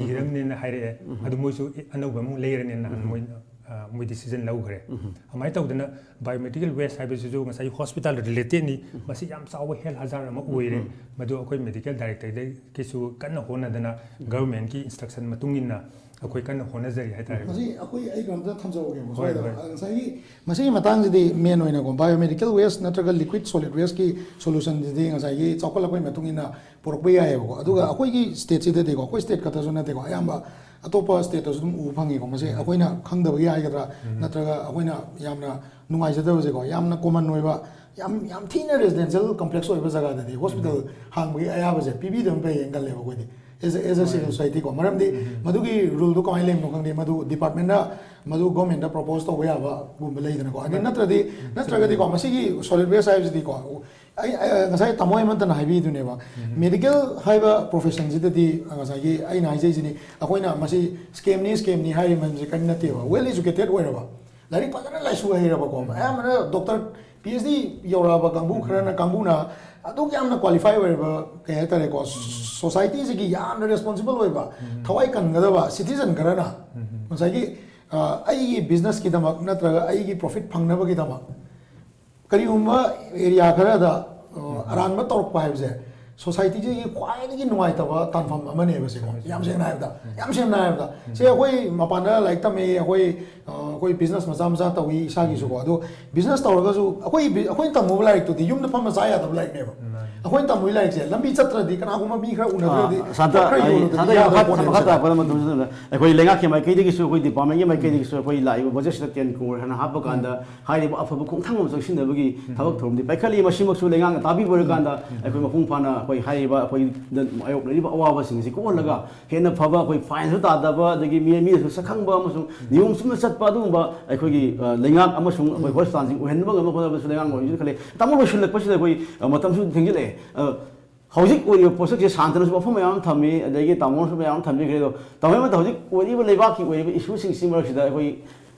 ꯏꯒꯗꯕꯅꯦꯅ ꯍꯥꯏꯔꯛꯑꯦ꯫ ꯑꯗꯨ ꯃꯣꯏꯁꯨ ꯑꯅꯧꯕ ꯑꯃꯨꯛ ꯂꯩꯔꯅꯦꯅ ꯅꯍꯥꯟ ꯃꯣꯏ ꯃꯣꯏ ꯗꯤꯁꯤꯖꯟ ꯂꯧꯈ꯭ꯔꯦ꯫ ꯑꯗꯨꯃꯥꯏꯅ ꯇꯧꯗꯅ ꯕꯥꯏꯑꯣꯃꯦꯗꯤꯀꯦꯜ ꯋꯦꯁ ꯍꯥꯏꯕꯁꯤꯁꯨ ꯉꯁꯥꯏꯒꯤ ꯍꯣꯁꯄꯤꯇꯥꯜ ꯔꯤꯂꯦꯇꯦꯠꯅꯤ꯫ ꯃꯁꯤ ꯌꯥꯝ ꯆꯥꯎꯕ ꯍꯦꯜꯊ ꯍꯖꯥꯔ ꯑꯃ ꯑꯣꯏꯔꯦ꯫ ꯃꯗꯨ ꯑꯩꯈꯣꯏ ꯃꯦꯗꯤꯀꯦꯜ ꯗꯥꯏꯔꯦꯛꯇꯔꯗꯒꯤꯁꯨ ꯀꯟꯅ ꯍꯣꯠꯅꯗꯅ ꯒꯚꯔꯟꯃꯦꯟꯠꯀꯤ ꯏꯟꯁꯇ꯭ꯔꯛꯁꯟ ꯃꯇꯨꯡ ꯏꯟꯅ ꯑꯩꯈꯣꯏ ꯀꯟꯅ ꯍꯣꯠꯅꯖꯔꯤ ꯍꯥꯏꯇꯥꯔꯦ꯫ ꯃꯁꯤ ꯑꯩꯈꯣꯏ, ꯑꯩ ꯀꯩꯅꯣꯝꯇ ꯊꯝꯖꯍꯧꯒꯦꯕ꯫ ꯍꯣꯏ, ꯁ꯭ꯋꯥꯏꯗ ꯍꯣꯏ꯫ ꯉꯁꯥꯏꯒꯤ, ꯃꯁꯤꯒꯤ ꯃꯇꯥꯡꯁꯤꯗꯤ ꯃꯦꯟ ꯑꯣꯏꯅꯀꯣ, ꯕꯥꯏꯑꯣꯃꯦꯗꯤꯀꯦꯜ ꯋꯦꯁ ꯅꯠꯇ꯭ꯔꯒ ꯂꯤꯀ꯭ꯋꯤꯠ ꯁꯣꯂꯤꯗ ꯋꯦꯁꯀꯤ ꯁꯣꯂꯨꯁꯟꯁꯤꯗꯤ ꯉꯁꯥꯏꯒꯤ ꯆꯥꯎꯈꯠꯂꯛꯄꯒꯤ ꯃꯇꯨꯡ ꯏꯟꯅ ꯄꯨꯔꯛꯄ ꯌꯥꯏꯑꯕꯀꯣ꯫ ꯑꯗꯨꯒ ꯑꯩꯈꯣꯏꯒꯤ ꯁ꯭ꯇꯦꯠꯁꯤꯗꯗꯤꯀꯣ, ꯑꯩꯈꯣꯏ ꯁ꯭ꯇꯦꯠ ꯈꯛꯇꯁꯨ ꯅꯠꯇꯦꯀꯣ, ꯑꯌꯥꯝꯕ ꯑꯇꯣꯞꯄ ꯁ꯭ꯇꯦꯠꯇꯁꯨ ꯑꯗꯨꯝ ꯎꯕ ꯐꯪꯉꯤꯀꯣ꯫ ꯃꯁꯤ ꯑꯩꯈꯣꯏꯅ ꯈꯪꯗꯕꯒꯤ ꯍꯥꯏꯒꯗ꯭ꯔꯥ, ꯅꯠꯇ꯭ꯔꯒ ꯑꯩꯈꯣꯏꯅ ꯌꯥꯝꯅ ꯅꯨꯡꯉꯥꯏꯖꯗꯕꯁꯦꯀꯣ, ꯌꯥꯝꯅ ꯀꯣꯃꯟ ꯑꯣꯏꯕ, ꯌꯥꯝ, ꯌꯥꯝ ꯊꯤꯅ ꯔꯦꯁꯤꯗꯦꯟꯁꯤꯌꯦꯜ ꯀꯣꯝꯄ꯭ꯂꯦꯛꯁ ꯑꯣꯏꯕ ꯖꯒꯥꯗꯗꯤ ꯍꯣꯁꯄꯤꯇꯥꯜ ꯍꯥꯡꯕꯒꯤ ꯑꯌꯥꯕꯁꯦ ꯄꯤꯕꯤꯗꯕꯅ ꯐꯩꯌꯦꯅ ꯈꯜꯂꯦꯕ ꯑꯩꯈꯣꯏꯗꯤ, ꯑꯦꯖ ꯑꯦ, ꯑꯦꯖ ꯑꯦ ꯍꯣꯏ꯫ ꯁꯤꯚꯤꯜ ꯁꯣꯁꯥꯏꯇꯤꯀꯣ꯫ ꯃꯔꯝꯗꯤ ꯃꯗꯨꯒꯤ ꯔꯨꯜꯗꯣ ꯀꯃꯥꯏꯅ ꯂꯩꯕꯅꯣ ꯈꯪꯗꯦ, ꯃꯗꯨ ꯗꯤꯄꯥꯔꯠꯃꯦꯟꯠꯅ ꯃꯗꯨ ꯒꯣꯔꯃꯦꯟꯠꯇ ꯄ꯭ꯔꯣꯄꯣꯁ ꯇꯧꯕ ꯌꯥꯕꯒꯨꯝꯕ ꯂꯩꯗꯅꯀꯣ꯫ ꯑꯗꯩ ꯅꯠꯇ꯭ꯔꯗꯤ, ꯅꯠꯇ꯭ꯔꯒꯗꯤꯀꯣ, ꯃꯁꯤꯒꯤ ꯁꯣꯂꯤꯗ ꯋꯦꯁ ꯍꯥꯏꯕꯁꯤꯗꯤꯀꯣ, ꯑꯩ, ꯑꯩ, ꯉꯁꯥꯏ ꯇꯥꯃꯣ ꯍꯦꯃꯟꯇꯅ ꯍꯥꯏꯕꯤꯗꯨꯅꯦꯕ, ꯃꯦꯗꯤꯀꯦꯜ ꯍꯥꯏꯕ ꯄ꯭ꯔꯣꯐꯦꯁꯟꯁꯤꯗꯗꯤ ꯉꯁꯥꯏꯒꯤ ꯑꯩꯅ ꯍꯥꯏꯖꯩꯁꯤꯅꯤ, ꯑꯩꯈꯣꯏꯅ ꯃꯁꯤ ꯁ꯭ꯀꯦꯝꯅꯤ, ꯁ꯭ꯀꯦꯝꯅꯤ ꯍꯥꯏꯔꯤꯕ ꯃꯌꯥꯝꯁꯦ ꯀꯔꯤꯝ ꯅꯠꯇꯦꯕ꯫ ꯋꯦꯜ ꯏꯖꯨꯀꯦꯇꯦꯠ ꯑꯣꯏꯔꯕ, ꯂꯥꯏꯔꯤꯛ ꯐꯖꯅ ꯂꯥꯏꯁꯨ ꯍꯩꯔꯕꯀꯣ, ꯑꯌꯥꯝꯕꯅ ꯗꯣꯛꯇꯔ, ꯄꯤ ꯑꯩꯆ ꯗꯤ ꯌꯧꯔꯛꯑꯕ ꯀꯥꯡꯕꯨ ꯈꯔꯅ, ꯀꯥꯡꯕꯨꯅ ꯑꯗꯨꯛ ꯌꯥꯝꯅ ꯀ꯭ꯋꯥꯂꯤꯐꯥꯏ ꯑꯣꯏꯔꯕ, ꯀꯩ ꯍꯥꯏꯇꯥꯔꯦꯀꯣ, ꯁꯣꯁꯥꯏꯇꯤꯁꯤꯒꯤ ꯌꯥꯝꯅ ꯔꯦꯁꯄꯣꯟꯁꯤꯕꯜ ꯑꯣꯏꯕ, ꯊꯋꯥꯏ ꯀꯟꯒꯗꯕ ꯁꯤꯇꯤꯖꯟ ꯈꯔꯅ ꯉꯁꯥꯏꯒꯤ, ꯑ, ꯑꯩꯒꯤ ꯕꯤꯖꯤꯅꯦꯁꯀꯤꯗꯃꯛ ꯅꯠꯇ꯭ꯔꯒ ꯑꯩꯒꯤ ꯄ꯭ꯔꯣꯐꯤꯠ ꯐꯪꯅꯕꯒꯤꯗꯃꯛ ꯀꯔꯤꯒꯨꯝꯕ ꯑꯦꯔꯤꯌꯥ ꯈꯔꯗ, ꯑ, ꯑꯔꯥꯟꯕ ꯇꯧꯔꯛꯄ ꯍꯥꯏꯕꯁꯦ ꯁꯣꯁꯥꯏꯇꯤꯁꯤꯒꯤ ꯈ꯭ꯋꯥꯏꯗꯒꯤ ꯅꯨꯡꯉꯥꯏꯇꯕ ꯇꯥꯟꯐꯝ ꯑꯃꯅꯦꯕ ꯁꯤꯀꯣ꯫ ꯌꯥꯝ ꯁꯦꯡꯅ ꯍꯥꯏꯔꯕꯗ, ꯌꯥꯝ ꯁꯦꯡꯅ ꯍꯥꯏꯔꯕꯗ, ꯁꯦ, ꯑꯩꯈꯣꯏ ꯃꯄꯥꯟꯗ ꯂꯥꯏꯔꯤꯛ ꯇꯝꯃꯤ, ꯑꯩꯈꯣꯏ, ꯑ, ꯑꯩꯈꯣꯏ ꯕꯤꯖꯤꯅꯦꯁ ꯃꯆꯥ ꯃꯆꯥ ꯇꯧꯏ ꯏꯁꯥꯒꯤꯁꯨꯀꯣ꯫ ꯑꯗꯣ ꯕꯤꯖꯤꯅꯦꯁ ꯇꯧꯔꯒꯁꯨ ꯑꯩꯈꯣꯏ ꯕꯤ-, ꯑꯩꯈꯣꯏꯅ ꯇꯝꯃꯨꯕ ꯂꯥꯏꯔꯤꯛꯇꯨꯗꯤ ꯌꯨꯝꯗ ꯐꯝꯃ ꯆꯥ ꯌꯥꯗꯕ ꯂꯥꯏꯔꯤꯛꯅꯦꯕ꯫ ꯑꯩꯈꯣꯏꯅ ꯇꯝꯃꯨꯕ ꯂꯥꯏꯔꯤꯛꯁꯦ ꯂꯝꯕꯤ ꯆꯠꯇ꯭ꯔꯗꯤ, ꯀꯅꯥꯒꯨꯝꯕ ꯃꯤ ꯈꯔ ꯎꯅꯗ꯭ꯔꯗꯤ, ꯁꯥꯟꯇ, ꯄꯣꯠ ꯈꯔ ꯑꯩ, ꯌꯣꯜꯂꯨꯗ꯭ꯔꯗꯤ ꯁꯥꯟꯇ, ꯑꯩ ꯌꯥꯗꯕ ꯃꯈꯥ, ꯄꯣꯠꯅꯦꯕ ꯃꯈꯥ ꯁꯤꯗ꯫ ꯇꯥꯔꯛꯄꯗ ꯃꯇꯝ ꯁꯤꯖꯤꯟꯅꯕꯗ ꯑꯩꯈꯣꯏ ꯂꯩꯉꯥꯛꯀꯤ ꯃꯥꯏꯀꯩꯗꯒꯤꯁꯨ, ꯑꯩꯈꯣꯏ ꯗꯤꯄꯥꯔꯠꯃꯦꯟꯒꯤ ꯃꯥꯏꯀꯩꯗꯒꯤꯁꯨ ꯑꯩꯈꯣꯏ ꯂꯥꯛꯏꯕ ꯕꯖꯦꯠꯁꯤꯗ ꯇꯦꯟ ꯀ꯭ꯔꯣꯔ ꯍꯥꯏꯅ ꯍꯥꯞꯄ ꯀꯥꯟꯗ ꯍꯥꯏꯔꯤꯕ ꯑꯐꯕ ꯈꯣꯡꯊꯥꯡ ꯑꯃ ꯆꯪꯁꯤꯟꯅꯕꯒꯤ ꯊꯕꯛ ꯊꯧꯔꯝꯗꯤ ꯄꯥꯏꯈꯠꯂꯤ꯫ ꯃꯁꯤꯃꯛꯁꯨ ꯂꯩꯉꯥꯛꯅ ꯇꯥꯕꯤꯕ ꯑꯣꯏꯔꯀꯥꯟꯗ ꯑꯩꯈꯣꯏ ꯃꯄꯨꯡ ꯐꯥꯅ ꯑꯩꯈꯣꯏ ꯍꯥꯏꯔꯤꯕ ꯑꯩꯈꯣꯏꯗ ꯃꯥꯌꯣꯛꯅꯔꯤꯕ ꯑꯋꯥꯕꯁꯤꯡ ꯑꯁꯤ ꯀꯣꯛꯍꯜꯂꯒ ꯍꯦꯟꯅ ꯐꯕ, ꯑꯩꯈꯣꯏ ꯐꯥꯏꯟꯁꯨ ꯇꯥꯗꯕ, ꯑꯗꯒꯤ ꯃꯤ, ꯃꯤꯅꯁꯨ ꯁꯛꯈꯪꯕ ꯑꯃꯁꯨꯡ ꯅꯤꯌꯣꯝ ꯆꯨꯝꯅ ꯆꯠꯄ ꯑꯗꯨꯒꯨꯝꯕ ꯑꯩꯈꯣꯏꯒꯤ, ꯑ, ꯂꯩꯉꯥꯛ ꯑꯃꯁꯨꯡ ꯑꯩꯈꯣꯏ ꯍꯣꯁꯄꯤꯇꯥꯜꯁꯤꯡ ꯑꯣꯏꯍꯟꯕ ꯉꯝꯅꯕ ꯍꯣꯠꯅꯕꯁꯨ ꯂꯩꯉꯥꯛꯅ ꯑꯣꯏꯍꯟꯁꯤꯅ ꯈꯜꯂꯤ꯫ ꯇꯥꯃꯣ, ꯂꯣꯏꯁꯤꯜꯂꯛꯄꯁꯤꯗ ꯑꯩꯈꯣꯏ, ꯑ, ꯃꯇꯝꯁꯨ ꯊꯦꯡꯖꯤꯜꯂꯛꯑꯦ꯫ ꯑ, ꯍꯧꯖꯤꯛ ꯑꯣꯏꯔꯤꯕ ꯄꯣꯠꯁꯛꯁꯦ ꯁꯥꯟꯇꯅꯁꯨ ꯋꯥꯐꯝ ꯃꯌꯥꯝ ꯑꯃ ꯊꯝꯃꯤ, ꯑꯗꯒꯤ ꯇꯥꯃꯣꯅꯁꯨ ꯃꯌꯥꯝ ꯑꯃ ꯊꯝꯕꯤꯈ꯭ꯔꯦ꯫ ꯑꯗꯣ ꯇꯥꯃꯣ ꯑꯃꯗ ꯍꯧꯖꯤꯛ ꯑꯣꯏꯔꯤꯕ ꯂꯩꯕꯥꯛꯀꯤ ꯑꯣꯏꯔꯤꯕ ꯏꯁꯨꯁꯤꯡꯁꯤ ꯃꯔꯛꯁꯤꯗ ꯑꯩꯈꯣꯏ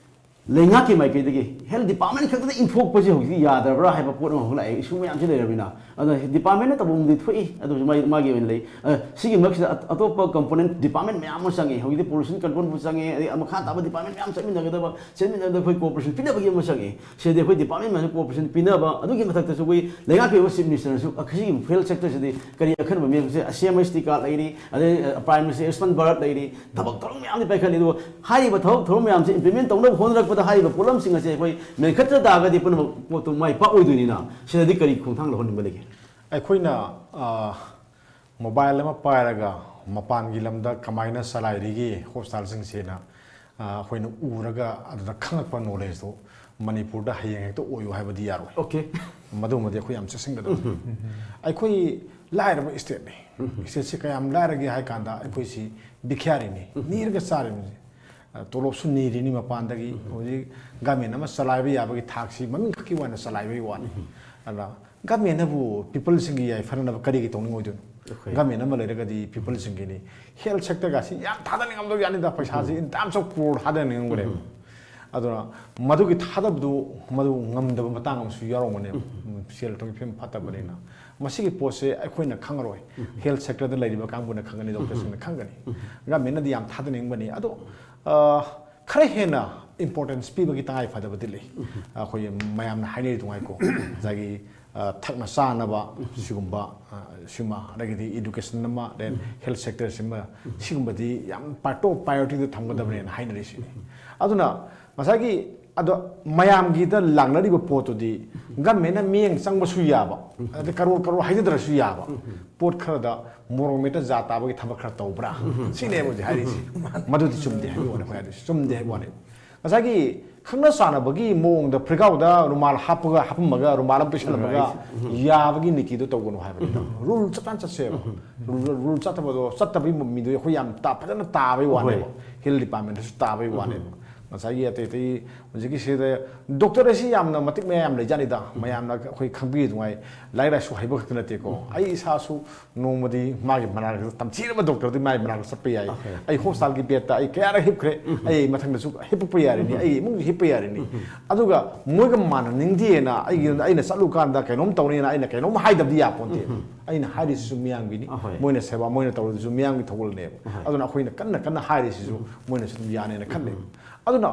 ꯂꯩꯉꯥꯛꯀꯤ ꯃꯥꯏꯀꯩꯗꯒꯤ ꯍꯦꯜꯊ ꯗꯤꯄꯥꯔꯠꯃꯦꯟ ꯈꯛꯇꯗ ꯏꯟꯊꯣꯛꯄꯁꯤ ꯍꯧꯖꯤꯛꯇꯤ ꯌꯥꯗ꯭ꯔꯕ꯭ꯔꯥ ꯍꯥꯏꯕ ꯄꯣꯠ ꯑꯃ ꯍꯧꯒꯠꯂꯛꯑꯦ꯫ ꯏꯁꯨ ꯃꯌꯥꯝꯁꯤ ꯂꯩꯔꯕꯅꯤꯅ, ꯑꯗꯣ ꯗꯤꯄꯥꯔꯠꯃꯦꯟꯅ ꯇꯧꯐꯝꯗꯤ ꯊꯣꯛꯏ, ꯑꯗꯨꯁꯨ ꯃꯥꯒꯤ, ꯃꯥꯒꯤ ꯑꯣꯏꯅ ꯂꯩ꯫ ꯑ, ꯁꯤꯒꯤ ꯃꯔꯛꯁꯤꯗ ꯑꯇ-, ꯑꯇꯣꯞꯄ ꯀꯝꯄꯣꯅꯦꯟ ꯗꯤꯄꯥꯔꯠꯃꯦꯟ ꯃꯌꯥꯝ ꯑꯃ ꯆꯪꯉꯦ꯫ ꯍꯧꯖꯤꯛꯇꯤ ꯄꯣꯂꯨꯁꯟ ꯀꯟꯇ꯭ꯔꯣꯜꯕꯨ ꯆꯪꯉꯦ, ꯑꯗꯩ ꯃꯈꯥ ꯇꯥꯕ ꯗꯤꯄꯥꯔꯠꯃꯦꯟ ꯃꯌꯥꯝ ꯆꯠꯃꯤꯟꯅꯒꯗꯕ, ꯆꯠꯃꯤꯟꯅꯕꯗ ꯑꯩꯈꯣꯏ ꯀꯣꯑꯣꯄꯔꯦꯁꯟ ꯄꯤꯅꯕꯒꯤ ꯑꯃ ꯆꯪꯉꯦ꯫ ꯁꯤꯗꯤ ꯑꯩꯈꯣꯏ ꯗꯤꯄꯥꯔꯠꯃꯦꯟ ꯃꯌꯥꯝꯁꯨ ꯀꯣꯑꯣꯄꯔꯦꯁꯟ ꯄꯤꯅꯕ, ꯑꯗꯨꯒꯤ ꯃꯊꯛꯇꯁꯨ ꯑꯩꯈꯣꯏ ꯂꯩꯉꯥꯛꯀꯤ ꯑꯣꯏꯕ ꯆꯤꯐ ꯃꯤꯅꯤꯁꯇꯔꯅꯁꯨ ꯑꯁꯤꯒꯤ ꯍꯦꯜꯊ ꯁꯦꯛꯇꯔꯁꯤꯗꯤ ꯀꯔꯤ ꯑꯈꯟꯅꯕ ꯃꯤꯠꯌꯦꯡꯁꯦ, ꯁꯤ ꯑꯦꯝ ꯑꯩꯆ ꯇꯤ ꯀꯥꯔꯗ ꯂꯩꯔꯤ, ꯑꯗꯩ, ꯑ, ꯄ꯭ꯔꯥꯏꯝ ꯃꯤꯅꯤꯁꯇꯔ ꯑꯌꯨꯁꯃꯥꯟ ꯚꯥꯔꯠ ꯂꯩꯔꯤ, ꯊꯕꯛ ꯊꯧꯔꯝ ꯃꯌꯥꯝꯗꯤ ꯄꯥꯏꯈꯠꯂꯤ꯫ ꯑꯗꯨꯒ ꯍꯥꯏꯔꯤꯕ ꯊꯕꯛ ꯊꯧꯔꯝ ꯃꯌꯥꯝꯁꯦ ꯏꯝꯄ꯭ꯂꯤꯃꯦꯟ ꯇꯧꯅꯕ ꯍꯣꯠꯅꯔꯛꯄꯗ ꯍꯥꯏꯔꯤꯕ ꯄꯣꯠꯂꯝꯁꯤꯡ ꯑꯁꯦ ꯑꯩꯈꯣꯏ ꯃꯦꯟꯈꯠꯇ ꯇꯥꯔꯒꯗꯤ ꯄꯨꯝꯅꯃꯛ ꯄꯣꯠꯇꯨ ꯃꯥꯏ ꯄꯥꯛꯑꯣꯏꯗꯣꯏꯅꯤꯅ, ꯁꯤꯗꯗꯤ ꯀꯔꯤ ꯈꯣꯡꯊꯥꯡ ꯂꯧꯍꯟꯅꯤꯡꯕ ꯂꯩꯒꯦ? ꯑꯩꯈꯣꯏꯅ, ꯑ, ꯃꯣꯕꯥꯏꯜ ꯑꯃ ꯄꯥꯏꯔꯒ ꯃꯄꯥꯟꯒꯤ ꯂꯝꯗ ꯀꯃꯥꯏꯅ ꯆꯂꯥꯏꯔꯤꯒꯦ ꯍꯣꯁꯄꯤꯇꯥꯜꯁꯤꯡꯁꯦꯅ, ꯑ, ꯑꯩꯈꯣꯏꯅ ꯎꯔꯒ ꯑꯗꯨꯗ ꯈꯪꯉꯛꯄ ꯅꯣꯂꯦꯖꯇꯣ ꯃꯅꯤꯄꯨꯔꯗ ꯍꯌꯦꯡ ꯍꯦꯛꯇ ꯑꯣꯏꯌꯨ ꯍꯥꯏꯕꯗꯤ ꯌꯥꯔꯣꯏ꯫ ꯑꯣꯀꯦ꯫ ꯃꯗꯨꯃꯗꯤ ꯑꯩꯈꯣꯏ ꯌꯥꯝ ꯆꯦꯛꯁꯤꯟꯒꯗꯕꯅꯤ꯫ ꯑꯩꯈꯣꯏ ꯂꯥꯏꯔꯕ ꯏꯁꯇꯦꯠꯅꯤ꯫ ꯏꯁꯇꯦꯠꯁꯤ ꯀꯌꯥꯝ ꯂꯥꯏꯔꯒꯦ ꯍꯥꯏ ꯀꯥꯟꯗ ꯑꯩꯈꯣꯏꯁꯤ ꯚꯤꯈ꯭ꯌꯥꯔꯤꯅꯤ, ꯅꯤꯔꯒ ꯆꯥꯔꯤꯕꯅꯤ꯫ ꯑ, ꯇꯣꯂꯣꯞꯁꯨ ꯅꯤꯔꯤꯅꯤ ꯃꯄꯥꯟꯗꯒꯤ꯫ ꯍꯧꯖꯤꯛ ꯒꯃꯦꯟ ꯑꯃ ꯆꯂꯥꯏꯕ ꯌꯥꯕꯒꯤ ꯊꯥꯛꯁꯤ ꯃꯃꯤꯡ ꯈꯛꯀꯤ ꯑꯣꯏꯅ ꯆꯂꯥꯏꯕꯒꯤ ꯋꯥꯅꯤ꯫ ꯑꯗ ꯒꯃꯦꯟꯅꯕꯨ ꯄꯤꯄꯜꯁꯤꯡꯒꯤ ꯌꯥꯏꯐꯅꯅꯕ ꯀꯔꯤꯒꯤ ꯇꯧꯅꯤꯡꯉꯣꯏꯗꯣꯏꯅꯣ? ꯑꯩꯈꯣꯏ ꯒꯃꯦꯟ ꯑꯃ ꯂꯩꯔꯒꯗꯤ ꯄꯤꯄꯜꯁꯤꯡꯒꯤꯅꯤ꯫ ꯍꯦꯜꯊ ꯁꯦꯛꯇꯔꯒꯁꯤ ꯌꯥꯝ ꯊꯥꯗꯅꯤꯡꯉꯝꯗꯧ ꯌꯥꯅꯤꯗ, ꯄꯩꯁꯥꯁꯤ in terms of crore ꯊꯥꯗꯅꯤꯡꯉꯝꯒꯅꯦꯕ꯫ ꯑꯗꯨꯅ ꯃꯗꯨꯒꯤ ꯊꯥꯗꯕꯗꯨ ꯃꯗꯨ ꯉꯝꯗꯕ ꯃꯇꯥꯡ ꯑꯃꯁꯨ ꯌꯥꯎꯔꯝꯒꯅꯦꯕ꯫ ꯎꯝ, ꯁꯦꯜ ꯊꯨꯝꯒꯤ ꯐꯤꯕꯝ ꯐꯠꯇꯕꯅꯤꯅ꯫ ꯃꯁꯤꯒꯤ ꯄꯣꯠꯁꯦ ꯑꯩꯈꯣꯏꯅ ꯈꯪꯉꯔꯣꯏ꯫ ꯍꯦꯜꯊ ꯁꯦꯛꯇꯔꯗ ꯂꯩꯔꯤꯕ ꯀꯥꯡꯕꯨꯅ ꯈꯪꯒꯅꯤ, ꯗꯣꯛꯇꯔꯁꯤꯡꯅ ꯈꯪꯒꯅꯤ꯫ ꯒꯃꯦꯟꯅꯗꯤ ꯌꯥꯝ ꯊꯥꯗꯅꯤꯡꯕꯅꯤ꯫ ꯑꯗꯣ, ꯑ, ꯈꯔ ꯍꯦꯟꯅ ꯏꯝꯄꯣꯔꯇꯦꯟꯁ ꯄꯤꯕꯒꯤ ꯇꯉꯥꯏ ꯐꯗꯕꯗꯤ ꯂꯩ꯫ ꯑꯩꯈꯣꯏ ꯃꯌꯥꯝꯅ ꯍꯥꯏꯅꯔꯤ ꯑꯗꯨꯉꯥꯏꯀꯣ, ꯉꯁꯥꯏꯒꯤ ꯊꯛꯅ ꯆꯥꯅꯕ ꯁꯤꯒꯨꯝꯕ, ꯁꯤꯃ, ꯑꯗꯒꯤꯗꯤ ꯏꯗꯨꯀꯦꯁꯟ ꯑꯃ, then health sector ꯁꯤꯃ, ꯁꯤꯒꯨꯝꯕꯗꯤ ꯌꯥꯝ ꯄꯥꯔꯇꯣ ꯄ꯭ꯔꯥꯏꯌꯣꯔꯤꯇꯤꯗ ꯊꯝꯒꯗꯕꯅꯦꯅ ꯍꯥꯏꯅꯔꯤꯁꯤꯅꯤ꯫ ꯑꯗꯨꯅ ꯉꯁꯥꯏꯒꯤ ꯑꯗꯣ ꯃꯌꯥꯝꯒꯤꯗ ꯂꯥꯛꯅꯔꯤꯕ ꯄꯣꯠꯇꯨꯗꯤ ꯒꯃꯦꯟꯅ ꯃꯤꯠꯌꯦꯡ ꯆꯪꯕꯁꯨ ꯌꯥꯕ, ꯑꯗꯩ ꯀꯔꯣꯔ ꯀꯔꯣꯔ ꯍꯥꯏꯖꯗ꯭ꯔꯁꯨ ꯌꯥꯕ ꯄꯣꯠ ꯈꯔꯗ ꯃꯣꯔꯣꯛ ꯃꯦꯠꯇ ꯖꯥ ꯇꯥꯕꯒꯤ ꯊꯕꯛ ꯈꯔ ꯇꯧꯕ꯭ꯔꯥ? ꯁꯤꯅꯦꯕ ꯍꯧꯖꯤꯛ ꯍꯥꯏꯔꯤꯁꯤ꯫ ꯃꯗꯨꯗꯤ ꯆꯨꯝꯗꯦ ꯍꯥꯏꯕ ꯋꯥꯅꯤ, ꯑꯩꯈꯣꯏ ꯍꯥꯏꯔꯤꯁꯤ ꯆꯨꯝꯗꯦ ꯍꯥꯏꯕ ꯋꯥꯅꯤ꯫ ꯉꯁꯥꯏꯒꯤ ꯈꯪꯅ ꯆꯥꯟꯅꯕꯒꯤ ꯃꯑꯣꯡꯗ ꯐ꯭ꯔꯤꯒꯥꯎꯗ ꯔꯨꯃꯥꯜ ꯍꯥꯞꯄꯒ, ꯍꯥꯄꯝꯃꯒ, ꯔꯨꯃꯥꯜ ꯑꯃ ꯄꯤꯁꯜꯂꯝꯃꯒ ꯌꯥꯕꯒꯤ ꯅꯤꯇꯤꯗꯣ ꯇꯧꯒꯅꯨ ꯍꯥꯏꯕꯅꯤꯗ꯫ ꯔꯨꯜ ꯆꯞ ꯆꯥꯅ ꯆꯠꯁꯦꯕ꯫ ꯔꯨꯜ, ꯔꯨꯜ ꯆꯠꯇꯕꯗꯣ, ꯆꯠꯇꯕꯒꯤ ꯃꯤꯗꯣ ꯑꯩꯈꯣꯏ ꯌꯥꯝ ꯇꯥ-, ꯐꯖꯅ ꯇꯥꯕꯩ ꯋꯥꯅꯦꯕ꯫ ꯍꯣꯏ꯫ ꯍꯦꯜꯊ ꯗꯤꯄꯥꯔꯠꯃꯦꯟꯗꯁꯨ ꯇꯥꯕꯩ ꯋꯥꯅꯦꯕ꯫ ꯉꯁꯥꯏꯒꯤ ꯑꯇꯩ ꯑꯇꯩ ꯍꯧꯖꯤꯛꯀꯤ ꯁꯤꯗ ꯗꯣꯛꯇꯔ ꯑꯁꯤ ꯌꯥꯝꯅ ꯃꯇꯤꯛ ꯃꯌꯥꯝ ꯂꯩꯖꯥꯠꯅꯤꯗ, ꯃꯌꯥꯝꯅ ꯑꯩꯈꯣꯏ ꯈꯪꯕꯤꯔꯤꯗꯨꯉꯥꯏ ꯂꯥꯏꯔꯤꯛ ꯂꯥꯏꯁꯨ ꯍꯩꯕ ꯈꯛꯇ ꯅꯠꯇꯦꯀꯣ꯫ ꯑꯩ ꯏꯁꯥꯁꯨ ꯅꯣꯡꯃꯗꯤ ꯃꯥꯒꯤ ꯃꯅꯥꯛꯇ, ꯇꯝꯊꯤꯔꯕ ꯗꯣꯛꯇꯔꯗꯨꯒꯤ ꯃꯥꯒꯤ ꯃꯅꯥꯛꯇ ꯆꯠꯄ ꯌꯥꯏ꯫ ꯑꯩ ꯍꯣꯁꯄꯤꯇꯥꯜꯒꯤ ꯕꯦꯗꯇ ꯑꯩ ꯀꯌꯥꯔꯛ ꯍꯤꯞꯈ꯭ꯔꯦ꯫ ꯑꯩ ꯃꯊꯪꯗꯁꯨ ꯍꯤꯞꯄꯛꯄ ꯌꯥꯔꯤꯅꯤ, ꯑꯩꯒꯤ ꯏꯃꯨꯡꯁꯨ ꯍꯤꯞꯄ ꯌꯥꯔꯤꯅꯤ꯫ ꯑꯗꯨꯒ ꯃꯣꯏꯒ ꯃꯥꯟꯅꯅꯤꯡꯗꯦꯅ ꯑꯩꯒꯤ, ꯑꯩꯅ ꯆꯠꯂꯨꯀꯥꯟꯗ ꯀꯩꯅꯣꯝ ꯇꯧꯅꯤꯅ ꯑꯩꯅ ꯀꯩꯅꯣꯝ ꯍꯥꯏꯗꯕꯗꯤ ꯌꯥꯄꯣꯟꯇꯦ꯫ ꯑꯩꯅ ꯍꯥꯏꯔꯤꯁꯤꯁꯨ ꯃꯤꯌꯥꯝꯒꯤꯅꯤ, ꯃꯣꯏꯅ ꯁꯦꯕꯥ ꯃꯣꯏꯅ ꯇꯧꯔꯤꯗꯨꯁꯨ ꯃꯤꯌꯥꯝꯒꯤ ꯊꯧꯒꯜꯅꯦꯕ꯫ ꯑꯗꯨꯅ ꯑꯩꯈꯣꯏꯅ ꯀꯟꯅ ꯀꯟꯅ ꯍꯥꯏꯔꯤꯁꯤꯁꯨ ꯃꯣꯏꯅꯁꯨ ꯑꯗꯨꯝ ꯌꯥꯅꯦꯅ ꯈꯜꯂꯦ꯫ ꯑꯗꯨꯅ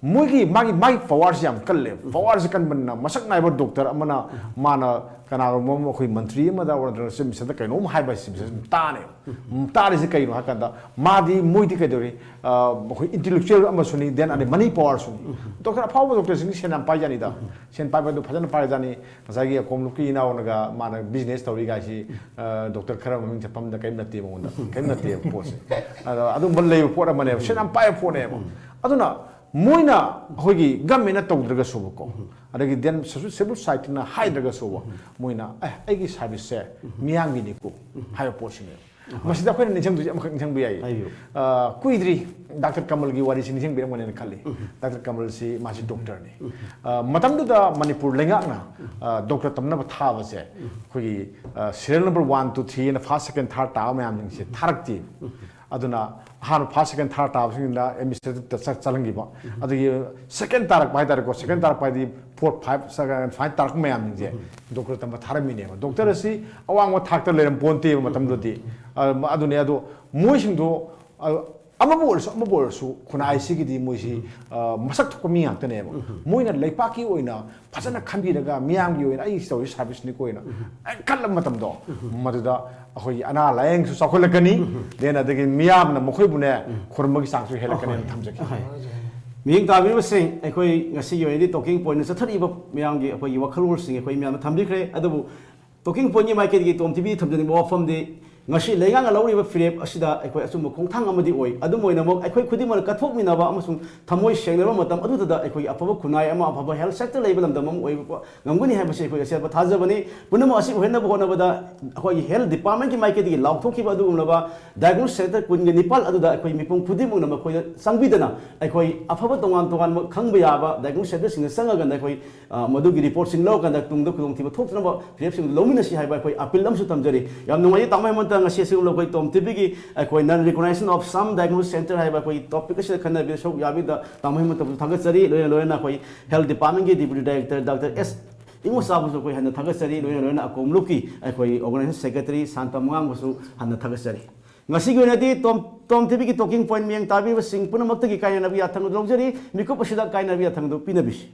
ꯃꯣꯏꯒꯤ, ꯃꯥꯒꯤ, ꯃꯥꯒꯤ ꯄꯋꯥꯔꯁꯤ ꯌꯥꯝ ꯀꯜꯂꯦ꯫ ꯄꯋꯥꯔꯁꯤ ꯀꯟꯕꯅꯤꯅ ꯃꯁꯛ ꯅꯥꯏꯕ ꯗꯣꯛꯇꯔ ꯑꯃꯅ ꯃꯥꯅ ꯀꯅꯥꯒꯨꯝꯕ ꯑꯃ ꯑꯩꯈꯣꯏ ꯃꯟꯇ꯭ꯔꯤ ꯑꯃꯗ ꯑꯣꯔ ꯅꯠꯇ꯭ꯔꯒ ꯆꯤꯐ ꯃꯤꯅꯤꯁꯇꯔꯗ ꯀꯩꯅꯣꯝ ꯍꯥꯏꯕ ꯍꯥꯏꯁꯤ ꯃꯁꯤ ꯑꯗꯨꯝ ꯇꯥꯅꯦꯕ꯫ ꯎꯝ, ꯇꯥꯔꯤꯁꯤ ꯀꯩꯅꯣ ꯍꯥꯏ ꯀꯥꯟꯗ ꯃꯥꯗꯤ, ꯃꯣꯏꯗꯤ ꯀꯩꯗꯧꯔꯤ? ꯑ, ꯑꯩꯈꯣꯏ ꯏꯟꯇꯦꯂꯦꯛꯆꯨꯑꯦꯜ ꯑꯃꯁꯨꯅꯤ, ꯗꯦꯟ ꯑꯗꯩ ꯃꯅꯤ ꯄꯋꯥꯔꯁꯨꯅꯤ꯫ ꯗꯣꯛꯇꯔ ꯑꯐꯥꯎꯕ ꯗꯣꯛꯇꯔꯁꯤꯡꯗꯤ ꯁꯦꯟ ꯌꯥꯝ ꯄꯥꯏꯖꯥꯅꯤꯗ꯫ ꯁꯦꯟ ꯄꯥꯏꯕꯗꯨ ꯐꯖꯅ ꯄꯥꯏꯖꯥꯅꯤ꯫ ꯉꯁꯥꯏꯒꯤ ꯑꯀꯣꯝꯂꯨꯞꯀꯤ ꯏꯅꯥꯎꯅꯒ ꯃꯥꯅ ꯕꯤꯖꯤꯅꯦꯁ ꯇꯧꯔꯤ ꯀꯥꯏꯁꯤ, ꯑ, ꯗꯣꯛꯇꯔ ꯈꯔ ꯃꯃꯤꯡ ꯆꯠꯐꯝꯗ ꯀꯔꯤꯝ ꯅꯠꯇꯦ ꯃꯉꯣꯟꯗ꯫ ꯀꯔꯤꯝ ꯅꯠꯇꯦꯕ ꯄꯣꯠꯁꯦ꯫ ꯑꯗꯣ ꯑꯗꯨꯝꯕ ꯂꯩꯕ ꯄꯣꯠ ꯑꯃꯅꯦꯕ꯫ ꯁꯦꯟ ꯌꯥꯝ ꯄꯥꯏꯕ ꯄꯣꯠꯅꯦꯕ꯫ ꯑꯗꯨꯅ ꯃꯣꯏꯅ ꯑꯩꯈꯣꯏꯒꯤ ꯒꯃꯦꯟꯅ ꯇꯧꯗ꯭ꯔꯒꯁꯨꯕꯀꯣ, ꯑꯗꯒꯤ ꯗꯦꯟ ꯁꯤꯚꯤꯜ ꯁꯣꯁꯥꯏꯇꯤꯅ ꯍꯥꯏꯗ꯭ꯔꯒꯁꯨꯕ, ꯃꯣꯏꯅ, "ꯑꯦ, ꯑꯩꯒꯤ ꯁꯥꯔꯚꯤꯁꯁꯦ ꯃꯤꯌꯥꯝꯒꯤꯅꯤꯀꯣ" ꯍꯥꯏꯕ ꯄꯣꯠꯁꯤꯅꯦꯕ꯫ ꯃꯁꯤꯗ ꯑꯩꯈꯣꯏꯅ ꯅꯤꯡꯁꯤꯡꯗꯣꯏꯁꯦ ꯑꯃꯈꯛ ꯅꯤꯡꯁꯤꯡꯕ ꯌꯥꯏꯌꯦ꯫ ꯍꯥꯏꯕꯤꯌꯨ꯫ ꯑ, ꯀꯨꯏꯗ꯭ꯔꯤ ꯗꯥꯛꯇꯔ ꯀꯃꯜꯒꯤ ꯋꯥꯔꯤꯁꯤ ꯅꯤꯡꯁꯤꯡꯕꯤꯔꯝꯒꯅꯦꯅ ꯈꯜꯂꯤ꯫ ꯗꯥꯛꯇꯔ ꯀꯃꯜꯁꯤ ꯃꯥꯁꯤ ꯗꯣꯛꯇꯔꯅꯤ꯫ ꯑ, ꯃꯇꯝꯗꯨꯗ ꯃꯅꯤꯄꯨꯔ ꯂꯩꯉꯥꯛꯅ, ꯑ, ꯗꯣꯛꯇꯔ ꯇꯝꯅꯕ ꯊꯥꯕꯁꯦ ꯑꯩꯈꯣꯏꯒꯤ, ꯑ, serial number one, two, three ꯑꯅ first, second, third ꯇꯥꯕ ꯃꯌꯥꯝꯁꯤꯡꯁꯦ ꯊꯥꯔꯛꯇꯦ꯫ ꯑꯗꯨꯅ ꯑꯍꯥꯟꯕ first, second, third ꯇꯥꯕꯁꯤꯡꯗ ꯑꯦꯗꯃꯤꯅꯤꯁꯇ꯭ꯔꯦꯇꯤꯞꯇ ꯆꯠ-, ꯆꯠꯍꯟꯈꯤꯕ꯫ ꯑꯗꯒꯤ second ꯇꯥꯔꯛꯄ ꯍꯥꯏꯇꯥꯔꯦꯀꯣ, second ꯇꯥꯔꯛꯄ ꯍꯥꯏꯗꯤ four, five, seven, ꯁꯨꯃꯥꯏꯅ ꯇꯥꯔꯛꯄ ꯃꯌꯥꯝꯁꯤꯡꯁꯦ ꯗꯣꯛꯇꯔ ꯇꯝꯕ ꯊꯥꯔꯝꯃꯤꯅꯦꯕ꯫ ꯗꯣꯛꯇꯔ ꯑꯁꯤ ꯑꯋꯥꯡꯕ ꯊꯥꯛꯇ ꯂꯩꯔꯝ ꯄꯣꯟꯇꯦꯕ ꯃꯇꯝꯗꯨꯗꯤ꯫ ꯑ, ꯑꯗꯨꯅꯦ, ꯑꯗꯣ ꯃꯣꯏꯁꯤꯡꯗꯣ, ꯑ, ꯑꯃꯕꯨ ꯑꯣꯏꯔꯁꯨ, ꯑꯃꯕꯨ ꯑꯣꯏꯔꯁꯨ, ꯈꯨꯟꯅꯥꯏꯁꯤꯒꯤꯗꯤ ꯃꯣꯏꯁꯤ, ꯑ, ꯃꯁꯛ ꯊꯣꯛꯄ ꯃꯤ ꯉꯥꯛꯇꯅꯦꯕ꯫ ꯃꯣꯏꯅ ꯂꯩꯄꯥꯛꯀꯤ ꯑꯣꯏꯅ ꯐꯖꯅ ꯈꯟꯕꯤꯔꯒ, ꯃꯤꯌꯥꯝꯒꯤ ꯑꯣꯏꯅ ꯑꯩ ꯇꯧꯔꯤ ꯁꯥꯔꯚꯤꯁꯅꯤꯀꯣ ꯑꯣꯏꯅ ꯀꯜꯂꯕ ꯃꯇꯝꯗꯣ, ꯃꯗꯨꯗ ꯑꯩꯈꯣꯏꯒꯤ ꯑꯅꯥ ꯂꯥꯌꯦꯡꯁꯨ ꯆꯥꯎꯈꯠꯂꯛꯀꯅꯤ, then ꯑꯗꯒꯤ ꯃꯤꯌꯥꯝꯅ ꯃꯈꯣꯏꯕꯨꯅꯦ ꯈꯨꯔꯨꯝꯕꯒꯤ ꯆꯥꯡꯁꯨ ꯍꯦꯜꯂꯛꯀꯅꯤꯅ ꯊꯝꯖꯒꯦ꯫ ꯃꯤꯠꯌꯦꯡ ꯇꯥꯕꯤꯔꯤꯕꯁꯤꯡ, ꯑꯩꯈꯣꯏ ꯉꯁꯤꯒꯤ ꯑꯣꯏꯅꯗꯤ ꯇꯣꯀꯤꯡ ꯄꯣꯏꯟꯠ ꯆꯠꯊꯔꯤꯕ ꯃꯌꯥꯝꯒꯤ ꯑꯩꯈꯣꯏꯒꯤ ꯋꯥꯈꯜꯂꯣꯟꯁꯤꯡ ꯑꯩꯈꯣꯏ ꯃꯌꯥꯝꯗ ꯊꯝꯕꯤꯈ꯭ꯔꯦ꯫ ꯑꯗꯨꯕꯨ ꯇꯣꯀꯤꯡ ꯄꯣꯏꯟꯠꯀꯤ ꯃꯥꯏꯀꯩꯗꯒꯤ ꯇꯣꯝ ꯇꯤꯚꯤ ꯊꯝꯖꯅꯤꯡꯕ ꯋꯥꯐꯝꯗꯤ, ꯉꯁꯤ ꯂꯩꯉꯥꯛꯅ ꯂꯧꯔꯤꯕ ꯐꯤꯔꯦꯞ ꯑꯁꯤꯗ ꯑꯩꯈꯣꯏ ꯑꯆꯨꯝꯕ ꯈꯣꯡꯊꯥꯡ ꯑꯃꯗꯤ ꯑꯣꯏ꯫ ꯑꯗꯨꯝ ꯑꯣꯏꯅꯃꯛ, ꯑꯩꯈꯣꯏ ꯈꯨꯗꯤꯡꯃꯛꯅ ꯀꯠꯊꯣꯛꯃꯤꯟꯅꯕ ꯑꯃꯁꯨꯡ ꯊꯃꯣꯏ ꯁꯦꯡꯅꯕ ꯃꯇꯝ ꯑꯗꯨꯗꯨꯗ ꯑꯩꯈꯣꯏꯒꯤ ꯑꯐꯕ ꯈꯨꯟꯅꯥꯏ ꯑꯃ, ꯑꯐꯕ ꯍꯦꯜꯊ ꯁꯦꯛꯇꯔ ꯂꯩꯕ ꯂꯝꯗꯝ ꯑꯃ ꯑꯣꯏꯕ ꯉꯝꯒꯅꯤ ꯍꯥꯏꯕꯁꯤ ꯑꯩꯈꯣꯏ ꯑꯆꯦꯠꯄ ꯊꯥꯖꯕꯅꯤ꯫ ꯄꯨꯝꯅꯃꯛ ꯑꯁꯤ ꯑꯣꯏꯍꯟꯅꯕ ꯍꯣꯠꯅꯕꯗ ꯑꯩꯈꯣꯏꯒꯤ ꯍꯦꯜꯊ ꯗꯤꯄꯥꯔꯠꯃꯦꯟꯠꯀꯤ ꯃꯥꯏꯀꯩꯗꯒꯤ ꯂꯥꯎꯊꯣꯛꯈꯤꯕ ꯑꯗꯨꯒꯨꯝꯂꯕ ꯗꯥꯏꯒꯅꯣꯁꯤꯁ ꯁꯦꯟꯇꯔ ꯀꯨꯟꯒ ꯅꯤꯄꯥꯜ ꯑꯗꯨꯗ ꯑꯩꯈꯣꯏ ꯃꯤꯄꯨꯝ ꯈꯨꯗꯤꯡꯃꯛꯅ ꯃꯈꯣꯏꯗ ꯆꯪꯕꯤꯗꯅ, ꯑꯩꯈꯣꯏ ꯑꯐꯕ ꯇꯣꯉꯥꯟ ꯇꯣꯉꯥꯟꯕ ꯈꯪꯕ ꯌꯥꯕ ꯗꯥꯏꯒꯅꯣꯁꯤꯁ ꯁꯦꯟꯇꯔꯁꯤꯡꯗ ꯆꯪꯉꯒ ꯑꯩꯈꯣꯏ, ꯑ, ꯃꯗꯨꯒꯤ ꯔꯤꯄꯣꯔꯠꯁꯤꯡ ꯂꯧꯔꯀꯥꯟꯗ ꯇꯨꯡꯗ ꯈꯨꯗꯣꯡꯊꯤꯕ ꯊꯣꯛꯇꯅꯕ ꯐꯤꯔꯦꯞꯁꯤꯡ ꯂꯧꯃꯤꯟꯅꯁꯤ ꯍꯥꯏꯕ ꯑꯩꯈꯣꯏ ꯑꯄꯤꯜ ꯑꯃꯁꯨ ꯊꯝꯖꯔꯤ꯫ ꯌꯥꯝ ꯅꯨꯡꯉꯥꯏꯖꯩ ꯇꯥꯃꯣ ꯍꯦꯃꯟꯇ, ꯉꯁꯤ ꯑꯁꯤꯒꯨꯝꯕ ꯑꯩꯈꯣꯏ ꯇꯣꯝ ꯇꯤꯚꯤꯒꯤ ꯑꯩꯈꯣꯏ non recognition of some diagnosis center ꯍꯥꯏꯕ ꯑꯩꯈꯣꯏ ꯇꯣꯄꯤꯛ ꯑꯁꯤꯗ ꯈꯟꯅꯕꯤꯗ ꯁꯔꯨꯛ ꯌꯥꯕꯤꯗ ꯇꯥꯃꯣ ꯍꯦꯃꯟꯇꯕꯨꯁꯨ ꯊꯥꯒꯠꯆꯔꯤ꯫ ꯂꯣꯏꯅ ꯂꯣꯏꯅ ꯑꯩꯈꯣꯏ ꯍꯦꯜꯊ ꯗꯤꯄꯥꯔꯠꯃꯦꯟꯠꯀꯤ ꯗꯤꯄ꯭ꯌꯨꯇꯤ ꯗꯥꯏꯔꯦꯛꯇꯔ ꯗꯥꯛꯇꯔ ꯑꯦꯁ ꯏꯉꯣꯆꯥꯕꯨꯁꯨ ꯑꯩꯈꯣꯏ ꯍꯟꯅ ꯊꯥꯒꯠꯆꯔꯤ꯫ ꯂꯣꯏꯅ ꯂꯣꯏꯅ ꯑꯀꯣꯝ ꯂꯨꯞꯀꯤ ꯑꯩꯈꯣꯏ ꯑꯣꯔꯒꯅꯥꯏꯖꯦꯁꯟ ꯁꯦꯀ꯭ꯔꯦꯇꯔꯤ ꯁꯥꯟꯇ ꯃꯉꯥꯡꯕꯨꯁꯨ ꯍꯟꯅ ꯊꯥꯒꯠꯆꯔꯤ꯫ ꯉꯁꯤꯒꯤ ꯑꯣꯏꯅꯗꯤ ꯇꯣꯝ, ꯇꯣꯝ ꯇꯤꯚꯤꯒꯤ ꯇꯣꯀꯤꯡ ꯄꯣꯏꯟꯠ ꯃꯤꯠꯌꯦꯡ ꯇꯥꯕꯤꯕꯁꯤꯡ ꯄꯨꯝꯅꯃꯛꯇꯒꯤ ꯀꯥꯏꯅꯅꯕ ꯌꯥꯊꯪ ꯂꯧꯖꯔꯤ꯫ ꯃꯤꯀꯨꯞ ꯑꯁꯤꯗ ꯀꯥꯏꯅꯕ ꯌꯥꯊꯪꯗꯨ ꯄꯤꯅꯕꯤꯁꯤ꯫